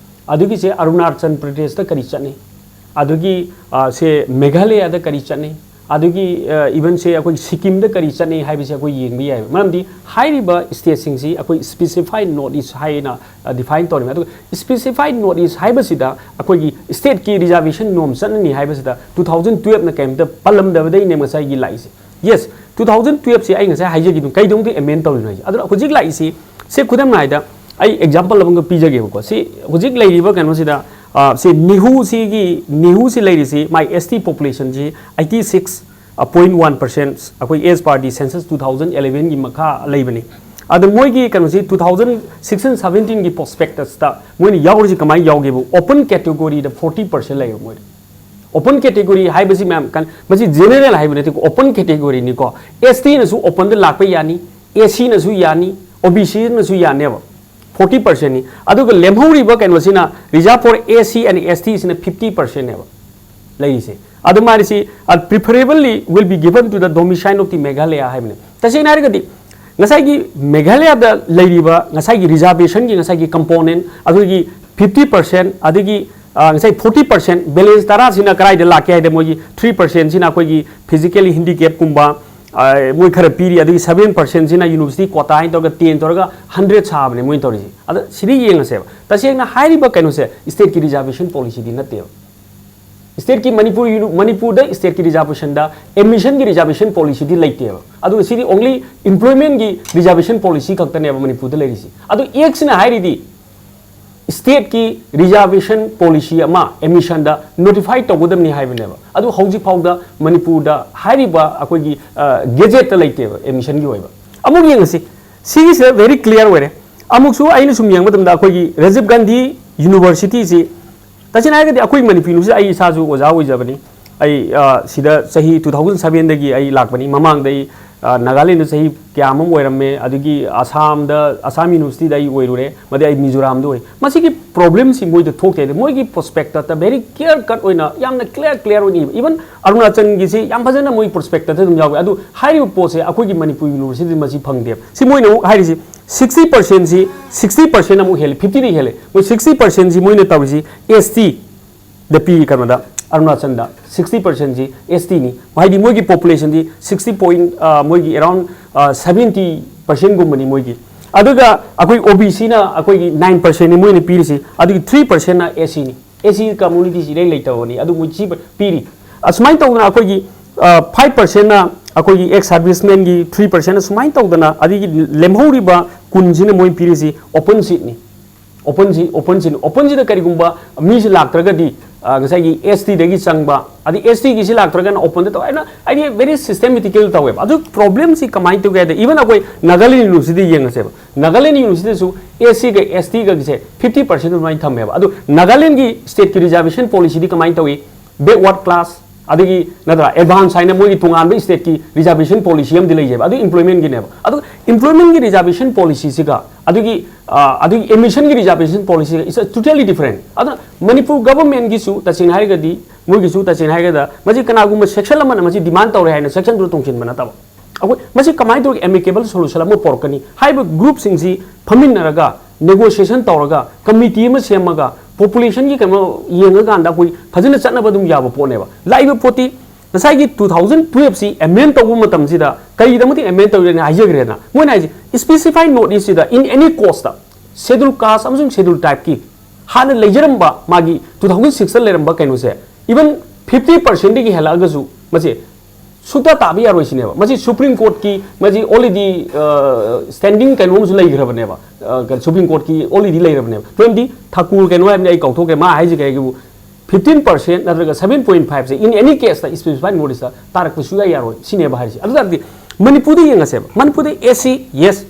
ꯑꯗꯨꯒꯤꯁꯦ ꯑꯔꯨꯅꯥꯆꯜ ꯄ꯭ꯔꯗꯦꯁꯇ ꯀꯔꯤ ꯆꯠꯅꯩ, ꯑꯗꯨꯒꯤ ꯑ, ꯁꯦ ꯃꯦꯘꯥꯂꯌꯥꯗ ꯀꯔꯤ ꯆꯠꯅꯩ, ꯑꯗꯨꯒꯤ ꯏꯚꯟ ꯁꯦ ꯑꯩꯈꯣꯏ ꯁꯤꯀꯤꯝꯗ ꯀꯔꯤ ꯆꯠꯅꯩ ꯍꯥꯏꯕꯁꯦ ꯑꯩꯈꯣꯏ ꯌꯦꯡꯕ ꯌꯥꯏꯕ꯫ ꯃꯔꯝꯗꯤ ꯍꯥꯏꯔꯤꯕ ꯁ꯭ꯇꯦꯠꯁꯤꯡꯁꯤ ꯑꯩꯈꯣꯏ ꯁ꯭ꯄꯦꯁꯤꯐꯥꯏ ꯅꯣꯔꯠ ꯏꯁ ꯍꯥꯏꯅ ꯗꯤꯐꯥꯏꯟ ꯇꯧꯔꯤꯕꯅꯤ꯫ ꯑꯗꯨꯒ ꯁ꯭ꯄꯦꯁꯤꯐꯥꯏ ꯅꯣꯔꯠ ꯏꯁ ꯍꯥꯏꯕꯁꯤꯗ ꯑꯩꯈꯣꯏꯒꯤ ꯁ꯭ꯇꯦꯠꯀꯤ ꯔꯤꯖꯥꯔꯕꯦꯁꯟ ꯅꯣꯔꯝ ꯆꯠꯅꯅꯤ ꯍꯥꯏꯕꯁꯤꯗ two thousand twelve ꯅ ꯀꯩꯝꯇ ꯄꯜꯂꯝꯗꯕꯗꯩꯅꯦ ꯉꯁꯥꯏꯒꯤ ꯂꯥꯛꯏꯁꯦ꯫ ꯌꯦꯁ, two thousand twelve ꯁꯦ ꯑꯩ ꯉꯁꯥꯏ ꯍꯥꯏꯖꯈꯤꯕ ꯀꯩꯗꯧꯅꯗꯤ ꯑꯦꯃꯦꯟ ꯇꯧꯔꯤꯅꯣ ꯍꯥꯏꯁꯦ꯫ ꯑꯗꯨꯅ ꯍꯧꯖꯤꯛ ꯂꯥꯛꯏꯁꯤ, ꯁꯦ ꯈꯨꯗꯝ ꯍꯥꯏꯗ ꯑꯩ ꯑꯦꯛꯖꯥꯝꯄꯜ ꯑꯃꯒ ꯄꯤꯖꯒꯦꯕꯀꯣ꯫ ꯁꯤ ꯍꯧꯖꯤꯛ ꯂꯩꯔꯤꯕ ꯀꯩꯅꯣꯁꯤꯗ, ꯑ, ꯁꯤ ꯅꯤꯍꯨꯁꯤꯒꯤ, ꯅꯤꯍꯨꯁꯤ ꯂꯩꯔꯤꯁꯤ, ꯃꯥꯏ S T ꯄꯣꯄꯨꯂꯦꯁꯟꯁꯤ eighty six point one percent, ꯑꯩꯈꯣꯏ as per the census two thousand eleven ꯒꯤ ꯃꯈꯥ ꯂꯩꯕꯅꯤ꯫ ꯑꯗ ꯃꯣꯏꯒꯤ ꯀꯩꯅꯣꯁꯤ two thousand sixteen seventeen ꯒꯤ ꯄ꯭ꯔꯣꯁꯄꯦꯛꯇꯁꯇ ꯃꯣꯏꯅ ꯌꯥꯎꯔꯤꯁꯤ ꯀꯃꯥꯏꯅ ꯌꯥꯎꯒꯦꯕꯨ, ꯑꯣꯄꯟ ꯀꯦꯇꯦꯒꯣꯔꯤꯗ forty percent ꯂꯩꯕ ꯃꯣꯏꯗ꯫ ꯑꯣꯄꯟ ꯀꯦꯇꯦꯒꯣꯔꯤ ꯍꯥꯏꯕꯁꯤ ꯃꯌꯥꯝ ꯀꯟ-, ꯃꯁꯤ ꯖꯦꯅꯔꯦꯜ ꯍꯥꯏꯕ ꯅꯠꯇꯦꯀꯣ, ꯑꯣꯄꯟ ꯀꯦꯇꯦꯒꯣꯔꯤꯅꯤꯀꯣ꯫ S T ꯅꯁꯨ ꯑꯣꯄꯟꯗ ꯂꯥꯛꯄ ꯌꯥꯅꯤ, S C ꯅꯁꯨ ꯌꯥꯅꯤ, O B C ꯅꯁꯨ ꯌꯥꯅꯦꯕ꯫ ꯐꯣꯔꯇꯤ ꯄꯥꯔꯁꯦꯟꯅꯤ꯫ ꯑꯗꯨꯒ ꯂꯦꯝꯍꯧꯔꯤꯕ ꯀꯩꯅꯣꯁꯤꯅ, reserve for A C and S T ꯁꯤꯅ ꯐꯤꯐꯇꯤ ꯄꯥꯔꯁꯦꯟꯅꯦꯕ ꯂꯩꯔꯤꯁꯦ꯫ ꯑꯗꯨ ꯃꯥꯒꯤꯁꯤ, preferably will be given to the domicile of the Meghalaya ꯍꯥꯏꯕꯅꯦ꯫ ꯇꯁꯦꯡꯅ ꯍꯥꯏꯔꯒꯗꯤ, ꯉꯁꯥꯏꯒꯤ ꯃꯦꯘꯥꯂꯌꯥꯗ ꯂꯩꯔꯤꯕ ꯉꯁꯥꯏꯒꯤ ꯔꯤꯖꯥꯔꯕꯦꯁꯟꯒꯤ ꯉꯁꯥꯏꯒꯤ ꯀꯝꯄꯣꯅꯦꯟ, ꯑꯗꯨꯒꯤ ꯐꯤꯐꯇꯤ ꯄꯥꯔꯁꯦꯟ, ꯑꯗꯒꯤ, ꯑ, ꯉꯁꯥꯏ ꯐꯣꯔꯇꯤ ꯄꯥꯔꯁꯦꯟ ꯕꯦꯂꯦꯟꯁ ꯇꯔꯥꯁꯤꯅ ꯀꯗꯥꯏꯗ ꯂꯥꯛꯀꯦ ꯍꯥꯏꯗ, ꯃꯣꯏꯒꯤ ꯊ꯭ꯔꯤ ꯄꯥꯔꯁꯦꯟꯁꯤꯅ ꯑꯩꯈꯣꯏꯒꯤ ꯐꯤꯖꯤꯀꯦꯂꯤ ꯍꯦꯟꯗꯤꯀꯦꯞꯀꯨꯝꯕ, ꯑ, ꯃꯣꯏ ꯈꯔ ꯄꯤꯔꯤ, ꯑꯗꯒꯤ ꯁꯚꯦꯟ ꯄꯥꯔꯁꯦꯟꯁꯤꯅ ꯌꯨꯅꯤꯚꯔꯁꯤꯇꯤ ꯀꯣꯇꯥ ꯍꯥꯏꯅ ꯇꯧꯔꯒ ꯇꯦꯟ ꯇꯧꯔꯒ ꯍꯟꯗ꯭ꯔꯦꯗ ꯁꯥꯕꯅꯦ ꯃꯣꯏꯅ ꯇꯧꯔꯤꯁꯦ꯫ ꯑꯗ ꯁꯤꯗꯤ ꯌꯦꯡꯉꯁꯦꯕ, ꯇꯁꯦꯡꯅ ꯍꯥꯏꯔꯤꯕ ꯀꯩꯅꯣꯁꯦ ꯁ꯭ꯇꯦꯠꯀꯤ ꯔꯤꯖꯥꯔꯕꯦꯁꯟ ꯄꯣꯂꯤꯁꯤꯗꯤ ꯅꯠꯇꯦꯕ꯫ ꯁ꯭ꯇꯦꯠꯀꯤ ꯃꯅꯤꯄꯨꯔ ꯌꯨꯅꯤ-, ꯃꯅꯤꯄꯨꯔꯗ ꯁ꯭ꯇꯦꯠꯀꯤ ꯔꯤꯖꯥꯔꯕꯦꯁꯟꯗ ꯑꯦꯗꯃꯤꯁꯟꯒꯤ ꯔꯤꯖꯥꯔꯕꯦꯁꯟ ꯄꯣꯂꯤꯁꯤꯗꯤ ꯂꯩꯇꯦꯕ꯫ ꯑꯗꯨꯒ ꯁꯤꯗꯤ ꯑꯣꯡꯂꯤ ꯏꯝꯄ꯭ꯂꯣꯏꯃꯦꯟꯒꯤ ꯔꯤꯖꯥꯔꯕꯦꯁꯟ ꯄꯣꯂꯤꯁꯤ ꯈꯛꯇꯅꯦꯕ ꯃꯅꯤꯄꯨꯔꯗ ꯂꯩꯔꯤꯁꯤ꯫ ꯑꯗꯨ ꯑꯦꯛꯁꯤꯅ ꯍꯥꯏꯔꯤꯗꯤ ꯁ꯭ꯇꯦꯠꯀꯤ ꯔꯤꯖꯥꯔꯕꯦꯁꯟ ꯄꯣꯂꯤꯁꯤ ꯑꯃ ꯑꯦꯗꯃꯤꯁꯟꯗ ꯅꯣꯇꯤꯐꯥꯏ ꯇꯧꯒꯗꯕꯅꯤ ꯍꯥꯏꯕꯅꯦꯕ꯫ ꯑꯗꯨ ꯍꯧꯖꯤꯛ ꯐꯥꯎꯗ ꯃꯅꯤꯄꯨꯔꯗ ꯍꯥꯏꯔꯤꯕ ꯑꯩꯈꯣꯏꯒꯤ, ꯑ, ꯒꯦꯖꯦꯠꯇ ꯂꯩꯇꯦꯕ ꯑꯦꯗꯃꯤꯁꯟꯒꯤ ꯑꯣꯏꯕ꯫ ꯑꯃꯨꯛ ꯌꯦꯡꯉꯁꯤ, ꯁꯤꯒꯤꯁꯤꯗ ꯚꯦꯔꯤ ꯀ꯭ꯂꯤꯌꯥꯔ ꯑꯣꯏꯔꯦ꯫ ꯑꯃꯨꯛꯁꯨ ꯑꯩꯅ ꯁꯨꯝ ꯌꯦꯡꯕ ꯃꯇꯝꯗ ꯑꯩꯈꯣꯏꯒꯤ ꯔꯥꯖꯤꯕ ꯒꯥꯟꯙꯤ ꯌꯨꯅꯤꯚꯔꯁꯤꯇꯤꯁꯤ, ꯇꯁꯦꯡꯅ ꯍꯥꯏꯔꯒꯗꯤ ꯑꯩꯈꯣꯏ ꯃꯅꯤꯄꯨꯔ ꯌꯨꯅꯤꯚꯔꯁꯤꯇꯤ, ꯑꯩ ꯏꯁꯥꯁꯨ ꯑꯣꯖꯥ ꯑꯣꯏꯖꯕꯅꯤ꯫ ꯑꯩ, ꯑ, ꯁꯤꯗ ꯆꯍꯤ ꯇꯨ ꯊꯥꯎꯖꯟ ꯁꯚꯦꯟꯗꯒꯤ ꯑꯩ ꯂꯥꯛꯄꯅꯤ꯫ ꯃꯃꯥꯡꯗ ꯑꯩ, ꯑ, ꯅꯥꯒꯥꯂꯦꯟꯗ ꯆꯍꯤ ꯀꯌꯥ ꯑꯃ ꯑꯣꯏꯔꯝꯃꯦ, ꯑꯗꯒꯤ ꯑꯁꯥꯝꯗ, ꯑꯁꯥꯝ ꯌꯨꯅꯤꯚꯔꯁꯤꯇꯤꯗ ꯑꯩ ꯑꯣꯏꯔꯨꯔꯦ, ꯃꯗꯩ ꯑꯩ ꯃꯤꯖꯣꯔꯥꯝꯗ ꯑꯣꯏ꯫ ꯃꯁꯤꯒꯤ ꯄ꯭ꯔꯣꯕ꯭ꯂꯦꯝꯁꯤ ꯃꯣꯏꯗ ꯊꯣꯛꯇꯦ꯫ ꯃꯣꯏꯒꯤ ꯄ꯭ꯔꯣꯁꯄꯦꯛꯇꯁꯇ ꯚꯦꯔꯤ ꯀ꯭ꯂꯤꯌꯥꯔ ꯀꯠ ꯑꯣꯏꯅ, ꯌꯥꯝꯅ ꯀ꯭ꯂꯤꯌꯥꯔ ꯀ꯭ꯂꯤꯌꯥꯔ ꯑꯣꯏꯅ ꯏꯕ꯫ ꯏꯚꯟ ꯑꯔꯨꯅꯥꯆꯜꯒꯤꯁꯤ ꯌꯥꯝ ꯐꯖꯅ ꯃꯣꯏ ꯄ꯭ꯔꯣꯁꯄꯦꯛꯇꯁꯇ ꯑꯗꯨꯝ ꯌꯥꯎꯋꯦ꯫ ꯑꯗꯨ ꯍꯥꯏꯔꯤꯕ ꯄꯣꯠꯁꯦ ꯑꯩꯈꯣꯏꯒꯤ ꯃꯅꯤꯄꯨꯔ ꯌꯨꯅꯤꯚꯔꯁꯤꯇꯤꯗ ꯃꯁꯤ ꯐꯪꯗꯦꯕ꯫ ꯁꯤ ꯃꯣꯏꯅ ꯑꯃꯨꯛ ꯍꯥꯏꯔꯤꯁꯤ, ꯁꯤꯛꯁꯇꯤ ꯄꯥꯔꯁꯦꯟꯁꯤ, ꯁꯤꯛꯁꯇꯤ ꯄꯥꯔꯁꯦꯟ ꯑꯃꯨꯛ ꯍꯦꯜꯂꯦ, ꯐꯤꯐꯇꯤꯗꯒꯤ ꯍꯦꯜꯂꯦ꯫ ꯃꯣꯏ ꯁꯤꯛꯁꯇꯤ ꯄꯥꯔꯁꯦꯟꯁꯤ ꯃꯣꯏꯅ ꯇꯧꯔꯤꯁꯤ ꯑꯦꯁ ꯇꯤꯗ ꯄꯤ, ꯀꯩꯅꯣꯗ, ꯑꯔꯨꯅꯥꯆꯜꯗ ꯁꯤꯛꯁꯇꯤ ꯄꯥꯔꯁꯦꯟꯁꯤ ꯑꯦꯁ ꯇꯤꯅꯤ꯫ ꯍꯥꯏꯗꯤ ꯃꯣꯏꯒꯤ ꯄꯣꯄꯨꯂꯦꯁꯟꯁꯤ ꯁꯤꯛꯁꯇꯤ ꯄꯣꯏꯟ, ꯑ, ꯃꯣꯏꯒꯤ ꯑꯦꯔꯥꯎꯟ, ꯑ, ꯁꯚꯦꯟꯇꯤ ꯄꯥꯔꯁꯦꯟꯒꯨꯝꯕꯅꯤ ꯃꯣꯏꯒꯤ꯫ ꯑꯗꯨꯒ ꯑꯩꯈꯣꯏ ꯑꯣ ꯕꯤ ꯁꯤꯅ ꯑꯩꯈꯣꯏꯒꯤ ꯅꯥꯏꯟ ꯄꯥꯔꯁꯦꯟꯅꯤ ꯃꯣꯏꯅ ꯄꯤꯔꯤꯁꯤ, ꯑꯗꯨꯒꯤ ꯊ꯭ꯔꯤ ꯄꯥꯔꯁꯦꯟꯅ ꯑꯦꯁ ꯁꯤꯅꯤ꯫ ꯑꯦꯁ ꯁꯤ ꯀꯝꯃꯨꯅꯤꯇꯤꯁꯤ ꯏꯔꯩ ꯂꯩꯇꯕꯅꯤ, ꯑꯗꯨ ꯃꯣꯏ ꯁꯤ ꯄꯤꯔꯤ꯫ ꯑꯁꯨꯃꯥꯏꯅ ꯇꯧꯗꯅ ꯑꯩꯈꯣꯏꯒꯤ, ꯑ, ꯐꯥꯏꯚ ꯄꯥꯔꯁꯦꯟꯅ ꯑꯩꯈꯣꯏꯒꯤ ꯑꯦꯛꯁ ꯁꯥꯔꯚꯤꯁꯃꯦꯟꯒꯤ, ꯊ꯭ꯔꯤ ꯄꯥꯔꯁꯦꯟꯅ ꯁꯨꯃꯥꯏꯅ ꯇꯧꯗꯅ, ꯑꯗꯒꯤ ꯂꯦꯝꯍꯧꯔꯤꯕ ꯀꯨꯟꯁꯤꯅ ꯃꯣꯏ ꯄꯤꯔꯤꯁꯤ ꯑꯣꯄꯟ ꯁꯤꯠꯅꯤ꯫ ꯑꯣꯄꯟꯁꯤ, ꯑꯣꯄꯟꯁꯤꯅꯤ꯫ ꯑꯣꯄꯟꯁꯤꯗ ꯀꯔꯤꯒꯨꯝꯕ ꯃꯤꯁꯤ ꯂꯥꯛꯇ꯭ꯔꯒꯗꯤ, ꯑ, ꯉꯁꯥꯏꯒꯤ ꯑꯦꯁ ꯇꯤꯗꯒꯤ ꯆꯪꯕ, ꯑꯗꯩ ꯑꯦꯁ ꯇꯤꯒꯤꯁꯤ ꯂꯥꯛꯇ꯭ꯔꯒꯅ ꯑꯣꯄꯟꯗ ꯇꯧ ꯍꯥꯏꯅ, ꯍꯥꯏꯗꯤ ꯚꯦꯔꯤ ꯁꯤꯁꯇꯦꯃꯦꯇꯤꯀꯦꯜ ꯇꯧꯋꯦꯕ꯫ ꯑꯗꯨ ꯄ꯭ꯔꯣꯕ꯭ꯂꯦꯝꯁꯤ ꯀꯃꯥꯏꯅ ꯇꯧꯒꯦ ꯍꯥꯏꯗ, ꯏꯚꯟ ꯑꯩꯈꯣꯏ ꯅꯥꯒꯥꯂꯦꯟ ꯌꯨꯅꯤꯚꯔꯁꯤꯇꯤ ꯌꯦꯡꯉꯁꯦꯕ, ꯅꯥꯒꯥꯂꯦꯟ ꯌꯨꯅꯤꯚꯔꯁꯤꯇꯤꯗꯁꯨ ꯑꯦꯁ ꯁꯤꯒ ꯑꯦꯁ ꯇꯤꯒꯒꯤꯁꯦ ꯐꯤꯐꯇꯤ ꯄꯥꯔꯁꯦꯟ ꯑꯗꯨꯃꯥꯏꯅ ꯊꯝꯃꯦꯕ꯫ ꯑꯗꯨ ꯅꯥꯒꯥꯂꯦꯟꯒꯤ ꯁ꯭ꯇꯦꯠꯀꯤ ꯔꯤꯖꯥꯔꯕꯦꯁꯟ ꯄꯣꯂꯤꯁꯤꯗꯤ ꯀꯃꯥꯏꯅ ꯇꯧꯏ? ꯕꯦꯛꯋꯥꯔꯗ ꯀ꯭ꯂꯥꯁ, ꯑꯗꯨꯒꯤ ꯅꯠꯇ꯭ꯔꯥ, ꯑꯦꯗꯚꯥꯟꯁ ꯍꯥꯏꯅ ꯃꯣꯏꯒꯤ ꯇꯣꯉꯥꯟꯕ ꯁ꯭ꯇꯦꯠꯀꯤ ꯔꯤꯖꯥꯔꯕꯦꯁꯟ ꯄꯣꯂꯤꯁꯤ ꯑꯃꯗꯤ ꯂꯩꯖꯩꯕ꯫ ꯑꯗꯨ ꯏꯝꯄ꯭ꯂꯣꯏꯃꯦꯟꯒꯤꯅꯦꯕ꯫ ꯑꯗꯨ ꯏꯝꯄ꯭ꯂꯣꯏꯃꯦꯟꯒꯤ ꯔꯤꯖꯥꯔꯕꯦꯁꯟ ꯄꯣꯂꯤꯁꯤꯁꯤꯒ ꯑꯗꯨꯒꯤ ꯑ, ꯑꯗꯨꯒꯤ ꯑꯦꯗꯃꯤꯁꯟꯒꯤ ꯔꯤꯖꯥꯔꯕꯦꯁꯟ ꯄꯣꯂꯤꯁꯤꯒ is totally different꯫ ꯑꯗꯨꯅ ꯃꯅꯤꯄꯨꯔ ꯒꯚꯔꯟꯃꯦꯟꯒꯤꯁꯨ ꯇꯁꯦꯡꯅ ꯍꯥꯏꯔꯒꯗꯤ, ꯃꯣꯏꯒꯤꯁꯨ ꯇꯁꯦꯡꯅ ꯍꯥꯏꯔꯒꯗ, ꯃꯁꯤ ꯀꯅꯥꯒꯨꯝꯕ ꯁꯦꯛꯁꯟ ꯑꯃꯅ ꯃꯁꯤ ꯗꯤꯃꯥꯟ ꯇꯧꯔꯦ ꯍꯥꯏꯅ ꯁꯦꯛꯁꯟꯗꯨꯗ ꯇꯣꯡꯁꯤꯟꯕ ꯅꯠꯇꯕ꯫ ꯑꯩꯈꯣꯏ ꯃꯁꯤ ꯀꯃꯥꯏꯅ ꯇꯧꯔꯒ ꯑꯦꯃꯤꯀꯦꯕꯜ ꯁꯣꯂꯨꯁꯟ ꯑꯃ ꯄꯣꯔꯛꯀꯅꯤ? ꯍꯥꯏꯔꯤꯕ ꯒ꯭ꯔꯨꯞꯁꯤꯡꯁꯤ ꯐꯝꯃꯤꯟꯅꯔꯒ, ꯅꯦꯒꯣꯁꯤꯌꯦꯁꯟ ꯇꯧꯔꯒ, ꯀꯃꯤꯇꯤ ꯑꯃ ꯁꯦꯝꯃꯒ, ꯄꯣꯄꯨꯂꯦꯁꯟꯒꯤ ꯀꯩꯅꯣ ꯌꯦꯡꯉꯀꯥꯟꯗ ꯑꯩꯈꯣꯏ ꯐꯖꯅ ꯆꯠꯅꯕ ꯑꯗꯨꯝ ꯌꯥꯕ ꯄꯣꯠꯅꯦꯕ꯫ ꯂꯥꯛꯏꯕ ꯄꯣꯠꯇꯤ ꯉꯁꯥꯏꯒꯤ two thousand twelve ꯁꯤ ꯑꯦꯃꯦꯟ ꯇꯧꯕ ꯃꯇꯝꯁꯤꯗ ꯀꯔꯤꯒꯤꯗꯃꯛꯇ ꯑꯦꯃꯦꯟ ꯇꯧꯔꯤꯅ ꯍꯥꯏꯖꯈ꯭ꯔꯦꯅ, ꯃꯣꯏꯅ ꯍꯥꯏꯁꯦ, specified notice ꯁꯤꯗ in any case ꯇ ꯁꯦꯗꯨꯜ ꯀꯥꯁ ꯑꯃꯁꯨꯡ ꯁꯦꯗꯨꯜ ꯇ꯭ꯔꯥꯏꯕꯀꯤ ꯍꯥꯟꯅ ꯂꯩꯖꯔꯝꯕ ꯃꯥꯒꯤ two thousand six ꯇ ꯂꯩꯔꯝꯕ ꯀꯩꯅꯣꯁꯦ, even fifty percent ꯗꯒꯤ ꯍꯦꯜꯂꯛꯑꯒꯁꯨ ꯃꯁꯦ ꯁꯨꯛꯇ ꯇꯥꯕ ꯌꯥꯔꯣꯏ ꯁꯤꯅꯦꯕ꯫ ꯃꯁꯤ ꯁꯨꯄ꯭ꯔꯤꯝ ꯀꯣꯔꯠꯀꯤ, ꯃꯁꯤ already standing ꯀꯩꯅꯣ ꯑꯃꯁꯨ ꯂꯩꯈ꯭ꯔꯕꯅꯦꯕ꯫ Supreme ꯀꯣꯔꯠꯀꯤ already ꯂꯩꯔꯕꯅꯦꯕ꯫ ꯃꯔꯝꯗꯤ ꯊꯥꯀꯨꯔ ꯀꯩꯅꯣ ꯍꯥꯏꯕꯅꯤ, ꯑꯩ ꯀꯥꯎꯊꯣꯛꯈ꯭ꯔꯦ, ꯃꯥ ꯍꯥꯏꯁꯦ ꯀꯩ ꯍꯥꯏꯒꯦꯕꯨ, fifteen percent ꯅꯠꯇ꯭ꯔꯒ seven point five say in any case ꯇ specified notice ꯇ ꯇꯥꯔꯛꯄ ꯁꯨꯡꯌꯥ ꯌꯥꯔꯣꯏ ꯁꯤꯅꯦꯕ ꯍꯥꯏꯔꯤꯁꯦ꯫ ꯑꯗꯨ ꯇꯥꯔꯗꯤ ꯃꯅꯤꯄꯨꯔꯗ ꯌꯦꯡꯉꯁꯦꯕ, ꯃꯅꯤꯄꯨꯔꯗ S C, yes,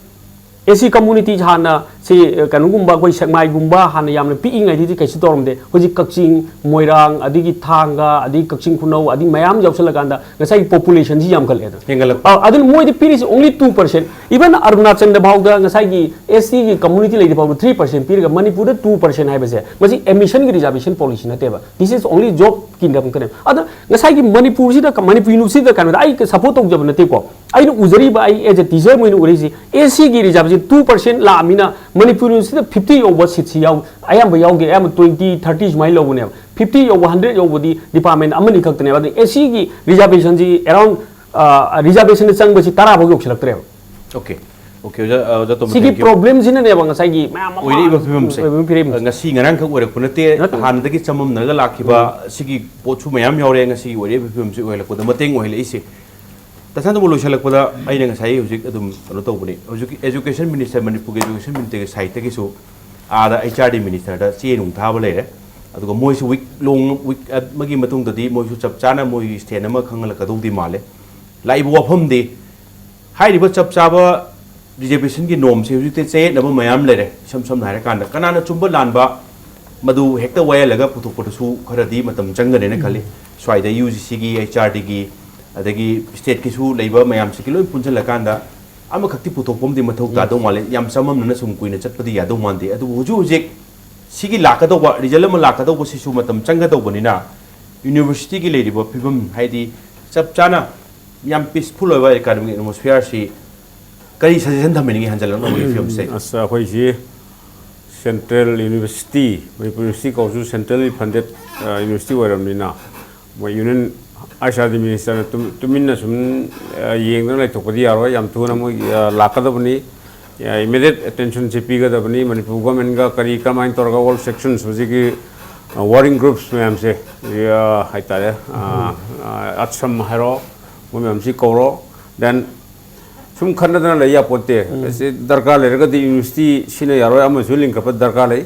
S C community ꯍꯥꯟꯅ ꯁꯤ, ꯑ, ꯀꯩꯅꯣꯒꯨꯝꯕ, ꯑꯩꯈꯣꯏ ꯁꯦꯛꯃꯥꯏꯒꯨꯝꯕ ꯍꯥꯟꯅ ꯌꯥꯝꯅ ꯄꯤꯛꯏꯉꯩꯗꯗꯤ ꯀꯩꯁꯨ ꯇꯧꯔꯝꯗꯦ꯫ ꯍꯧꯖꯤꯛ ꯀꯛꯆꯤꯡ, ꯃꯣꯏꯔꯥꯡ, ꯑꯗꯒꯤ ꯊꯥꯡꯒ, ꯑꯗꯒꯤ ꯀꯛꯆꯤꯡ ꯈꯨꯅꯧ, ꯑꯗꯒꯤ ꯃꯌꯥꯝ ꯌꯥꯎꯁꯜꯂꯀꯥꯟꯗ ꯉꯁꯥꯏꯒꯤ ꯄꯣꯄꯨꯂꯦꯁꯟꯁꯤ ꯌꯥꯝꯈꯠꯂꯛꯑꯦꯗꯅ꯫ ꯍꯦꯟꯒꯠꯂꯛꯄ꯫ ꯑ, ꯑꯗꯨꯅ ꯃꯣꯏꯗꯤ ꯄꯤꯔꯤꯁꯤ only two percent꯫ Even ꯑꯔꯨꯅꯥꯆꯜꯗ ꯐꯥꯎꯗ ꯉꯁꯥꯏꯒꯤ ꯑꯦꯁ ꯇꯤꯒꯤ ꯀꯝꯃꯨꯅꯤꯇꯤ ꯂꯩꯔꯤ ꯐꯥꯎꯗ three percent ꯄꯤꯔꯒ ꯃꯅꯤꯄꯨꯔꯗ two percent ꯍꯥꯏꯕꯁꯦ, ꯃꯁꯤ ꯑꯦꯗꯃꯤꯁꯟꯒꯤ ꯔꯤꯖꯥꯔꯕꯦꯁꯟ ꯄꯣꯂꯤꯁꯤ ꯅꯠꯇꯦꯕ꯫ This is only job ꯀꯤ ꯈꯛꯇꯅꯦꯕ꯫ ꯑꯗ ꯉꯁꯥꯏꯒꯤ ꯃꯅꯤꯄꯨꯔꯁꯤꯗ, ꯃꯅꯤꯄꯨꯔ ꯌꯨꯅꯤꯚꯔꯁꯤꯇꯤꯗ ꯀꯩꯅꯣꯗ ꯑꯩ ꯁꯞꯄꯣꯔꯠ ꯇꯧꯖꯕ ꯅꯠꯇꯦꯀꯣ꯫ ꯑꯩꯅ ꯎꯖꯔꯤꯕ, ꯑꯩ as a teacher ꯑꯃ ꯑꯣꯏꯅ ꯎꯔꯤꯁꯤ, ꯑꯦꯁ ꯁꯤꯒꯤ ꯔꯤꯖꯥꯔꯕꯦꯁꯟ two percent ꯂꯥꯛꯑꯃꯤꯅ ꯃꯅꯤꯄꯨꯔ ꯌꯨꯅꯤꯚꯔꯁꯤꯇꯤꯗ fifty ꯌꯧꯕ ꯁꯤꯠꯁꯤ ꯌꯥꯎ-, ꯑꯌꯥꯝꯕ ꯌꯥꯎꯗꯦ꯫ ꯑꯌꯥꯝꯕ twenty, thirty ꯁꯨꯃꯥꯏꯅ ꯂꯧꯕꯅꯦꯕ꯫ Fifty ꯌꯧꯕ, hundred ꯌꯧꯕꯗꯤ ꯗꯤꯄꯥꯔꯠꯃꯦꯟ ꯑꯃꯅꯤ ꯈꯛꯇꯅꯦꯕ꯫ ꯑꯗꯨꯅ ꯑꯦꯁ ꯁꯤꯒꯤ ꯔꯤꯖꯥꯔꯕꯦꯁꯟꯁꯤ around, ꯑ, ꯔꯤꯖꯥꯔꯕꯦꯁꯟꯗ ꯆꯪꯕꯁꯤ ꯇꯔꯥ ꯐꯥꯎ ꯌꯧꯁꯤꯜꯂꯛꯇ꯭ꯔꯦꯕ꯫ ꯑꯣꯀꯦ꯫ ꯑꯣꯀꯦ, ꯑꯣꯖꯥ, ꯑ, ꯑꯣꯖꯥ ꯇꯣꯝꯕ, ꯁꯤꯒꯤ thank you꯫ ꯄ꯭ꯔꯣꯕ꯭ꯂꯦꯝꯁꯤꯅꯅꯦꯕ ꯉꯁꯥꯏꯒꯤ ꯃꯌꯥꯝ ꯑꯃ ꯑꯣꯏꯔꯛꯏꯕ ꯐꯤꯕꯝꯁꯦ꯫ ꯑꯣꯏꯔꯛꯏꯕ ꯐꯤꯕꯝꯁꯦ꯫ ꯉꯁꯤ ꯉꯔꯥꯡꯈꯛ ꯑꯣꯏꯔꯛꯄ ꯅꯠꯇꯦ, ꯅꯠꯇꯦ꯫ ꯍꯥꯟꯅꯗꯒꯤ ꯆꯃꯝꯅꯔꯒ ꯂꯥꯛꯈꯤꯕ ꯁꯤꯒꯤ ꯄꯣꯠꯁꯨ ꯃꯌꯥꯝ ꯌꯥꯎꯔꯦ꯫ ꯉꯁꯤꯒꯤ ꯑꯣꯏꯔꯛꯏꯕ ꯐꯤꯕꯝꯁꯤ ꯑꯣꯏꯍꯜꯂꯛꯄꯗ ꯃꯇꯦꯡ ꯑꯣꯏꯍꯜꯂꯛꯏꯁꯦ꯫ ꯇꯁꯥꯟꯗꯕꯨ ꯂꯣꯏꯁꯤꯜꯂꯛꯄꯗ ꯑꯩꯅ ꯉꯁꯥꯏ ꯍꯧꯖꯤꯛ ꯑꯗꯨꯝ ꯀꯩꯅꯣ ꯇꯧꯕꯅꯤ, ꯍꯧꯖꯤꯛꯀꯤ ꯑꯦꯖꯨꯀꯦꯁꯟ ꯃꯤꯅꯤꯁꯇꯔ, ꯃꯅꯤꯄꯨꯔꯒꯤ ꯑꯦꯖꯨꯀꯦꯁꯟ ꯃꯤꯅꯤꯁꯇꯔꯒꯤ ꯁꯥꯏꯠꯇꯒꯤꯁꯨ ꯑꯥꯗ ꯑꯩꯆ ꯑꯥꯔ ꯗꯤ ꯃꯤꯅꯤꯁꯇꯔꯗ ꯆꯦ ꯅꯨꯡ ꯊꯥꯕ ꯂꯩꯔꯦ꯫ ꯑꯗꯨꯒ ꯃꯣꯏꯁꯨ ꯋꯤꯛ ꯂꯣꯡ, ꯋꯤꯛ ꯑꯃꯒꯤ ꯃꯇꯨꯡꯗꯗꯤ ꯃꯣꯏꯁꯨ ꯆꯞ ꯆꯥꯅ ꯃꯣꯏꯒꯤ ꯁ꯭ꯇꯦꯟ ꯑꯃ ꯈꯪꯍꯜꯂꯛꯀꯗꯧꯗꯤ ꯃꯥꯜꯂꯦ꯫ ꯂꯥꯛꯏꯕ ꯋꯥꯐꯝꯗꯤ, ꯍꯥꯏꯔꯤꯕ ꯆꯞ ꯆꯥꯕ ꯔꯤꯖꯔꯕꯦꯁꯟꯒꯤ ꯅꯣꯝꯁꯦ ꯍꯧꯖꯤꯛꯇꯤ ꯆꯌꯦꯠꯅꯕ ꯃꯌꯥꯝ ꯂꯩꯔꯦ꯫ ꯏꯁꯝ ꯁꯝꯅ ꯍꯥꯏꯔꯀꯥꯟꯗ, ꯀꯅꯥꯅ ꯆꯨꯝꯕ ꯂꯥꯟꯕ, ꯃꯗꯨ ꯍꯦꯛꯇ ꯋꯥꯌꯦꯜꯂꯒ ꯄꯨꯊꯣꯛꯄꯗꯁꯨ ꯈꯔꯗꯤ ꯃꯇꯝ ꯆꯪꯒꯅꯦꯅ ꯈꯜꯂꯤ꯫ ꯁ꯭ꯋꯥꯏꯗ ꯌꯨ ꯖꯤ ꯁꯤꯒꯤ, ꯑꯩꯆ ꯑꯥꯔ ꯗꯤꯒꯤ, ꯑꯗꯒꯤ ꯁ꯭ꯇꯦꯠꯀꯤꯁꯨ ꯂꯩꯕ ꯃꯌꯥꯝꯁꯤꯒꯤ ꯂꯣꯏ ꯄꯨꯟꯁꯤꯜꯂꯀꯥꯟꯗ ꯑꯃꯈꯛꯇꯤ ꯄꯨꯊꯣꯛꯄ ꯑꯃꯗꯤ ꯃꯊꯧ ꯇꯥꯗꯧ ꯃꯥꯜꯂꯦ꯫ ꯌꯥꯝ ꯆꯃꯝꯅꯅ ꯁꯨꯝ ꯀꯨꯏꯅ ꯆꯠꯄꯗꯤ ꯌꯥꯗꯧ ꯃꯥꯟꯗꯦ꯫ ꯑꯗꯨꯕꯨ ꯍꯧꯖꯤꯛ ꯍꯧꯖꯤꯛ ꯁꯤꯒꯤ ꯂꯥꯛꯀꯗꯧꯕ, ꯔꯤꯖꯜ ꯑꯃ ꯂꯥꯛꯀꯗꯧꯕꯁꯤꯁꯨ ꯃꯇꯝ ꯆꯪꯒꯗꯧꯕꯅꯤꯅ, ꯌꯨꯅꯤꯚꯔꯁꯤꯇꯤꯒꯤ ꯂꯩꯔꯤꯕ ꯐꯤꯕꯝ, ꯍꯥꯏꯗꯤ ꯆꯞ ꯆꯥꯅ ꯌꯥꯝ ꯄꯤꯁꯐꯨꯜ ꯑꯣꯏꯕ ꯑꯦꯀꯥꯗꯃꯤꯛ ꯑꯦꯠꯃꯣꯁꯐꯤꯌꯔꯁꯤ ꯀꯔꯤ ꯁꯖꯦꯁꯟ ꯊꯝꯕꯤꯅꯤꯡꯉꯤ ꯍꯟꯖꯜꯂꯛꯅꯕꯒꯤ ꯐꯤꯕꯝꯁꯦ? ꯑꯁ, ꯑꯩꯈꯣꯏꯁꯤ ꯁꯦꯟꯇ꯭ꯔꯦꯜ ꯌꯨꯅꯤꯚꯔꯁꯤꯇꯤ, ꯃꯅꯤꯄꯨꯔ ꯌꯨꯅꯤꯚꯔꯁꯤꯇꯤ ꯀꯧꯔꯁꯨ ꯁꯦꯟꯇ꯭ꯔꯦꯜꯂꯤ ꯐꯟꯗꯦꯠ ꯌꯨꯅꯤꯚꯔꯁꯤꯇꯤ ꯑꯣꯏꯔꯕꯅꯤꯅ, ꯃꯣꯏ ꯌꯨꯅꯤꯌꯟ ꯑꯥꯏꯁ ꯑꯥꯔ ꯗꯤ ꯃꯤꯅꯤꯁꯇꯔꯅ ꯇꯨꯃꯤꯟꯅ ꯁꯨꯝ ꯌꯦꯡꯗꯅ ꯂꯩꯊꯣꯛꯄꯗꯤ ꯌꯥꯔꯣꯏ꯫ ꯌꯥꯝ ꯊꯨꯅ ꯃꯣꯏ ꯂꯥꯛꯀꯗꯕꯅꯤ, ꯏꯃꯤꯗꯤꯌꯦꯠ ꯑꯦꯇꯦꯟꯁꯟꯁꯤ ꯄꯤꯒꯗꯕꯅꯤ꯫ ꯃꯅꯤꯄꯨꯔ ꯒꯣꯔꯃꯦꯟꯒ ꯀꯔꯤ ꯀꯃꯥꯏꯅ ꯇꯧꯔꯒ ꯑꯣꯜ ꯁꯦꯛꯁꯟꯁ ꯍꯧꯖꯤꯛꯀꯤ ꯋꯥꯔꯤꯡ ꯒ꯭ꯔꯨꯞꯁ ꯃꯌꯥꯝꯁꯦ ꯍꯥꯏꯇꯥꯔꯦ, ꯑꯠꯁꯝ ꯍꯥꯏꯔꯣ, ꯃꯣꯏ ꯃꯌꯥꯝꯁꯤ ꯀꯧꯔꯣ꯫ ꯗꯦꯟ ꯁꯨꯝ ꯈꯟꯅꯗꯅ ꯂꯩ ꯌꯥꯄꯣꯠꯇꯦ꯫ ꯑꯁꯤ ꯗꯔꯀꯥꯔ ꯂꯩꯔꯒꯗꯤ ꯌꯨꯅꯤꯚꯔꯁꯤꯇꯤ ꯁꯤꯅ ꯌꯥꯔꯣꯏ, ꯑꯃꯁꯨ ꯂꯤꯡꯈꯠꯄ ꯗꯔꯀꯥꯔ ꯂꯩ꯫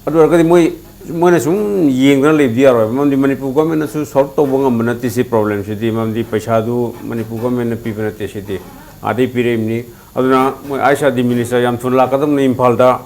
ꯑꯗꯨ ꯑꯣꯏꯔꯒꯗꯤ ꯃꯣꯏ, ꯃꯣꯏꯅ ꯁꯨꯝ ꯌꯦꯡꯗꯅ ꯂꯩꯕꯗꯤ ꯌꯥꯔꯣꯏ꯫ ꯃꯔꯝꯗꯤ ꯃꯅꯤꯄꯨꯔ ꯒꯣꯔꯃꯦꯟꯅꯁꯨ ꯁꯣꯜꯕ ꯇꯧꯕ ꯉꯝꯕ ꯅꯠꯇꯦ ꯁꯤ ꯄ꯭ꯔꯣꯕ꯭ꯂꯦꯝꯁꯤꯗꯤ꯫ ꯃꯔꯝꯗꯤ ꯄꯩꯁꯥꯗꯨ ꯃꯅꯤꯄꯨꯔ ꯒꯣꯔꯃꯦꯟꯅ ꯄꯤꯕ ꯅꯠꯇꯦ ꯁꯤꯗꯤ, ꯑꯥꯗꯩ ꯄꯤꯔꯛꯏꯕꯅꯤ꯫ ꯑꯗꯨꯅ ꯃꯣꯏ ꯑꯥꯏꯁ ꯑꯥꯔ ꯗꯤ ꯃꯤꯅꯤꯁꯇꯔ ꯌꯥꯝ ꯊꯨꯅ ꯂꯥꯛꯀꯗꯕꯅꯤ ꯏꯝꯐꯥꯜꯗ꯫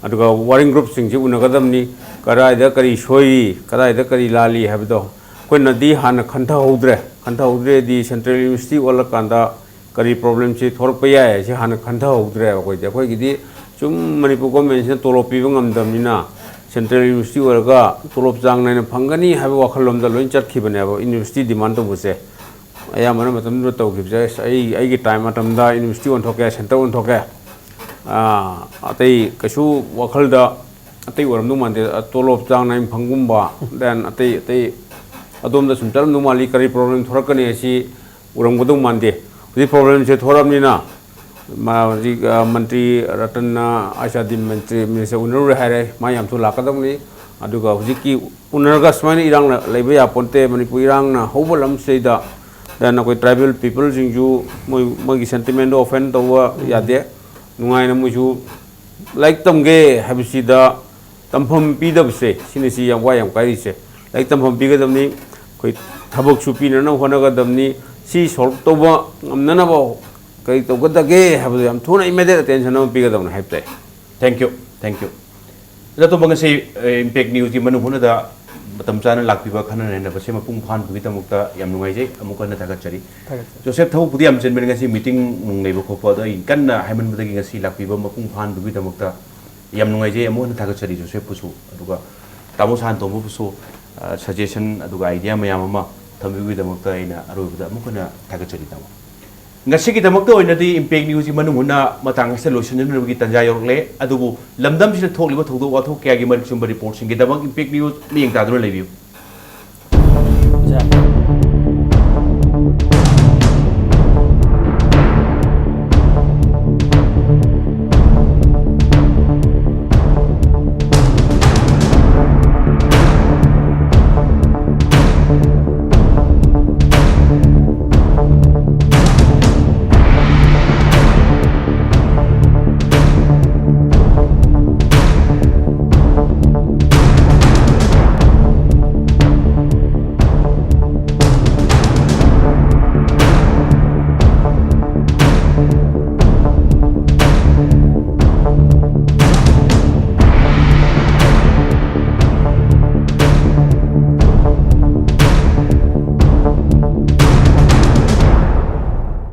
ꯑꯗꯨꯒ ꯋꯥꯔꯤꯡ ꯒ꯭ꯔꯨꯞꯁꯤꯡꯁꯤ ꯎꯅꯒꯗꯕꯅꯤ꯫ ꯀꯗꯥꯏꯗ ꯀꯔꯤ ꯁꯣꯏꯔꯤ, ꯀꯗꯥꯏꯗ ꯀꯔꯤ ꯂꯥꯜꯂꯤ ꯍꯥꯏꯕꯗꯣ ꯑꯩꯈꯣꯏꯅꯗꯤ ꯍꯥꯟꯅ ꯈꯟꯊꯍꯧꯗ꯭ꯔꯦ꯫ ꯈꯟꯊꯍꯧꯗ꯭ꯔꯦꯗꯤ ꯁꯦꯟꯇ꯭ꯔꯦꯜ ꯌꯨꯅꯤꯚꯔꯁꯤꯇꯤ ꯑꯣꯜꯂꯀꯥꯟꯗ ꯀꯔꯤ ꯄ꯭ꯔꯣꯕ꯭ꯂꯦꯝꯁꯤ ꯊꯣꯛꯂꯛꯄ ꯌꯥꯏ ꯍꯥꯏꯁꯤ ꯍꯥꯟꯅ ꯈꯟꯊꯍꯧꯗ꯭ꯔꯦꯕ ꯑꯩꯈꯣꯏꯗꯤ꯫ ꯑꯩꯈꯣꯏꯒꯤꯗꯤ ꯁꯨꯝ ꯃꯅꯤꯄꯨꯔ ꯒꯣꯔꯃꯦꯟꯁꯤꯅ ꯇꯣꯂꯣꯞ ꯄꯤꯕ ꯉꯝꯗꯕꯅꯤꯅ ꯁꯦꯟꯇ꯭ꯔꯦꯜ ꯌꯨꯅꯤꯚꯔꯁꯤꯇꯤ ꯑꯣꯏꯔꯒ ꯇꯣꯂꯣꯞ ꯆꯥꯡ ꯅꯥꯏꯅ ꯐꯪꯒꯅꯤ ꯍꯥꯏꯕ ꯋꯥꯈꯜꯂꯣꯝꯗ ꯂꯣꯏ ꯆꯠꯈꯤꯕꯅꯦꯕ ꯌꯨꯅꯤꯚꯔꯁꯤꯇꯤ ꯗꯤꯃꯥꯟ ꯇꯧꯕꯁꯦ꯫ ꯑꯌꯥꯝꯕꯅ ꯃꯇꯝꯗꯨꯗ ꯇꯧꯈꯤꯕꯁꯦ, ꯑꯁ, ꯑꯩ, ꯑꯩꯒꯤ ꯇꯥꯏꯝ ꯃꯇꯝꯗ ꯌꯨꯅꯤꯚꯔꯁꯤꯇꯤ ꯑꯣꯟꯊꯣꯛꯀꯦ, ꯁꯦꯟꯇꯔ ꯑꯣꯟꯊꯣꯛꯀꯦ, ꯑꯥ, ꯑꯇꯩ ꯀꯩꯁꯨ ꯋꯥꯈꯜꯗ ꯑꯇꯩ ꯑꯣꯏꯔꯝꯗꯧ ꯃꯥꯟꯗꯦ꯫ ꯑ, ꯇꯣꯂꯣꯞ ꯆꯥꯡ ꯅꯥꯏꯅ ꯐꯪꯒꯨꯝꯕ, ꯗꯦꯟ ꯑꯇꯩ ꯑꯇꯩ ꯑꯗꯣꯝꯗ ꯁꯨꯝ ꯆꯠꯂꯝꯗꯧ ꯃꯥꯜꯂꯤ꯫ ꯀꯔꯤ ꯄ꯭ꯔꯣꯕ꯭ꯂꯦꯝ ꯊꯣꯛꯂꯛꯀꯅꯤ ꯍꯥꯏꯁꯤ ꯎꯔꯝꯒꯗꯧ ꯃꯥꯟꯗꯦ꯫ ꯍꯧꯖꯤꯛ ꯄ꯭ꯔꯣꯕ꯭ꯂꯦꯝꯁꯦ ꯊꯣꯛꯂꯛꯑꯕꯅꯤꯅ, ꯃꯥ ꯍꯧꯖꯤꯛ, ꯑ, ꯃꯟꯇ꯭ꯔꯤ ꯔꯇꯟꯅ ꯑꯥꯏꯁ ꯑꯥꯔ ꯗꯤ ꯃꯟꯇ꯭ꯔꯤ, ꯃꯤꯅꯤꯁꯇꯔ ꯎꯅꯔꯨꯔꯦ ꯍꯥꯏꯔꯦ, ꯃꯥ ꯌꯥꯝ ꯊꯨꯅ ꯂꯥꯛꯀꯗꯕꯅꯤ꯫ ꯑꯗꯨꯒ ꯍꯧꯖꯤꯛꯀꯤ ꯎꯅꯔꯒ ꯁꯨꯃꯥꯏꯅ ꯏꯔꯥꯡ ꯂꯩꯕ ꯌꯥꯄꯣꯟꯇꯦ, ꯃꯅꯤꯄꯨꯔ ꯏꯔꯥꯡꯅ ꯍꯧꯕ ꯂꯝꯁꯤꯗꯩꯗ, ꯗꯦꯟ ꯑꯩꯈꯣꯏ ꯇ꯭ꯔꯥꯏꯕꯦꯜ ꯄꯤꯄꯜꯁꯤꯡꯁꯨ ꯃꯣꯏ, ꯃꯣꯏꯒꯤ ꯁꯦꯟꯇꯤꯃꯦꯟꯗꯣ ꯑꯣꯐꯦꯟ ꯇꯧꯕ ꯌꯥꯗꯦ꯫ ꯅꯨꯡꯉꯥꯏꯅ ꯃꯣꯏꯁꯨ ꯂꯥꯏꯔꯤꯛ ꯇꯝꯒꯦ ꯍꯥꯏꯕꯁꯤꯗ ꯇꯝꯐꯝ ꯄꯤꯗꯕꯁꯦ, ꯁꯤꯅꯤ ꯁꯤ ꯌꯥꯝ ꯋꯥ ꯌꯥꯝ ꯀꯥꯏꯔꯤꯁꯦ꯫ ꯂꯥꯏꯔꯤꯛ ꯇꯝꯐꯝ ꯄꯤꯒꯗꯕꯅꯤ, ꯑꯩꯈꯣꯏ ꯊꯕꯛꯁꯨ ꯄꯤꯅꯅꯕ ꯍꯣꯠꯅꯒꯗꯕꯅꯤ꯫ ꯁꯤ ꯁꯣꯜꯕ ꯇꯧꯕ ꯉꯝꯅꯅꯕ ꯀꯔꯤ ꯇꯧꯒꯗꯒꯦ ꯍꯥꯏꯕꯗꯣ ꯌꯥꯝ ꯊꯨꯅ ꯏꯃꯤꯗꯤꯌꯦꯠ ꯑꯦꯇꯦꯟꯁꯟ ꯑꯃ ꯄꯤꯒꯗꯕꯅꯤ ꯍꯥꯏꯕ ꯇꯥꯏ꯫ Thank you, thank you. ꯏꯅꯥꯇꯣꯝꯕ, ꯉꯁꯤ, ꯑ, ꯏꯝꯄꯦꯛ ꯅ꯭ꯌꯨꯁꯀꯤ ꯃꯅꯨꯡ ꯍꯨꯠꯅꯗ ꯃꯇꯝ ꯆꯥꯅ ꯂꯥꯛꯄꯤꯕ ꯈꯟꯅ ꯅꯩꯅꯕꯁꯦ ꯃꯄꯨꯡ ꯐꯥꯍꯟꯕꯒꯤꯗꯃꯛꯇ ꯌꯥꯝ ꯅꯨꯡꯉꯥꯏꯖꯩ꯫ ꯑꯃꯨꯛ ꯍꯟꯅ ꯊꯥꯒꯠꯆꯔꯤ꯫ ꯊꯥꯒꯠꯆꯔꯤ꯫ ꯖꯣꯁꯦꯐ, ꯊꯕꯛꯄꯨꯗꯤ ꯌꯥꯝ ꯆꯤꯟꯕꯅꯤ, ꯉꯁꯤ ꯃꯤꯇꯤꯡ ꯅꯨꯡ ꯂꯩꯕ ꯈꯣꯠꯄ, ꯑꯗꯣ ꯑꯩ ꯀꯟꯅ ꯍꯥꯏꯃꯟꯕꯗꯒꯤ ꯉꯁꯤ ꯂꯥꯛꯄꯤꯕ ꯃꯄꯨꯡ ꯐꯥꯍꯟꯕꯒꯤꯗꯃꯛꯇ ꯌꯥꯝ ꯅꯨꯡꯉꯥꯏꯖꯩ꯫ ꯑꯃꯨꯛ ꯍꯟꯅ ꯊꯥꯒꯠꯆꯔꯤ ꯖꯣꯁꯦꯐꯄꯨꯁꯨ, ꯑꯗꯨꯒ ꯇꯥꯃꯣ ꯁꯥꯟꯇꯣꯝꯕꯕꯨꯁꯨ ꯁꯖꯦꯁꯟ ꯑꯗꯨꯒ ꯑꯥꯏꯗꯤꯌꯥ ꯃꯌꯥꯝ ꯑꯃ ꯊꯝꯕꯤꯕꯒꯤꯗꯃꯛꯇ ꯑꯩꯅ ꯑꯔꯣꯏꯕꯗ ꯑꯃꯨꯛ ꯍꯟꯅ ꯊꯥꯒꯠꯆꯔꯤ ꯇꯥꯃꯣ꯫ ꯉꯁꯤꯒꯤꯗꯃꯛꯇ ꯑꯣꯏꯅꯗꯤ ꯏꯝꯄꯦꯛ ꯅ꯭ꯌꯨꯁꯀꯤ ꯃꯅꯨꯡ ꯍꯨꯠꯅ ꯃꯇꯥꯡ ꯑꯁꯤꯗ ꯂꯣꯏꯁꯤꯟꯖꯅꯕꯒꯤ ꯇꯥꯟꯖꯥ ꯌꯧꯔꯛꯂꯦ꯫ ꯑꯗꯨꯕꯨ ꯂꯝꯗꯝꯁꯤꯗ ꯊꯣꯛꯂꯤꯕ ꯊꯧꯗꯣꯛ ꯋꯥꯊꯣꯛ ꯀꯌꯥꯒꯤ ꯃꯔꯤꯛ ꯆꯨꯝꯕ ꯔꯤꯄꯣꯔꯠꯁꯤꯡꯒꯤꯗꯃꯛ ꯏꯝꯄꯦꯛ ꯅ꯭ꯌꯨꯁ ꯃꯤꯠꯌꯦꯡ ꯇꯥꯗꯨꯅ ꯂꯩꯕꯤꯌꯨ꯫